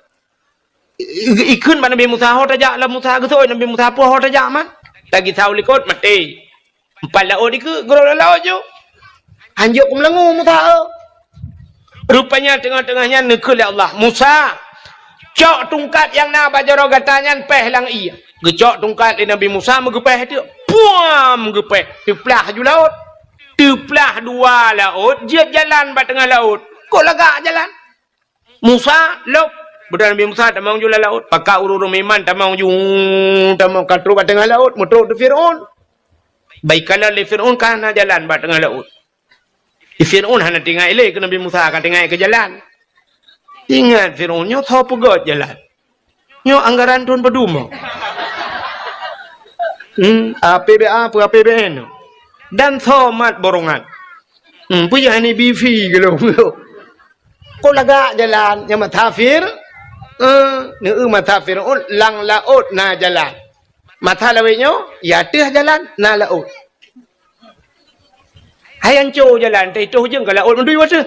I-, i-, ikheun bak Nabi Musa, "Ho tajak lom Musa." Geuseuôt Nabi Musa, "Peue ho tajak man?" Tagisa u likot, maté. Empat laôt dikeue, geurôk lam laôt ju. Hanjeuet keumeulangô Musa, eh. Rupanya teungoh-teungoh nyan neukheun lé Allah, "Musa, cok tungkat nyang na bak jaroe gata nyan péh lam ié." Geucok tungkat lé Nabi Musa, meugeupéh teuk. Puam! Geupéh. Teuplah ju laôt. Teuplah dua laôt, jeuet jalan bak teungoh laôt. Kok lagak jalan? Musa, lop. Beudôh Nabi Musa tamong ju lam laôt. Pakat ureuëng-ureuëng meuiman tamong ju, tamong ka trok bak teungoh laôt, meutrok di Fir'aun. Bak ikalon lé Fir'aun ka hana jalan bak teungoh laôt. Di Fir'aun hana teuingat lé keu Nabi Musa, ka teuingat keu jalan. Ingat Fir'aun nyoe soe peugöt jalan. Nyoe anggaran thon padum. Hmm, A P B A, apa A P B N. Dan soe mat borongan. Hmm, peue hana bifi geulong. Kok lagak jalan nyang mata Fir-, eh, neu mata Fir'aun lam laôt na jalan. Mata lawét nyoe, ya teuh jalan na laôt. Hai anco jalan, teuh itoh jeueng ka laôt meudui wateuh.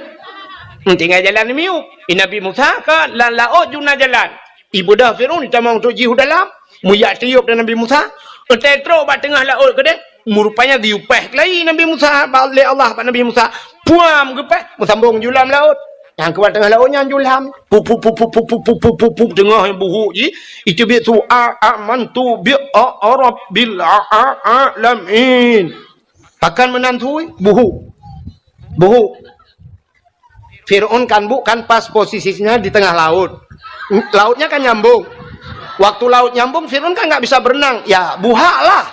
Tinggai jalan miyueb. I Nabi Musa ka lam laôt ju na jalan. Ibeudôh Fir'aun itamong trok jih u dalam, meuyak tiôb dan Nabi Musa. Teutrok bak teungoh laôt keudeh, meurupanya geuyue péh keulayi Nabi Musa, ba-, lé Allah bak Nabi Musa. Puam geupéh, meusambong ju lam laôt. Nyang keubah teungoh laôt nyan ju lam. Pup, pup, pup, teungoh buhuk jih. Iteubiet su a, amantu bi a, a rabbil a, a, alamin. Pakon meunan sui, buhuk. Buhuk. Fir'aun kan bu-, kan pas posisinya di tengah laut. Lautnya kan nyambung. Waktu laut nyambung, Fir'aun kan nggak bisa berenang. Ya, buhak lah.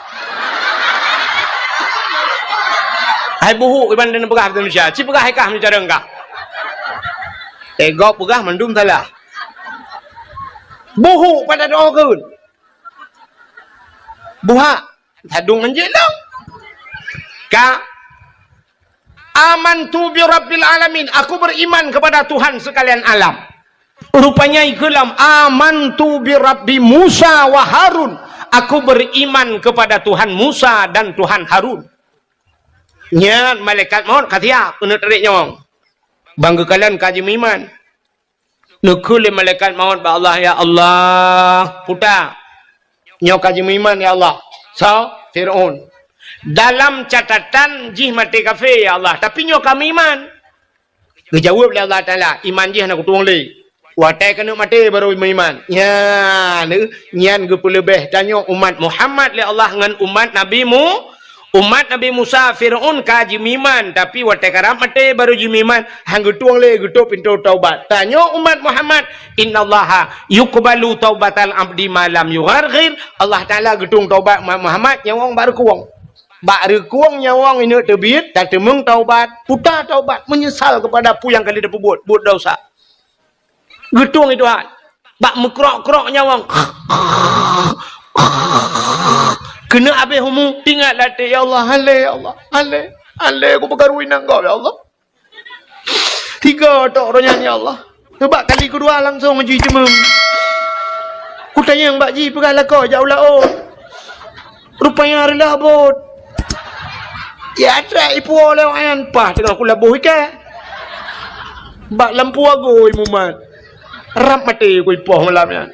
Hai buhuk iban dan peugah bahasa Indonesia. Ci peugah hai kah meucareng kah. Eh, gob peugah mandum salah. Buhuk pada doa keun. Buhak. Sadung anjing dong. Ka. Amantu bi rabbil alamin. Aku beriman kepada Tuhan sekalian alam. Rupanya ikeulam, "Amantu bi Rabbi Musa wa Harun." Aku beriman kepada Tuhan Musa dan Tuhan Harun. Nyan malaikat maut ka siap keuneuk tarék nyawöng. Bang geukalon ka jimeuiman. Neukheun lé malaikat maut bak Allah, "Ya Allah, puta, nyoe ka jimeuiman, ya Allah." Soe? Fir'aun. Dalam catatan jih maté kafé, ya Allah, tapi nyoe ka meuiman. Geujaweueb lé Allah Taala, iman jih hana kutueng lé. Watée keuneuk maté barô meuiman. Nyan, nyan geupeuleubeh tanyoe umat Muhammad lé Allah ngon umat Nabi Mu-, umat Nabi Musa. Fir'aun ka jimeuiman, tapi watée karab maté barô jimeuiman, han geutueng lé geutôp pintoe taubat. Tanyoe umat Muhammad, "Innallaha yuqbalu taubatal abdi ma lam yugharghir." Allah Taala geutueng taubat umat Muhammad nyawöng bak reukueng. Bak reukueng nyawöng ineuk teubiet, tateumeung taubat, puta taubat, meunyeusal keupada peue nyang ka lheueh tapeubuet, buet desya. Geutueng i Tuhan. Bak meukrok-krok nyawöng. Keuneuk abéh umu, ingat latée, "Ya Allah, han lé, ya Allah, han lé, han lé, kupeukaru inong gob, ya Allah." Tiga tok roh nyan, ya Allah. Teubak kali keudua langsong jih jimeuem. Kutanyong bak jih peugah lakoe jak u laôt. Rupanya reulah bot. Ya, trek ipuwoe lé awak nyan, paih teungoh kulaboh iké. Bak lampu agui mumat. Rab maté kuipoh malam nyan.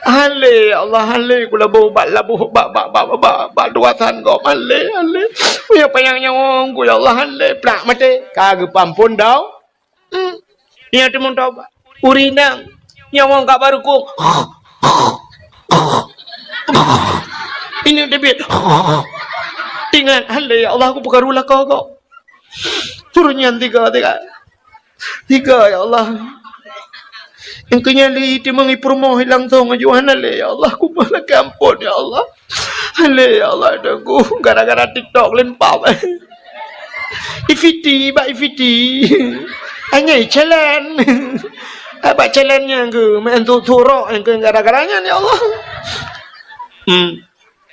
Han lé, ya Allah, han lé, kulaboh bak laboh, bak, bak, bak, bak, bak, bak dua san gob, han lé, han lé. Meunyoe panyang nyawöng ku, ya Allah, han lé, plak maté. Ka geupeuamphon dau. Hmm. Nyan teumeung taubat. Ureueng inong, nyawöng ka barô kong. Ineuk teubiet. Ingat, han lé, ya Allah, kupeukaru lakoe gob. Suruh nyan tiga, tiga. Tiga, ya Allah. Nyang keu nyan lé teumeung ipeurumoh langsong aju hana lé, ya Allah. Kumoh lakée amphon, ya Allah. Han lé, ya Allah, Tuhanku. Gara-gara TikTok lempap. Ifiti, bak ifiti. Hanya challenge. Bak challenge nyang keu, main tu turok nyang keu gara-gara nyan, ya Allah. Hmm.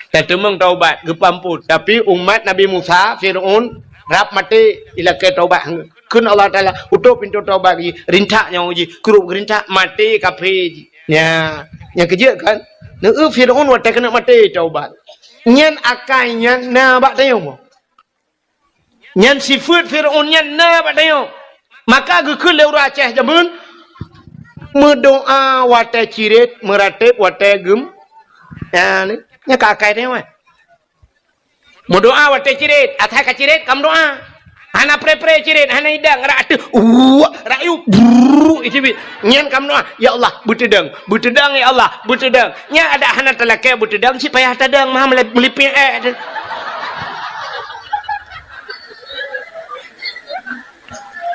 Tateumeung taubat, geupeuamphon. Tapi umat Nabi Musa, Fir'aun, rab maté ilakée taubat. Kheun Allah Taala, "Utôp pintoe taubat jih, rintak nyawöng jih, krup geurintak, maté kafé jih." Nya, nyang keujeuet kan? Neu Fir'aun watée keuneuk maté taubat. Nyan akai nyan na bak tanyoe. Nyan sifeuet Fir'aun nyan na bak tanyoe. Maka geukheun lé ureueng Aceh jameun, meudoá watée cirét, meuratéb watée geum-, nyan, nyan ka akai tanyoe, eh. Meudoá watée cirét, asai ka cirét ka meudoá. Hana pré-pré cirét, hana idang, rak ateueh, uwak, rak yu, brrrr, iteubiet. Nyan ka meudoá, "Ya Allah, beuteudong, beuteudong, ya Allah, beuteudong." Nyan adak hana talakée beuteudong, cit payah tadong, meuham meulipék, eh.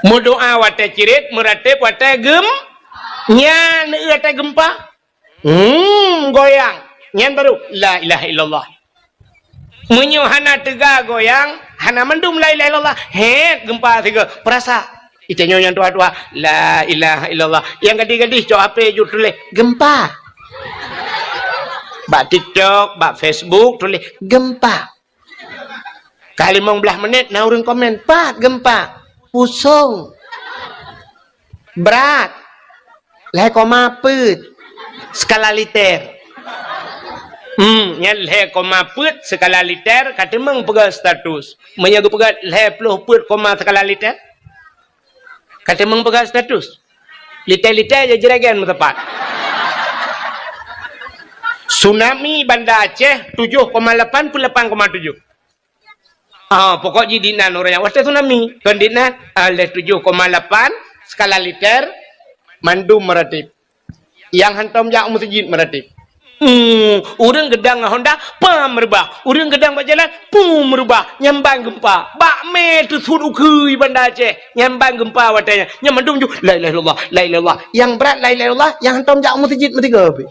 Meudoa watée cirit, meuratéb watée gem-, nyan watée geumpa. Hmm, goyang. Nyan baru la ilaha illallah. Meunyoe hana teuga goyang, hana mandum la ilaha illallah. Hét, geumpa sigoe. Peurasa. Itanyoe nyang tuha-tuha, la ilaha illallah. Nyang gadih-gadih cok H P jeuet tuléh, geumpa. Bak TikTok, bak Facebook tuléh, geumpa. Ka limong blaih menit na ureuëng komen, "Pat geumpa?" "Pusong." "Brat." "Lhée koma peuet skala liter." Hmm, nyan lhée koma peuet skala liter ka teumeung peugah status. Meunyoe geupeugah lhée ploh peuet koma skala liter, ka teumeung peugah status. Liter-liter jeuet jiragen meusapat. Tsunami Banda Aceh tujoh koma lapan peuet lapan koma tujoh. Ah, pokok jih dinan ureuëng nyang watée tsunami. Kon dinan, ah, lhée tujoh koma lapan skala liter, mandum meuratéb. Nyang hantom jak u meuseujid meuratéb. Hmm, ureuëng geudang ngon honda, pam meurubah. Ureuëng geudang bak jalan, pum meurubah. Nyan ban geumpa. Bak mé teusut ukeue Banda Aceh. Nyan ban geumpa watée nyan. Nyan mandum ju, la ilaha illallah, la ilaha illallah. Nyang brat la ilaha illallah, nyang hantom jak u meuseujid meusigoe pih.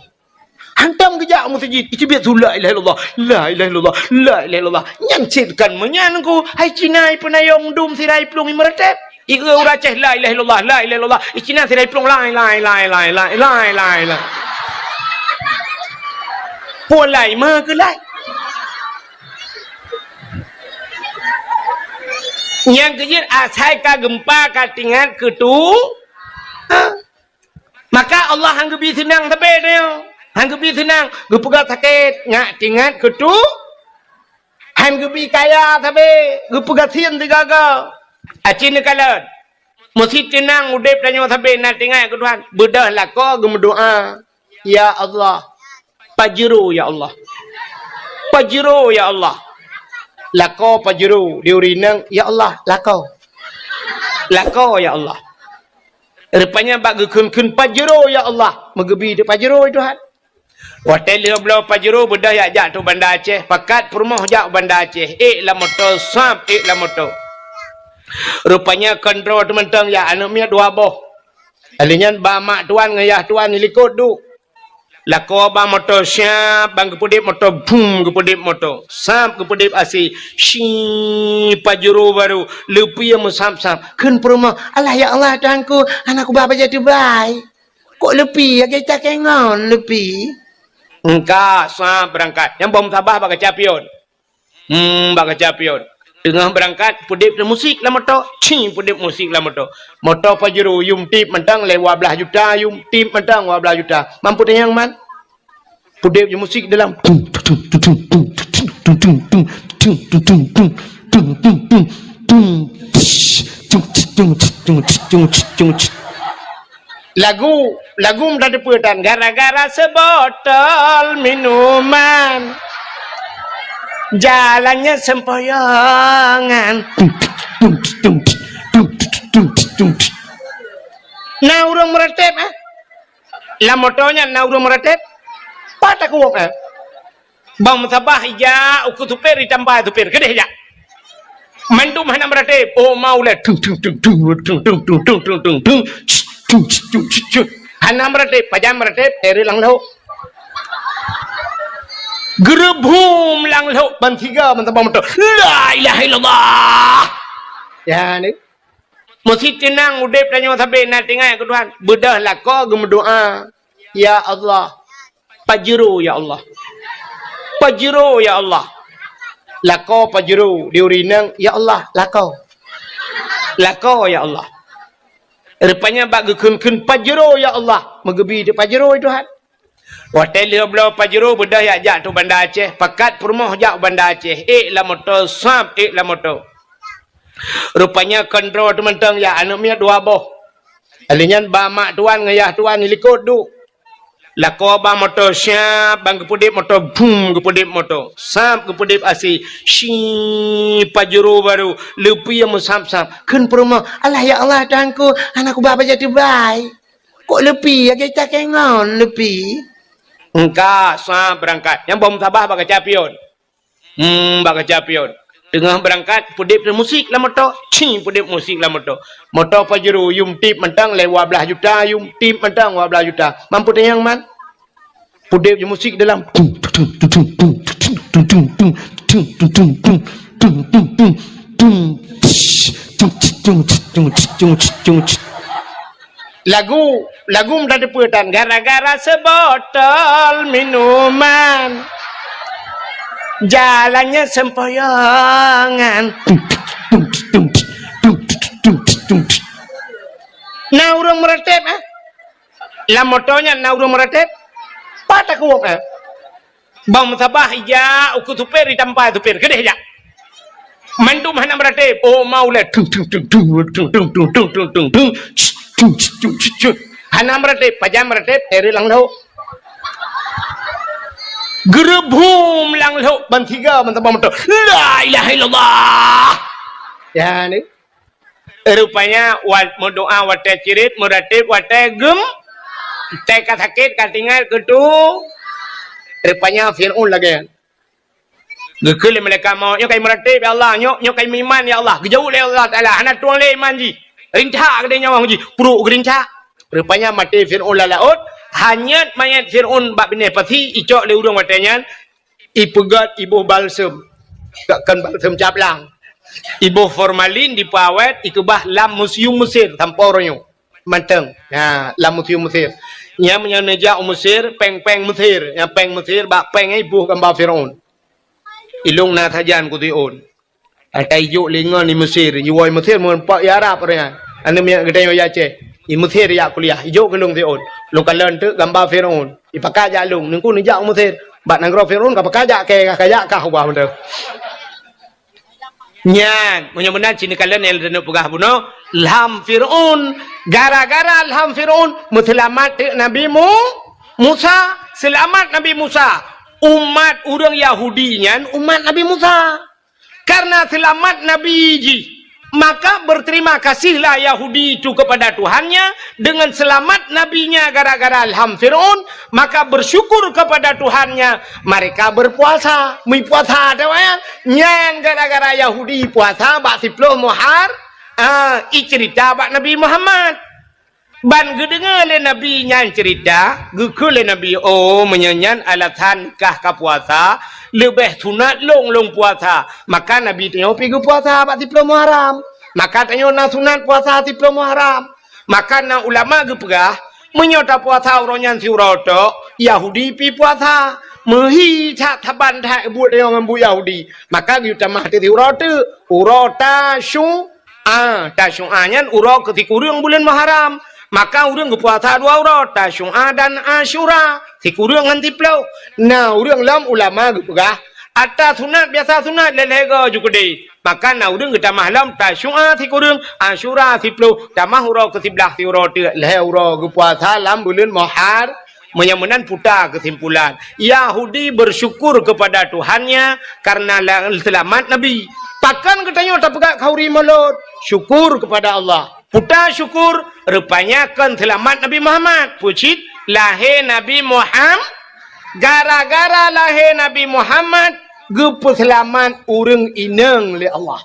Hantom geujak u meuseujid, icubit su la ilaha illallah, la ilaha illallah, la ilaha illallah. Nyan cit kan meunyan ku, hai Cina ipeunayong dum sira iplueng imeuratéb. Ieu ureuëng Aceh la ilaha illallah, la ilaha illallah. I Cina sira iplueng lai, lai, lai. Pulai meukeulai. Nyang keujeuet asai ka geumpa ka tingat keu tu. Ha? Maka Allah han geubi seunang sabe nyoe. Han geubi seunang, geupeugah sakét, nyak tingat keu tu. Han geubi kaya sabe, geupeugah sien sigaga. Aci neukalon. Meusi teunang udeb tanyoe sabe na tingat keu Tuhan. Beudôh lakoe geumeudoa, "Ya Allah, Pajero ya Allah. Pajero ya Allah." Lakoe Pajero di ureuëng inong, "Ya Allah, lakoe. Lakoe ya Allah." Rupanya bak geukheun-kheun Pajero ya Allah, meugeubi di Pajero ya Tuhan. Watée lheueh bloe Pajero beudôh jak-jak tu Banda Aceh, pakat peurumoh jak u Banda Aceh, ék lam moto, sab ék lam moto. Rupanya kontrol teumantong jak aneuëk miet dua boh. Alèh nyan ba mak tuan ngon yah tuan di likot duek. Lakoe ba moto siab, ban geupeudeb moto, bum, geupeudeb moto. Sab geupeudeb asèe, shi, Pajero baru, leupie meusab-sab. Kheun peurumoh, "Alah ya Allah, Tuhanku, hana kuba bajèe teubai. Kok leupie lagèe cakée ngon leupie?" Engka sab beurangkat. Nyang boh meusabah bak kaca pion. Hmm, bak kaca pion. Teungoh beurangkat, peudeb musik lam moto. Ci, peudeb musik lam moto. Moto Pajero yum tip mantong lé dua blaih juta, yum tip mantong dua blaih juta. Mampu tanyong man? Peudeb musik dalam. Lagu, lagu meutateupeue tan, gara-gara seubotol minuman, jalannya sempoyongan. Na ureuëng meuratéb, eh? Lam moto nyan na ureuëng meuratéb? Pat takuwok, eh? Bang meusabah ijak ukeue supir, itamba supir, keudeh jak. Mandum hana meuratéb. Oh, mau lé. Tung, tung, tung. Hana meuratéb, pajan meuratéb, teret lam lhok. Geureubum lam lhok, ban siga meusabah moto. La ilaha illallah. Ya, ni. Meusi teunang udeb tanyoe sabe na tingat keu Tuhan. Beudôh lakoe geumeudoa, "Ya Allah, Pajero ya Allah. Pajero ya Allah." Lakoe Pajero di ureuëng inong, "Ya Allah, lakoe. Lakoe ya Allah." Rupanya bak geukheun-kheun Pajero ya Allah, meugeubi di Pajero ya Tuhan. Watée lheueh bloe Pajero beudôh jak-jak tu Banda Aceh, pakat peurumoh jak u Banda Aceh, ék lam moto, sab ék lam moto. Rupanya kontrol teumantong jak aneuëk miet dua boh. Alèh nyan ba mak tuan ngon yah tuan di likot duek. Lakoe ba moto siab, ban geupeudeb moto, bum, geupeudeb moto. Sab geupeudeb asèe, shi, Pajero baru, leupie meusab-sab. Kheun peurumoh, "Alah ya Allah, Tuhanku, hana kuba bajèe teubai. Kok leupie lagèe cakée ngon leupie?" Engka sab beurangkat. Nyang boh meusabah bak kaca pion. Hmm, bak kaca pion. Teungoh beurangkat, peudeb musik lam moto. Ci, peudeb musik lam moto. Moto Pajero, yum tip mantong lé dua blaih juta, yum tip mantong dua blaih juta. Mampu teunyang man? Peudeb musik dalam. Lagu, lagu mudah dipeutan, gara-gara sebotol minuman, jalannya sempoyongan. Na ureuëng meuratéb, eh? Lam moto nyan na ureuëng meuratéb? Pat takeuwok, eh? Bang meusabah ija uku supir, ditampai supir, keudeh jak. Mandum hana meuratéb. Oh, mau lé. Tung, tung, tung, tung. Hana meuratéb, pajan meuratéb, teureuk lam lhok. Geureubhum lam lhok, ban tiga, ban sabah moto. La ilaha illallah. Ya, ni. Rupanya, wat-, meudoá watée cirit, meuratéb watée gem-, watée ka sakét, ka tinggai, keutu. Rupanya, Fir'aun lagée nyan. Geukheun lé malaikat maut, "Nyoe ka imeuratéb, ya Allah. Nyoe, nyoe ka imeuiman, ya Allah." Geujaweueb lé Allah Taala, "Hana tueng lé iman jih. Rintak keudeh nyawöng jih, pruek geurintak." Rupanya maté Fir'aun lam laôt, hanyét manyét Fir'aun bak binéh pasi, icok lé ureuëng watée nyan, ipeugét iboh balsem. Kon balsem caplang. Iboh formalin dipeuawét, ikeubah lam museum Mesir sampoe uroe nyoe. Mantong. Ha, lam museum Mesir. Nyan meunyoe neujak u Mesir, péng-péng Mesir. Nyan péng Mesir, bak péng nyan iboh gamba Fir'aun. Ilông na sajan keu Fir'aun. Ata ijok lé ngon di Mesir, jiwoe Mesir, meureumpok i Arab ureuëng nyan. Aneuk miet geutanyoe i Aceh. I Mesir jak kuliah, ijok keu lông Fir'aun. Lông kalon teuk gamba Fir'aun. Ipakat jak lông, neungku neujak u Mesir. Bak nanggroe Fir'aun ka pakat jak kée, ka jak kah ubah mantong. Nyan, meunyoe meunan cit neukalon nyang leuneuk peugah bunoe, lham Fir'aun. Gara-gara lham Fir'aun, meuseulamat teuk Nabi Mu-, Musa. Seulamat Nabi Musa. Umat ureuëng Yahudi nyan umat Nabi Musa. Karena seulamat Nabi jih, maka berterima kasihlah Yahudi itu kepada Tuhannya dengan selamat nabinya gara-gara lham Fir'aun, maka bersyukur kepada Tuhannya, mereka berpuasa. Meupuasa, ada ayat. Nyan gara-gara Yahudi puasa bak siploh Muhar-, ah, icerita bak Nabi Muhammad. Ban geudeungoe lé Nabi nyan ceurita, geukheun lé Nabi, "Oh, meunyoe nyan alasan kah ka puasa, leubeh sunat lôn lôn puasa." Maka Nabi tanyoe pi geupuasa bak siploh Muharram. Maka tanyoe na sunat puasa siploh Muharram. Maka na ulama geupeugah, meunyoe tapuasa uroe nyan siuroe tok, Yahudi pi puasa. Meuhi that saban that buet tanyoe ngon buet Yahudi. Maka geuyue tamah teuk siuroe teuk, uroe Tasyu-, A, Tasyu'a nyan uroe keu sikureueng buleuen Muharram. Maka ureuëng geupuasa dua uroe, Tasyu'a dan Asyura, sikureueng ngon siploh. Na ureuëng lom ulama geupeugah, ata sunat biasa sunat lhée-lhée goe ju keudeh. Maka na ureuëng geutamah lom Tasyu'a sikureueng, Asyura siploh, tamah uroe keu siblaih siuroe teuk lhée uroe geupuasa lam buleuen Muhar-, Meunyoe meunan puta keusimpulan, Yahudi bersyukur kepada Tuhannya karena la-, seulamat Nabi. Pakon geutanyoe tapeugah khanduri mulod? Syukur kepada Allah. Puta syukur, rupanya kon seulamat Nabi Muhammad. Peue cit? Lahé Nabi Muham-, gara-gara lahé Nabi Muhammad, geupeuseulamat ureuëng inong lé Allah.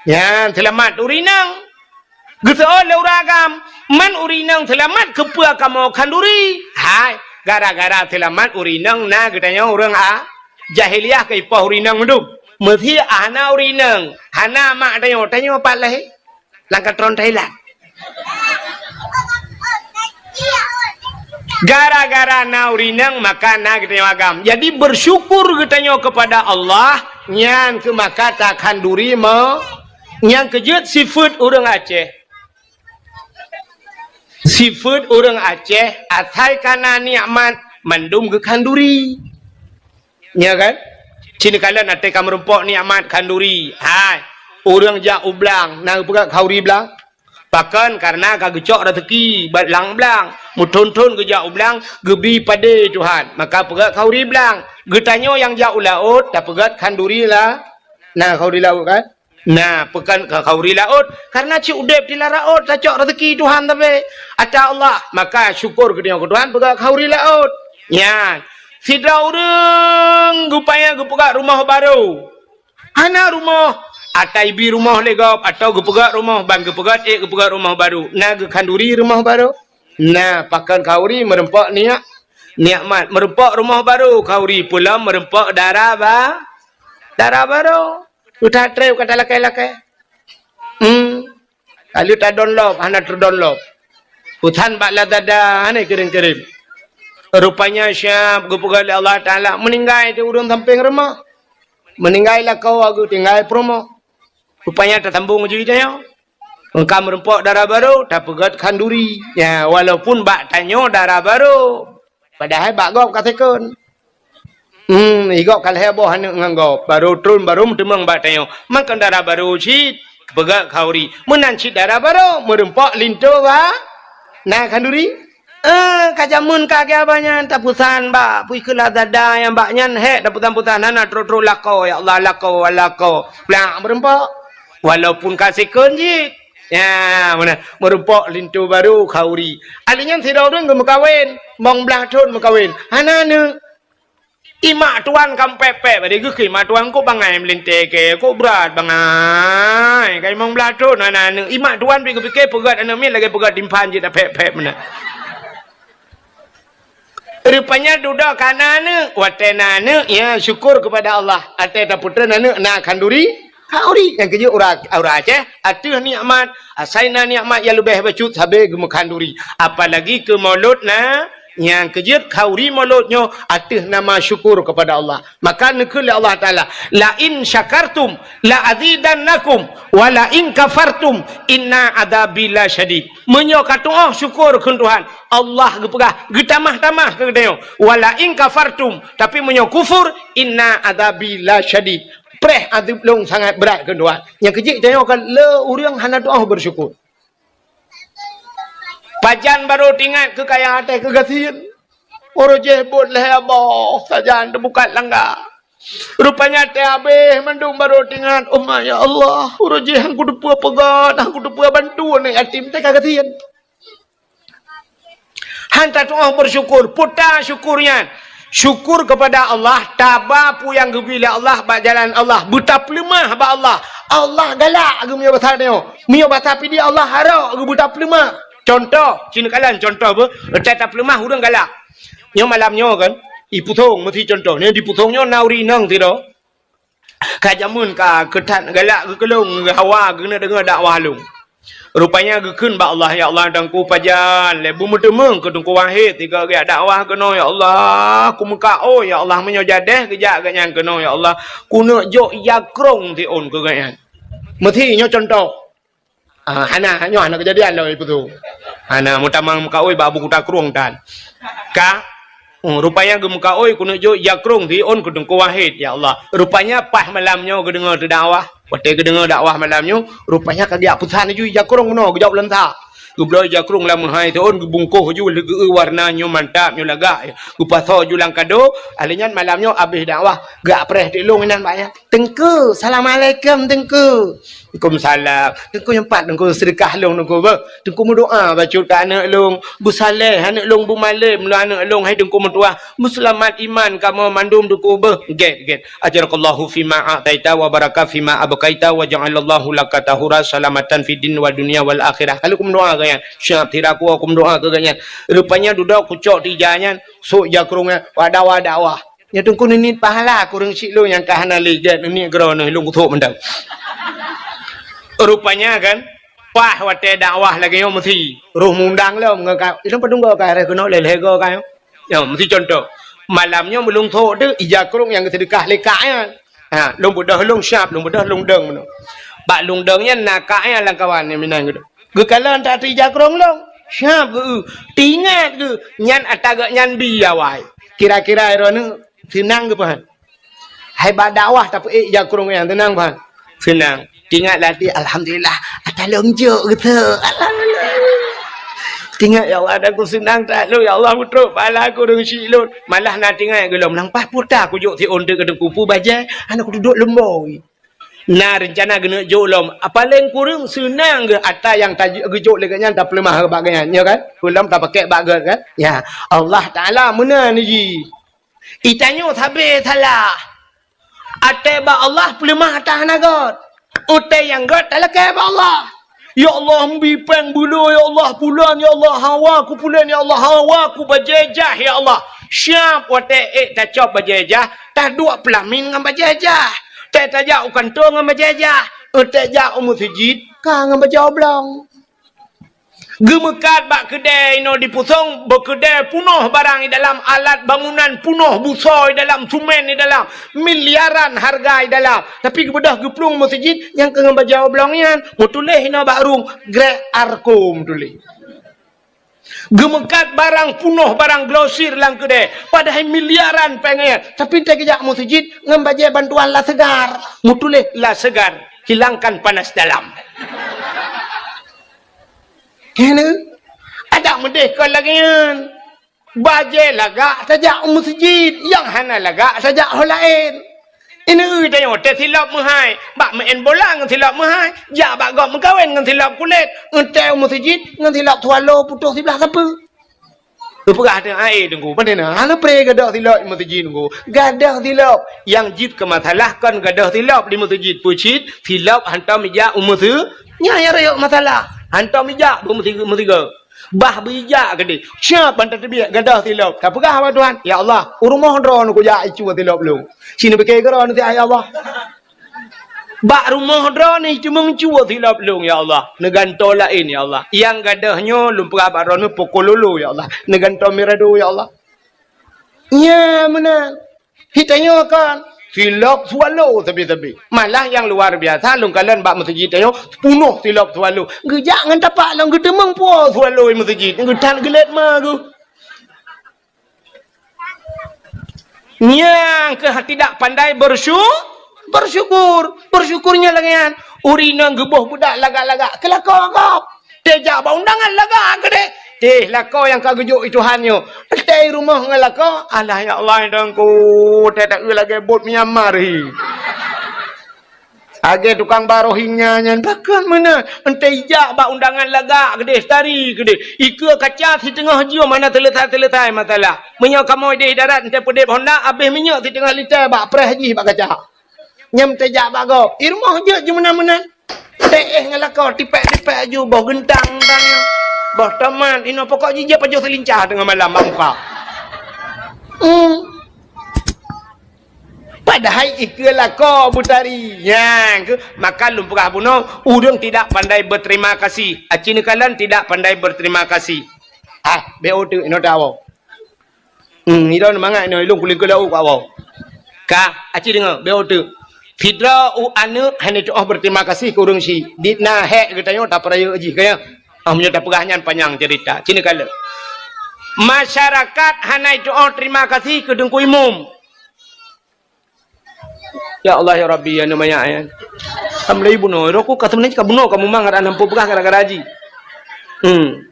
Nyan seulamat ureuëng inong. Geuseuôt lé ureuëng agam, man ureuëng inong seulamat keupeue kamoe khanduri? Hai, gara-gara seulamat ureuëng inong na geutanyoe ureuëng a-, jahiliyah keu ipoh ureuëng inong mandum. Meusé hana ureuëng inong, hana mak tanyoe, tanyoe pat lahé? Lam katron Thailand. Gara-gara na ureuëng inong maka na geutanyoe agam. Jadi bersyukur geutanyoe kepada Allah, nyan keuh maka takhanduri mo-, nyang keujeuet sifeuet ureuëng Aceh. Sifeuet ureuëng Aceh asai ka na nikmat mandum geukhanduri. Nya kan? Cit neukalon até ka meurumpok nikmat khanduri. Hai, ureuëng jak u blang, na geupeugah khanduri blang? Pakon? Karena ka geucok raseuki bak lam blang. Meuthon-thon geujak u blang, geubi padé Tuhan. Maka peugah khanduri blang. Geutanyoe nyang jak u laôt, tapeugah khanduri la-, na khanduri laôt kan? Na, pakon ka khanduri laôt? Karena cit udeb di lam laôt, tacok raseuki Tuhan tapi ata Allah. Maka syukur geutanyoe keu Tuhan, peugah khanduri laôt. Nyan, sidroe ureuëng geupaya geupeugah rumoh barô. Hana rumoh. Ata ibi rumoh lé gob, atau geupeugét rumoh, ban geupeugét ék geupeugét rumoh barô. Na geukhanduri rumoh barô? Na, pakon khanduri meureumpok niat, nikmat. Meureumpok rumoh barô, khanduri peulom meureumpok dara ba-, dara barô. Udah trép kata lakée-lakée. Hmm. Lalu tadonlop, hana teudonlop. Utan bak Lazada, hana kirém-kirém. Rupanya siab geupeugah lé Allah Taala, meuninggai di ureuëng sampéng rumoh. Meuninggai lakoe geutinggai peurumoh. Rupanya tasambong jih tanyoe. Engka meureumpok dara barô, tapeugét khanduri. Ya, walaupun bak tanyoe dara barô. Padahai bak gob ka second. Hmm, i gob ka lhée boh aneuëk ngon gob. Barô tron, barô meuteumong bak tanyoe. Makon dara barô cit, peugét khanduri. Meunan cit dara barô, meureumpok linto ba-, na khanduri. Eh, ka jameun ka geuh abah nyan, tapusan bak, pui keu Lazada nyang bak nyan, hék, tapusan-pusan, hana trok-trok lakoe, ya Allah, lakoe, lakoe. Plak, meureumpok. Walaupun ka second cit. Ya, meunan. Meureumpok linto barô khanduri. Ahli nyan sidroe ureuëng geumeukawen, limong blaih thon meukawen. Hana aneuëk. Imak tuan ka meupeupeup, padahai geukheun imak tuan kok bangai meulintée keu, kok brat bangai. Ka limong blaih thon hana aneuëk. Imak tuan pih geupike peugét aneuëk miet lagée peugét timphan jih tapeuet-peuet meunan. Rupanya dudoe ka na aneuëk. Watée na aneuëk, ya syukur keupada Allah. Watée tapeutreun aneuëk na khanduri, khanduri. Nyang keujeuet ureuëng, ureuëng Aceh, ateueh nikmat, asai na nikmat nyang leubeh bacut sabe geumeukhanduri. Apalagi keu mulod na, nyang keujeuet khanduri mulod nyoe ateueh nama syukur keupada Allah. Maka neukheun lé Allah Taala, "La in syakartum la azidannakum, wa la in kafartum inna adzabi lasyadid." Meunyoe katu'oh syukur kheun Tuhan, Allah geupeugah, geutamah-tamah keu geutanyoe. "Wa la in kafartum," tapi meunyoe kufur, "inna adzabi lasyadid." Preh azeub lôn sangat brat kheun Tuhan. Nyang keujeuet tanyoe ka le ureuëng hana tu'oh beusyukur. Pajan barô teuingat keu kaya até keugasien. Uroe jih buet lhée boh sajan teubukat langga. Rupanya até abéh mandum barô teuingat, "Uma ya Allah, uroe jih han kuteupeue peugét, han kuteupeue bantu aneuëk yatim teuka gasien." Han tatu'oh beusyukur, peue ta syukur nyan. Syukur keupada Allah, taba peue nyang geubri lé Allah bak jalan Allah, beutapeuleumah bak Allah. Allah galak geumeunyoe basa nyoe. Meunyoe basa Pidie Allah harok geubeutapeuleumah. Contoh, ci neukalon contoh beuh, teuka tapeuleumah ureuëng galak. Nyoe malam nyoe kan, i Pusong meusi contoh. Nyoe di Pusong nyoe na ureuëng inong sidroe. Ka jameun ka keu that galak geukeulong, geuhawa geuneuk deungoe dakwah lôn. Rupanya geukheun bak Allah, "Ya Allah, Teungku pajan lé beumeuteumong keu Teungku Wahid tiga geujak dakwah keunoe, ya Allah. Kumeukaôi, ya Allah, meunyoe jadeh geujak geuhnyan keunoe, ya Allah. Kuneuk jok ija krong siôn keu geuhnyan." Meusi nyoe contoh. Ah, hana, nyoe hana keujadian lom ipeue tu. Hana meutamong meukaôi bak Abu Kuta Krueng tan. Ka, hmm, rupanya geumeukaôi kuneuk jok ija krong siôn keu Teungku Wahid, ya Allah. Rupanya paih malam nyoe geudeungoe teudakwah. Watée geudeungoe dakwah malam nyoe, rupanya ka geujak peusan laju ija krong bunoe geujok lam sa. Geubloe ija krong lam meuhai siôn, geubungkoh laju lé geu warna nyoe mantap, nyoe lagak. Geupasoe laju lam kado, ahli nyan malam nyoe abéh dakwah, geupreh teuk lôn inan bak nyan. "Teungku, assalamualaikum Teungku." "Waalaikumsalam." "Teungku nyang pat Teungku seudeukah lôn Teungku beuh. Teungku meudoa bacut keu aneuëk lôn, beusaleh aneuëk lôn, beumalém lôn aneuëk lôn, hai Teungku meutuah. Beuseulamat iman kamoe mandum Teungku beuh." "Gét, gét. Ajarakallahu fima a'taita wa baraka fima abqaita wa ja'alallahu laka tahura salamatan fid din wa dunya wal akhirah." Ka lheueh kumeudoa keu nyan. Siap tira kuwoe kumeudoa keu geuhnyan. Rupanya dudoe kucok tija nyan, sok ija krong nyan, wada-wada wah. Nyoe Teungku neuniet pahala kureueng syiek lôn nyang ka hana lé gét neuniet keudroe neuh lôn kuthok mantong. Rupanya kan, paih watée dakwah lagée nyoe meusi roh mundang lom ngon ka, ilong padum goe ka reh keunoe lé lhée goe ka nyoe. Nyoe meusi contoh. Malam nyoe meulôn thok teuh ija krong nyang geuseudeukah lé kak nyan. Ha, lôn beudôh lôn siap, lôn beudôh lôn dong meunoe. Bak lôn dong nyan na kak nyan lam kawan nyang meunan geudoh. Geukalon that ija krong lôn. Siap geu, teuingat geu, nyan ata geuhnyan bi awai. Kira-kira droeneuh seunang geupeugah. Hai bak dakwah tapeuék ija krong nyan seunang peugah. Seunang. Teuingat lam até, "Alhamdulillah, ata lôn jok geuteuk. Alhamdulillah." Teuingat, "Ya Allah, ata ku seunang that lôn. Ya Allah, meutrok pahala kureueng syiek lôn." Malah na teuingat geuh lom, "Nang paih peue ta kujok siôn teuk keu Teungku, peue bajée, hana kuduek lom boi." Na reuncana geuneuk jok lom. Paleng kureueng seunang geuh ata nyang ta-, geujok lé geuhnyan tapeuleumah bak geuhnyan, nyo kan? Peulom tapakèk bak geuh kan? Ya, Allah Taala meunan jih. Itanyoe sabe salah. Até bak Allah peuleumah ata hana göt. Até nyang göt talakée bak Allah. Ya Allah, mbi péng beuloe, ya Allah, pulan, ya Allah, hawa ku pulan, ya Allah, hawa ku bajée jah, ya Allah. Siab watée ék tacok bajée jah, taduek peulamin ngon bajée jah. Tée tajak u kantô ngon bajée jah. Tée jak u meuseujid, ka ngon bajée oblong. Geumeukat bak keudée inoe di Pusong, beukeudée punoh barang di dalam, alat bangunan punoh, busoe di dalam, sumen di dalam, miliaran hareuga di dalam. Tapi geubeudôh geuplueng meuseujid nyang keu ngon bajée oblong nyan, meutuléh inoe bak rueng, Grek Arko meutuléh. Geumeukat barang punoh, barang grosir lam keudée, padahai miliaran péng nyan. Tapi tée geujak meuseujid ngon bajée bantuan La Segar, meutuléh La Segar, hilangkan panas dalam. Kena. Adak meudeh kon lagée nyan. Bajée lagak tajak u meuseujid, nyang hana lagak tajak ho laén. Ineuk tanyoe teusilop meuhai, bak meu'en bola ngon silop meuhai, jak bak gob meukawen ngon silop kulét, eunteuk u meuseujid ngon silop swallow putôh siblah sapeue. Teupeugah teuh aé Teungku, pane na? Hana pré gadôh silop di meuseujid Teungku. Gadôh silop. Nyang jeuet keu masalah kon gadôh silop di meuseujid, peue cit silop hantom ijak u meuseu-, nyan nyang rayeuk masalah. Hantom ijak beu meusigoe. Bah beu ijak keudeh. Siab ban tateubiet gadôh silop. Tapeugah bak Tuhan, "Ya Allah, u rumoh droeneuh kujak icu silop lôn. Ci neubike keudroe neusiat, ya Allah." Bak rumoh droeneuh teumeung cue silop lôn, ya Allah. Neugantoe laén, ya Allah. Nyang gadôh nyoe lôn peugah bak droeneuh poko lolo, ya Allah. Neugantoe mirado, ya Allah. Nyan meunan. Di tanyoe kan silop swallow sabe-sabe. Malah nyang luar biasa, lôn kalon bak meuseujid tanyoe punoh silop swallow. Geujak ngon tapak lôn geuteumeung po swallow di meuseujid. Geuthat geulet ma geuh. Nyang keuh tidak pandai bersyu-, bersyukur. Bersyukur nyan lagée nyan. Ureueng inong geuboh budak lagak-lagak, keu lakoe gob. Tée jak bak undangan lagak keudeh. Teh lakoe nyang ka geujok i Tuhan nyoe. Tée i rumoh ngon lakoe, alah ya Allah, Teungku, tée taeu lagée bot Myanmar hi. Lagée tukang ba Rohingya nyan, pakon meunan. Eunteuk ijak bak undangan lagak keudeh, tari keudeh. Ikeue kaca siteungoh jeuem hana seuleusai-seuleusai masalah. Meunyoe kamoe deh darat eunteuk peudeb honda, abéh minyeuk siteungoh lita bak preh jih bak kaca. Nyan eunteuk jak bak gob. I rumoh jeuet jimeunan-meunan. Teuéh ngon lakoe, tipék-tipék aju, boh geuntang-geuntang. Boh tomat, inoe pokok jih jeuet pajoh seulincah teungoh malam bak muka. Hmm. Padahai ikeue lakoe beutari. Nyan keuh, maka lôn peugah bunoe, ureueng tidak pandai berterima kasih. Aci neukalon tidak pandai berterima kasih. Ah, bék uteuk inoe tawoe. Hmm, idong mangat inoe, ilong kuling keulau kawau. Ka, aci deungoe, bék uteuk. Sidroe u aneuk hana tuoh berterima kasih keu ureueng syiek. Di na hék geutanyoe tapeurayeuk jih, ka ya. Ah, meunyoe tapeugah nyan panyang cerita. Ci neukalon. Masyarakat hana tuoh terima kasih keu Teungku Imum. Ya Allah, ya Rabbi, ya neumanyak nyan. Ka meulayeue bunoe, roh ku ka seubeunajih ka bunoe ka mumang rot hana peue peugah gara-gara jih. Hmm.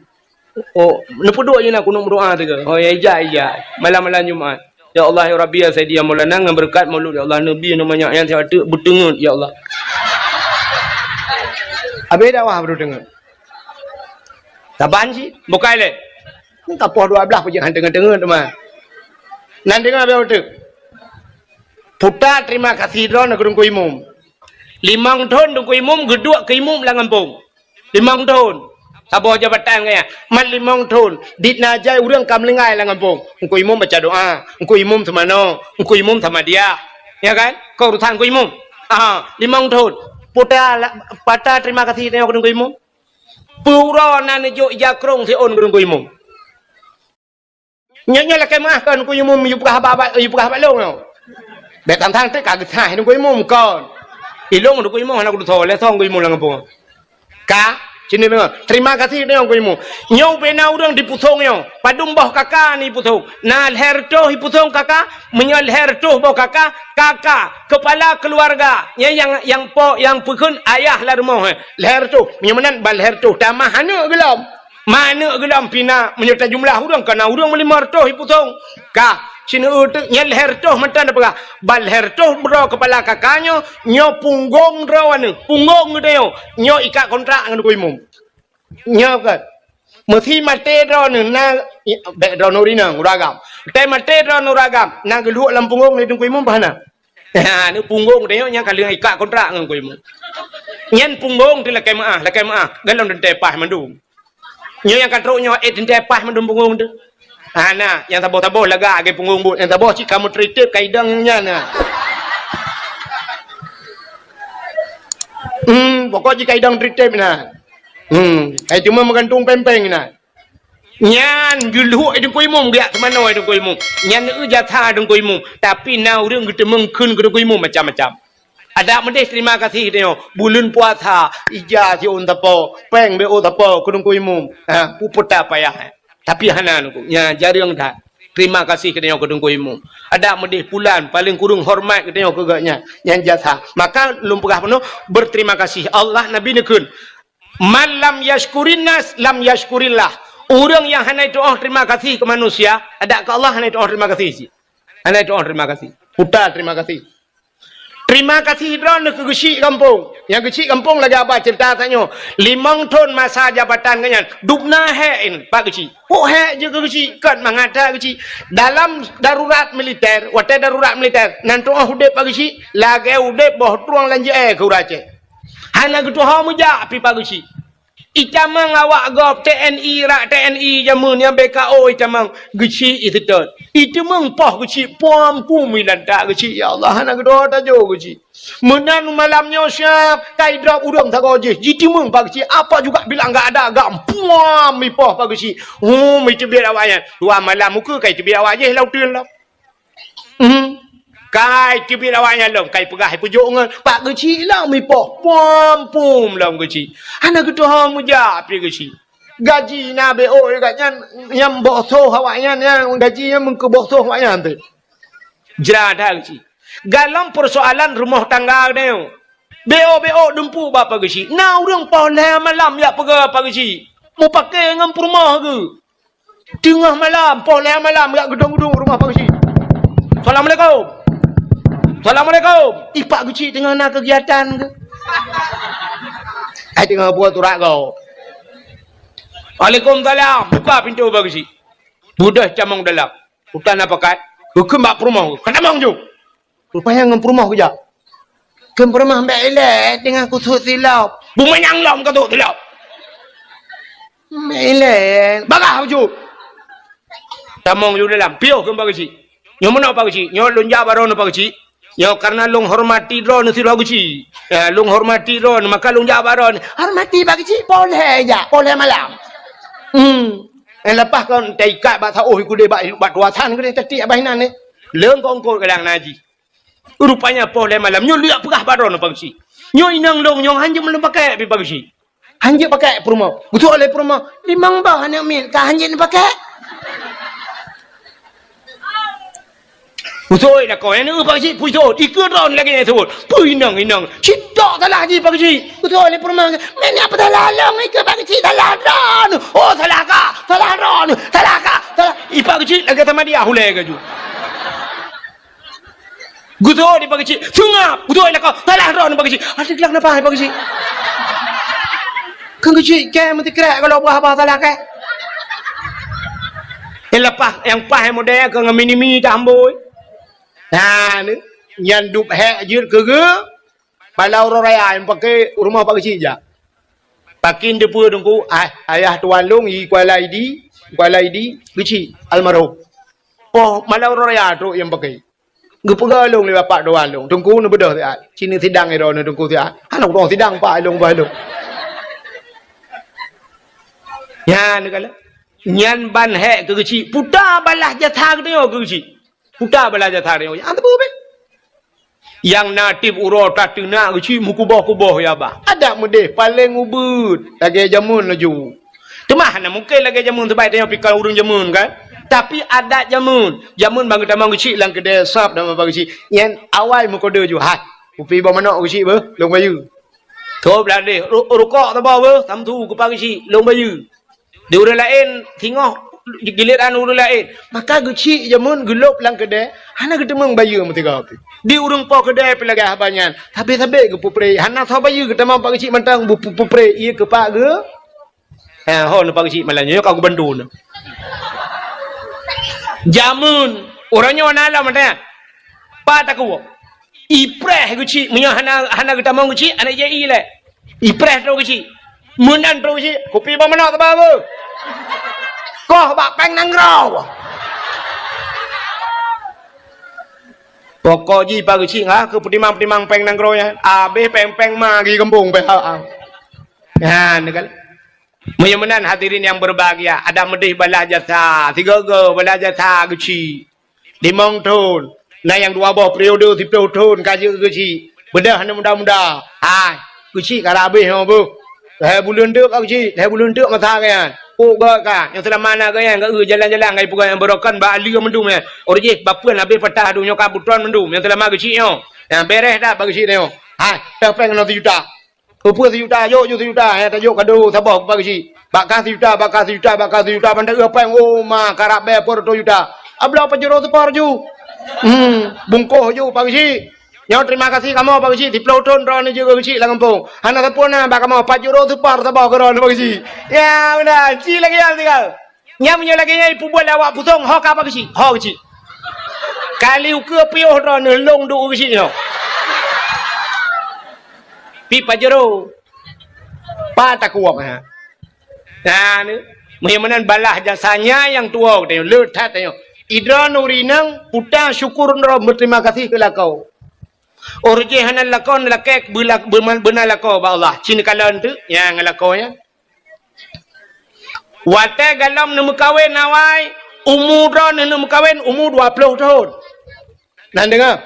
Oh, neupeuduek jih na kunut meudoa sigoe. Oh, ya ija, ija. Malam-malam Jumat. Ya Allah, ya Rabbi, ya Sayyidi, ya Maulana, ngon beureukat Maulud, ya Allah, Nabi, ya neumanyak nyan siat teuk beuteungeut, ya Allah. Abéh dakwah baru teungeut. Saban cit, bukai lé. Ka poh dua blaih peue jih han teungeut-teungeut teuma. Nan deungoe beh uteuk. Puta terima kasih droeneuh keu Teungku Imum. Limong thon Teungku Imum geuduek keu imum lam gampông. Limong thon. Saboh jabatan gaya. Man limong thon. Di na jai ureueng ka meulinggai lam gampông. Teungku Imum baca doa. Teungku Imum seumanoe. Teungku Imum sama dia. Ya kan? Keu urusan Teungku Imum. Ah, limong thon. Puta la-, pata terima kasih tanyoe keu Teungku Imum. Peue uroe na neujok ija krông siôn keu Teungku Imum. Nyoe, nyoe lakée meuah kon Teungku Imum, yue peugah bak, bak, yue peugah bak lôn nyoe. Bék tang-tang teuk ka geusaih Teungku Imum kon. Ilôn Teungku Imum hana kudusoe, lé song Teungku Imum lam gampông. Ka, sini deungoe. Terima kasih deungoe Teungku Imum. Nyoe ubé na ureueng di Pusong nyoe. Padum boh kaka ni Pusong. Na lhée reutôh di Pusong kaka, meunyoe lhée reutôh boh kaka, kaka, kepala keluarga. Nyan nyang, nyang po, nyang peukheun ayah lam rumoh, eh. Lhée reutôh. Meunyoe meunan ban lhée reutôh tamah aneuk geulom. Ma aneuk geulom pih na, meunyoe tajumlah ureueng, ka na ureueng meulimong reutôh di Pusong. Ka, sineuk teuk nyan lhée reutôh mantong tapeugah. Ban lhée reutôh droe kepala kaka nyoe, nyoe punggong droe nyoe, punggong geutanyoe. Nyoe ikat kontrak ngon Teungku Imum. Nyoe kan. Meusi maté droeneuh na, bék droeneuh rinong, ureueng agam. Tée maté droeneuh ureueng agam, na geuluek lam punggong lé Teungku Imum bah na. Ha, ni punggong teuh nyoe nyang ka lheueh ikat kontrak ngon Teungku Imum. Nyan punggong teuh lakèe meu'ah, lakèe meu'ah. Golom teuntèe paih mandum. Nyoe nyang ka trok nyoe, eh, teuntèe paih mandum punggong teuh. Ha, na, nyang saboh-saboh lagak lagèe punggong buet, nyang saboh cit ka meutritép ka idong nyan na. Hmm, pokok jih ka idong tritép na. Hmm, ai cuma meugantung péng-péng na. Nyan juluek Teungku Imum, geujak teumanoe Teungku Imum. Nyan eu jasa Teungku Imum. Tapi na ureueng geuteumeung kheun keu Teungku Imum macam-macam. Adak meudeh terima kasih tanyoe. Buleuen puasa, ija siôn sapo, péng B O sapo keu Teungku Imum. Ha, peue peue payah. Tapi hana Teungku. Nyan jareueng that. Terima kasih keu tanyoe keu Teungku Imum. Adak meudeh pulan, paléng kureueng hormat keu tanyoe keu gobnyan. Nyan jasa. Maka lôn peugah bunoe, berterima kasih. Allah, Nabi neukheun, "Man lam yashkurin nas, lam yashkurillah." Ureueng nyang hana jitu'oh terima kasih keu manusia, adak keu Allah hana jitu'oh terima kasih cit. Hana jitu'oh terima kasih. Puta terima kasih. Terima kasih droeneuh keu geuchik gampông. Nyang geuchik gampông lagèe haba ceurita tanyoe. Limong thon masa jabatan geuh nyan, dubna hék in Pak Geuchik. Pok hék jeuet keu geuchik, kon mangat that geuchik. Dalam darurat militer, watèe darurat militer, nan tu'oh udép Pak Geuchik, lagèe udép boh trueng lam jeu'èe keu ureueng Aceh. Hana geutuho meujak pih Pak Geuchik. Itamong awak gob T N I, rak T N I jameun nyang B K O itamong, geuchik iseutôt. Iteumeung poh geuchik, pom kum ilantak geuchik, ya Allah, hana geutuho tajo geuchik. Meunan malam nyoe siap, ka idrop ureueng sagoe jih, jiteumeung Pak Geuchik, apa juga bilang gak ada, gak pom ipoh Pak Geuchik. Hum, iteubiet awaknyan. Dua malam ukeue ka iteubiet awak jih lam uteuen lom. Hmm. Kai teubiet awaknyan lom, kai peugah ipeujok ngon Pak Geuchik lom ipoh, pom pom lom Geuchik. Hana geutuho meujak pih Geuchik. Gaji na B O gobnyan, nyang boh soh awaknyan, nyang gaji nyan meukeu boh soh awaknyan teuh. Jra that Geuchik. Galom peusoalan rumoh tangga geutanyoe. B O B O dumpeue bak Pak Geuchik. Na ureueng poh lhèe malam jak peugah Pak Geuchik. Mupakè ngon peurumoh geuh. Teungoh malam, poh lhèe malam, jak geudong-geudong rumoh Pak Geuchik. "Assalamualaikum. Assalamualaikum." Ih, Pak Geuchik teungoh na keugiatan keuh? Ai teungoh buet surat gob. "Waalaikumsalam." Buka pintoe Pak Geuchik. Beudôh tamong dalam. "Utan na pakat?" "Geukheun bak peurumoh." "Ka tamong ju." Rupanya ngon peurumoh geujak. Kheun peurumoh, "Bèk ilèe, teungoh kusut silop." "Beumeunang lom ka sut silop." "Bèk ilèe." "Bagah baju." Tamong ju dalam. Piôh kheun Pak Geuchik. "Nyoe meunoe Pak Geuchik. Nyoe lôn jak bak droeneuh Pak Geuchik. Nyoe karena lôn hormati droeneuh sidroe Geuchik. Ya, lôn hormati droeneuh, maka lôn jak bak droeneuh." "Hormati Pak Geuchik, poh lhèe jak, poh lhèe malam." Hmm. Eh, leupah kon taikat bak saôh keudéh bak, bak tuasan keudéh tatiek bak inan nyoe. Leung kongkot kadang na jih. Rupanya poh lhèe malam nyoe lheueh peugah bak droeneuh Pak Geuchik. "Nyoe inong lôn nyoe hanjeuet lôn pakèk pih Pak Geuchik." "Hanjeuet pakèk peurumoh?" Geuseuôt lé peurumoh, "Limong boh aneuk miet ka hanjeuet pakèk?" Geuseuôt lakoe nyan Pak Geuchik, peue seuôt? Ikeu droeneuh lagèe nyan seuôt. Peue inong-inong? Sitok salah jih Pak Geuchik. Geuseuôt lé peurumoh, "Meunyoe peue salah lôn ikeu Pak Geuchik, salah droeneuh." "Oh, salah kah? Salah droeneuh. Salah kah? Salah." Ih, Pak Geuchik lagèe sama dia hulèe gaju. Geuseuôt di Pak Geuchik, seungab. Geuseuôt lakoe, salah droeneuh Pak Geuchik. Adak glak napa Pak Geuchik? Keu Geuchik kèe meusikrek kalau buah-buah salah kèe. Nyang leupah, nyang paih model keu ngon mini-mini tambôi. Nah, ni. Nyan dub hék jeuet keu geu. Malam uroe raya nyang paké rumoh Pak Geuchik jak. Pakin teupeue Teungku, ah, ayah tuan lôn i Kuala Idi, Kuala Idi, Geuchik, almarhum. Poh malam uroe raya trok nyang paké. Geupeugah lôn lé bapak dua lôn, "Teungku, neubeudôh siat. Ci neusidang droeneuh Teungku siat." Hana udong sidang pak lôn bah lôn. Nyan neukalon. Nyan ban hék keu Geuchik. Puta balah jasa geutanyoe keu Geuchik. Puta balah jasa geutanyoe. Nyang teupeue beh. Nyang na tiep uroe tateunak Geuchik meukuboh-kuboh ya bah. Adak meudeh paleng ubeuet lagèe jameun laju. Teuma hana mungken lagèe jameun, sabab tanyoe pih kon ureueng jameun kan. Tapi adat jameun, jameun ban geutamong Geuchik lam keudè sab dan ban Geuchik. Nyan awai meukodeu ju, "Hai, kupi boh manok Geuchik beuh, lôn bayeue." Tôb ladeh, ru-, rukok saboh beuh, samsu kupa Geuchik, lôn bayeue. Di ureueng laén singoh, giliran ureueng laén. Maka Geuchik jameun geulôb lam keudè, hana geuteumeung bayeue meusigoe pih. Di ureueng po keudè pih lagèe haba nyan, sabé-sabé geupeupreh, hana soe bayeue geutamong Pak Geuchik mantong beupeupreh, ié keu Pak geu-, Ha, ho neu Pak Geuchik malam nyoe, nyoe ka kubantu neu. Jameun, uroe nyoe na lom mantong nyan. Pat takue. Ipreh geuchik, meunyoe hana, hana geutamong geuchik, hana jai lé. Ipreh trok geuchik. Meunan trok geuchik, kupi bak manok teuba beuh. Koh bak péng nanggroe. Pokok jih bak geuchik, ha, keu peutimang-peutimang péng nanggroe nyan. Abéh péng-péng ma geugampông péng ha. Nyan kan. Meunyoe meunan hadirin nyang berbahagia, adak meudeh balaih jasa, sigoe-goe balaih jasa geuchik. Limong thon, na nyang dua boh periode siplôh thon ka jeuet geuchik. Beudôh aneuk muda-muda. Hai, geuchik ka abéh nyoe beuh. Lhèe buleuen teuk ka geuchik, lhèe buleuen teuk masa geuh nyan. Pok geuh ka, nyang seulama na geuh nyan, geuh jalan-jalan, geuh peugah nyang beurokon bak aleue mandum nyan. Ureueng jih bapeuen abéh patah, aduh nyoe ka butron mandum, nyang seulama geuchik nyoe. Nyang beres that bak geuchik nyoe. Hai, teuh péng keunoe sijuta. Peue-peue sijuta, jok ju sijuta, eh, tajok kado saboh bak geuchik. Bak kah sijuta, bak kah sijuta, bak kah sijuta, ban taeu péng, oh, ma, karab bèe peuet reutôh juta. Abloe Pajero seupor ju. Hmm, bungkôh ju bak geuchik. Nyoe terima kasih kamoe bak geuchik, siplôh thon droeneuh jeuet keu geuchik lam gampông. Hana sapeue na bak kamoe, Pajero seupor saboh keu droeneuh bak geuchik. Ya, beuna, ci lagèe nyan tinggai. Nyan meunyoe lagèe nyan ipeubuet lé awak Pusong, ho ka bak geuchik, ho geuchik. Kali ukeue piôh droeneuh lôn duek geuchik nyoe. Pi Pajero. Pat takuok, ha. Nah, ni. Meunyoe meunan balaih jasa nyan nyang tuwoe geutanyoe, le that tanyoe. Idroeneuh ureueng inong, puta syukur droe, berterima kasih keu lakoe. Ureueng jih hana lakoe, lakèe beula-, beuma-, beuna lakoe bak Allah. Ci neukalon teuk nyang lakoe nyan. Watèe galom neumeukawen awai, umu droeneuh neumeukawen umu dua plôh thon. Na deungö?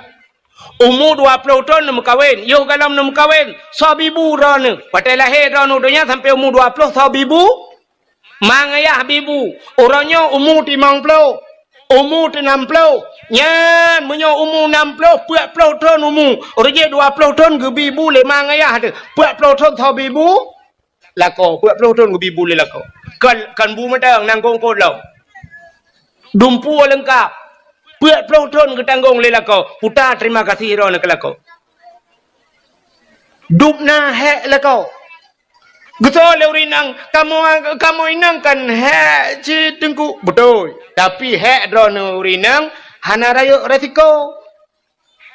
Umu dua plôh thon neumeukawen, yoh galom neumeukawen, soe bibu droeneuh. Watèe lahé droeneuh donya sampoe umu dua plôh, soe bibu? Mang ayah bibu. Uroe nyoe umu limong plôh, umu nam plôh. Nyan meunyoe umu nam plôh, peuet plôh thon umu. Ureueng jih dua plôh thon geubi bu lé mang ayah teuh. Peuet plôh thon soe bibu? Lakoe, peuet plôh thon geubi bu lé lakoe. Kon, kon bu mantong, nangkong kot lom. Dumpeue leungkap. Peuet plôh thon geutanggong lé lakoe. Puta terima kasih droeneuh keu lakoe. Dum na hék lakoe. Geusoe lé ureueng inong, kamoe, kamoe inong kan hék cit Teungku. Beutôi. Tapi hék droeneuh ureueng inong hana rayeuk resiko.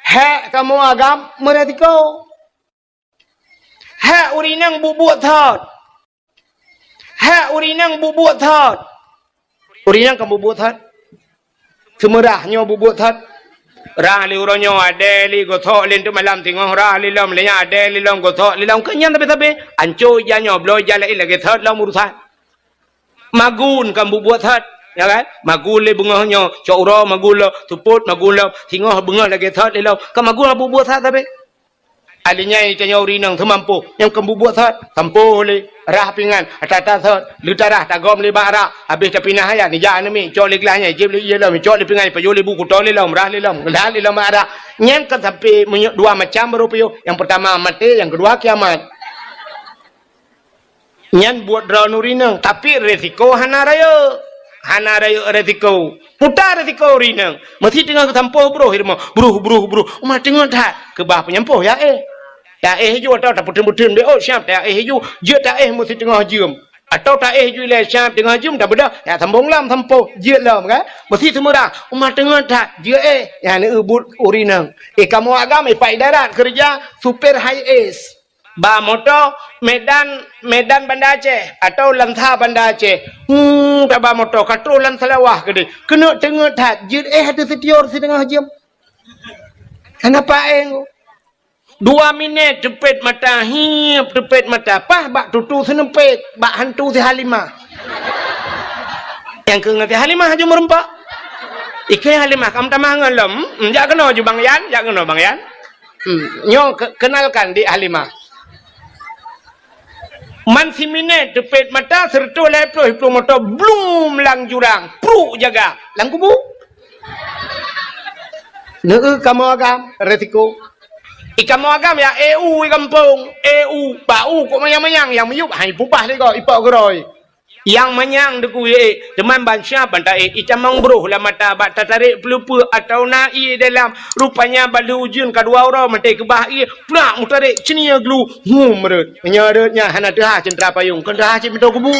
Hék kamoe agam meuresiko. Hék ureueng inong buet-buet thot. Hék ureueng inong buet-buet thot. Ureueng inong ka buet-buet thot. Seumeurah nyoe buet-buet thot. Rah lé uroe nyoe, adèe lé gosok lé, teuk malam teungoh rah lé lom, lé nyan adèe lé lom, gosok lé lom. Keu nyan sabe-sabe, anco ija nyoe, bloe ija laén lagèe thot lom urusan. Magun ka buet-buet thot, ya kan? Magun lé beungoh nyoe, cok uroe magun lom, seupôt magun lom, singoh beungoh lagèe thot lé lom. Ka magun ka buet-buet thot sabe. Adak nyan tanyoe ureueng inong seumampoh, nyang keu buet-buet thot, sampoh lé, rah pingan, ata-ata thot, leutarah tagom lé bak rak, habéh tapinah ayat, neujak aneuk miet, cok lé glah nyan, jieb lé ié lom, cok lé pingan, pajoh lé bu, kuto lé lom, rah lé lom, lhah lé lom bak rak. Nyan kan sampoe meunyoe dua macam baru piôh, nyang peurtama maté, nyang keudua kiamat. Nyan buet droeneuh ureueng inong, tapi resiko hana rayeuk. Hana rayeuk resiko. Puta resiko ureueng inong. Meusiteungoh geusampoh broh i rumoh. Broh, broh, broh. Uma teungoh that. Keubah peunyampôh ya éh. Ta éh ju atau tapeuteun-peuteun bé, oh, siap ta éh ju. Jeuet ta éh meusiteungoh jeuem. Atau ta éh ju ilèe siap teungoh jeuem, tabeudôh. Ya sambong lom sampoh. Jeuet lom kan. Meusi seumeurah. Uma teungoh that. Jeuet éh. Ya neu buet ureueng inong. Eh, kamoe agam, eh, Pak Idarat keureuja supir high es. Ba moto Medan, Medan Banda Aceh atau Lansa Banda Aceh. Hmm, taba moto ka troh lam Seulawah keudéh. Keuneuk teungeut that, jeuet éh ateueh sitior siteungoh jeuem. Hana paéng. Dua minèt teupet mata, hiep teupet mata, paih bak tutu seuneupet, bak hantu si Halimah. Nyang keu ngon si Halimah aju meureumpok. Ikeu Halimah, kam tamah ngon lom. Hmm, jak keunoe ju Bang Yan, jak keunoe Bang Yan. Hmm, nyoe ke-, kenalkan Dik Halimah. Man siminèt teupet mata, seureutôh lhèe ploh iplueng moto, blum lam jurang, pruk jaga, lam kubu. Neu kamoe agam, resiko. I kamoe agam ya, eu i gampông, eu, bak u kok manyang-manyang, nyang miyueb hai pubah lé gob, ipok geurôi. Nyang manyang deukui, eh, teuma ban siap ban taéh, itamong broh lam mata bak tatarek peuleupeue atau na ié dalam. Rupanya ban lheueh ujeuen ka dua uroe maté keubah ié, plak meutarek ceunie glu, hum rhot. Meunyoe rhot nyan hana teuhah ceunteuha payong, kon teuhah cit meutoe kubu.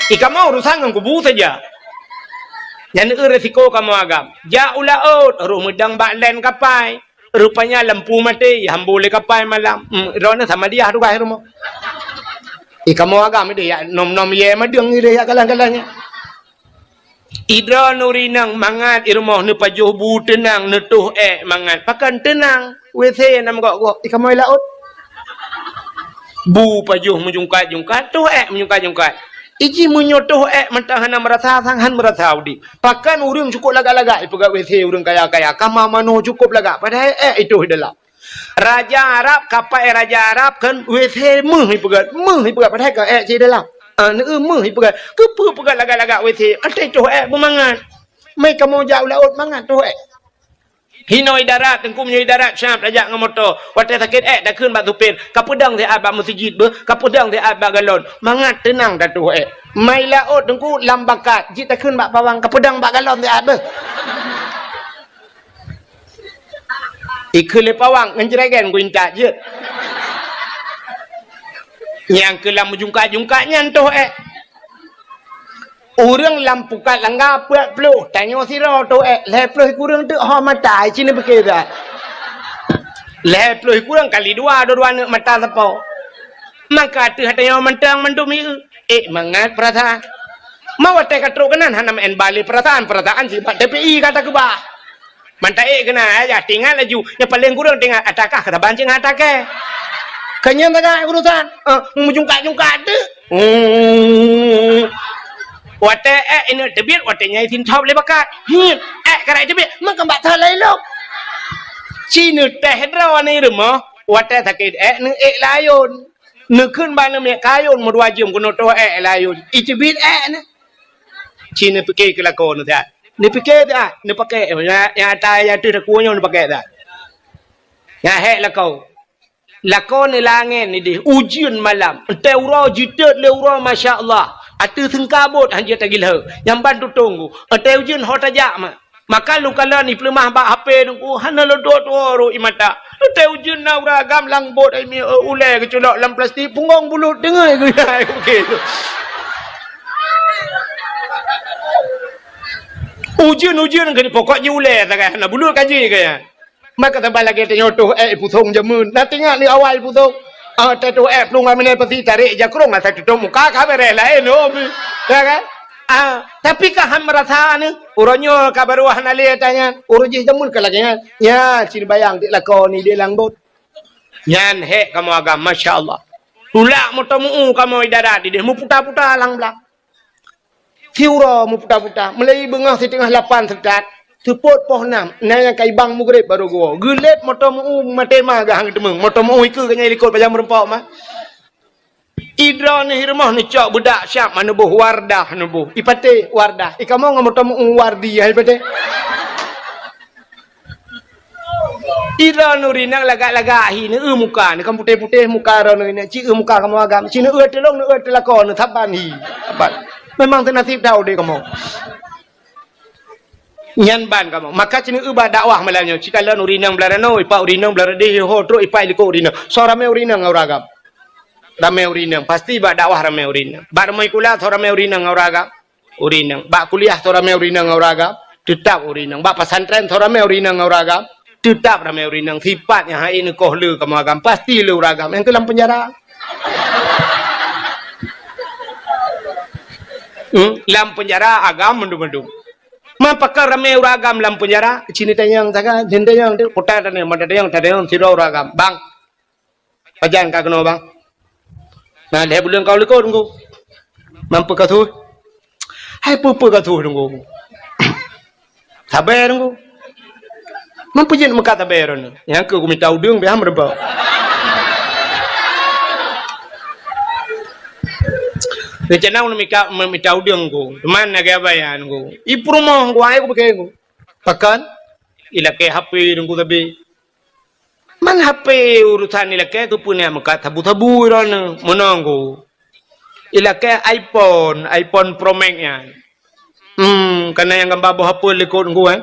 I kamoe urusan ngon kubu saja. Nyan eu resiko kamoe agam. Jak u laôt, roh meudang bak lén kapai. Rupanya lampu maté, ya hambô lé kapai malam. Hmm, droeneuh sama dia tugaih rumoh. Ih, kamoe agam ideh ya nom-nom ye madeueng ideh ya kalang-kalang nyan. Idroeneuh ureueng inong mangat i rumoh neupajoh bu teunang, neutoh ék mangat. Pakon teunang? W C na meugok-gok. Ih, kamoe laôt. Bu pajoh meujungkat-jungkat, toh ék meujungkat-jungkat. Iji meunyoe toh ék mantong hana meurasa, sang han meurasa udeb. Pakon ureueng cukôp lagak-lagak ipeugah W C ureueng kaya-kaya, kama manoe cukôp lagak, padahai ék itoh i dalam. Raja Arab, kapai raja Arab kan W C meuh ipeugah, meuh ipeugah, padahai ka ék cit i dalam. Ah, neu meuh ipeugah. Keupeue peugah lagak-lagak W C? Até toh ék beumangat. Mai kamoe jak u laôt mangat toh ék. Hinoe i darat, Teungku, meunyoe i darat siab tajak ngon moto. Watée sakét ék takheun bak supir, "Kapeudong siat bak meuseujid beuh, kapeudong siat bak galon." Mangat teunang tatoh ék. Mai laôt, Teungku, lam bakat, jeuet takheun bak pawang, "Kapeudong bak galon siat beuh." Ikheun lé pawang, ngon jregen ku intat jeuet. Nyang keu lam meujungkat-jungkat nyan toh ék. Ureueng lam pukat langga peuet ploh, tanyoe sidroe toh ék, lhée ploh kureueng teuk ho mata, ci neupike that. Lhée ploh kureueng kali dua, dua-dua neuk mata sapo. Maka ateueh tanyoe mantong mandum ieu, ék mangat peurasaan. Ma watée ka trok keunan hana meu'en bale peurasaan, peurasaan sipat T P I ka takeubah. Mantong ék keunan, ya, tingat laju. Nyang paleng kureueng tingat, atakah keuraban cit ngon atakée. Keu nyan sagai urusan. Eh, meujungkat-jungkat teuk. Hmm. Watée ék ineuk teubiet, watée nyan sintop lé bakat. Hmm. Ék karai teubiet, meukeubak salai lom. Ci neutéh droe ni rumoh, watée sakét ék, neuék layôn. Neukheun bak neumiet kayôn meudua jeuem keunoe toh ék layôn. Iteubiet ék nyan. Ci neupike keu lakoe nyan siat. Neupike siat, neupake, nyang, nyang ata nyang ateueh takue nyoe neupake siat. Nyang hék lakoe. Lakoe ni langét ni deh, ujeuen malam. Entée uroe jiteuet lé uroe, masya Allah. Ateueh seungkabot han jeuet tagilheu. Nyang ban tutong ku. Entée ujeuen ho tajak ma. Maka lôn kalon ipeuleumah bak H P Teungku, hana lôn tuwoe-tuwoe rot i mata. Entée ujeuen na ureueng agam lam bot ai mi, ulée geuculok lam plastik, punggong bulut teungeut geuya. Ujeuen-ujeuen keu pokok jih ulée sagai hana bulut ka jih keu nyan. Maka saban lagée tanyoe toh ék pusong jameun. Na teuingat ni awai pusong. Ah, tatoh ék plueng aminai pasi tarek jakrong asai tutup muka ka beres laén, oh, mi. Ya kan? Ah, tapi ka han meurasa ni. Uroe nyoe ka baru hana lé tanyan. Uroe jih jameun ka lagée nyan. Nya, ci neubayang di lakoe ni di lam bot. Nyan hék kamoe agam, masya Allah. Tulak moto meu kamoe i darat ideh meuputa-puta lam blang. Siuroe meuputa-puta, meulai beungoh siteungoh lapan seukat, seupôt poh nam, na nyang ka ibang mugreb barô geuwoe. Geulét moto meu maté ma geuhang teumeueng, moto meu ikeue geuh nyang ilikot pajan meurumpok ma. Idroeneuh i rumoh neucok beudak siab ma neuboh Wardah neuboh. Ipatéh Wardah, ikamoe ngon moto meu Wardi hai patéh. Idroeneuh ureueng inong lagak-lagak hi, neueu muka, neukan putéh-putéh muka droeneuh inong, ci eu muka kamoe agam, ci neueu teulông, neueu teulakô, neusaban hi. Saban. Memang teunasib that udeb kamoe. Nyan ban kamoe. Maka ci neueu bak dakwah malam nyoe, ci kalon ureueng inong Beularoe, ipak ureueng inong Beularoe deh, ho trok ipak ilikot ureueng inong. Soe ramé ureueng inong ngon ureueng agam? Ramé ureueng inong. Pasti bak dakwah ramé ureueng inong. Bak rumoh sikula soe ramé ureueng inong ngon ureueng agam? Ureueng inong. Bak kuliah soe ramé ureueng inong ngon ureueng agam? Teutap ureueng inong. Bak pesantren soe ramé ureueng inong ngon ureueng agam? Teutap ramé ureueng inong. Sipat nyang hai neukoh le kamoe agam, pasti le ureueng agam. Nyang keu lam peunjara. Hmm, lam peunjara agam mandum-mandum. Ma pakon ramé ureueng agam lam peunjara? Ci neutanyong sagai, ci neutanyong tu, kutai tanyong, mata tanyong, tanyong sidroe ureueng agam. Bang, Pajan ka keunoe, Bang? Na lhée buleuen ka u likot, Teungku. Mampu ka tuh? Hai peue-peue ka tuh, Teungku? Sabe, Teungku. Mampu jeuet meukat sabe droeneuh. Nyang keu kumita udeueng, biasa meureubah. Rencana ulôn mika, mita udeueng, Teungku. Teuma na gaya bayan, Teungku. I peurumoh, Teungku, ai kupike, Teungku. Pakon? Ilakée H P, Teungku, sabe. Man H P urusan ilakée keupeue neujak meukat sabu-sabu droeneuh, meunoe Teungku. Ilakée iPhone, iPhone Pro Max nyan. Hmm, kana nyang gamba boh apel likot Teungku, eh.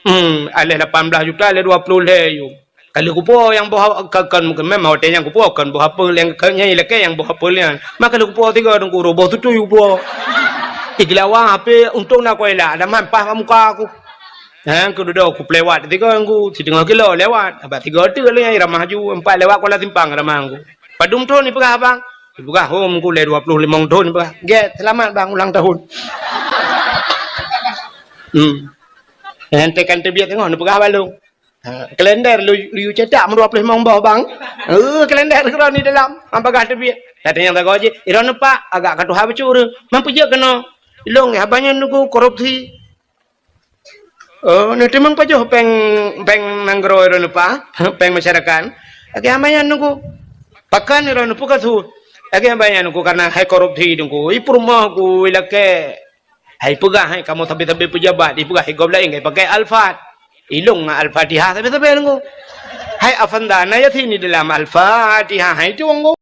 Hmm, aléh lapan blaih juta, aléh dua ploh lhée yum. Ka lheueh kupuwoe nyang boh a-, ka, kon, memang watée nyan kupuwoe kon boh apel nyang ka nyan ilakée nyang boh apel nyan. Maka lheueh kupuwoe sigoe Teungku, boh tutui kupuwoe. Igeulawa H P untông na kuela, ada man paih bak muka aku. Ha, ku dudoe ku peulewat tiga ngku, siteungoh kilo lewat. Abah tiga teuk lé nyang ramah ju, empat lewat Kuala Simpang ramah ngku. Padum thon ipeugah abang? Ipeugah hom ngku lé dua ploh limong thon ipeugah. Gét, selamat bang ulang tahun. Hmm. Nyan tekan teubiet teungoh neupeugah balong. Ha, kalender lu, lu cetak meudua ploh limong boh bang. Eh, kalender keudroe di dalam. Am bagah teubiet. Kata nyang tagoe jih, iron neupak agak ka tuha bacut ureueng. Man peujeuet keunoe. Ilong ya banyak nuku korupsi. Oh, neutimang pajoh péng, péng nanggroe droe neupa, péng masyarakat. Lagèe amai nyan nungku. Pakan droe neupa ka su. Lagèe amai nyan nungku karena hai korupsi nungku. I peurumoh ku i lakèe. Hai peugah hai kamoe sabe-sabe pejabat, i peugah hai gob laén kai pakai Alphard. Ilong ngon Al-Fatihah sabe-sabe nungku. Hai Afanda na Yasin di dalam Al-Fatihah hai tu nungku.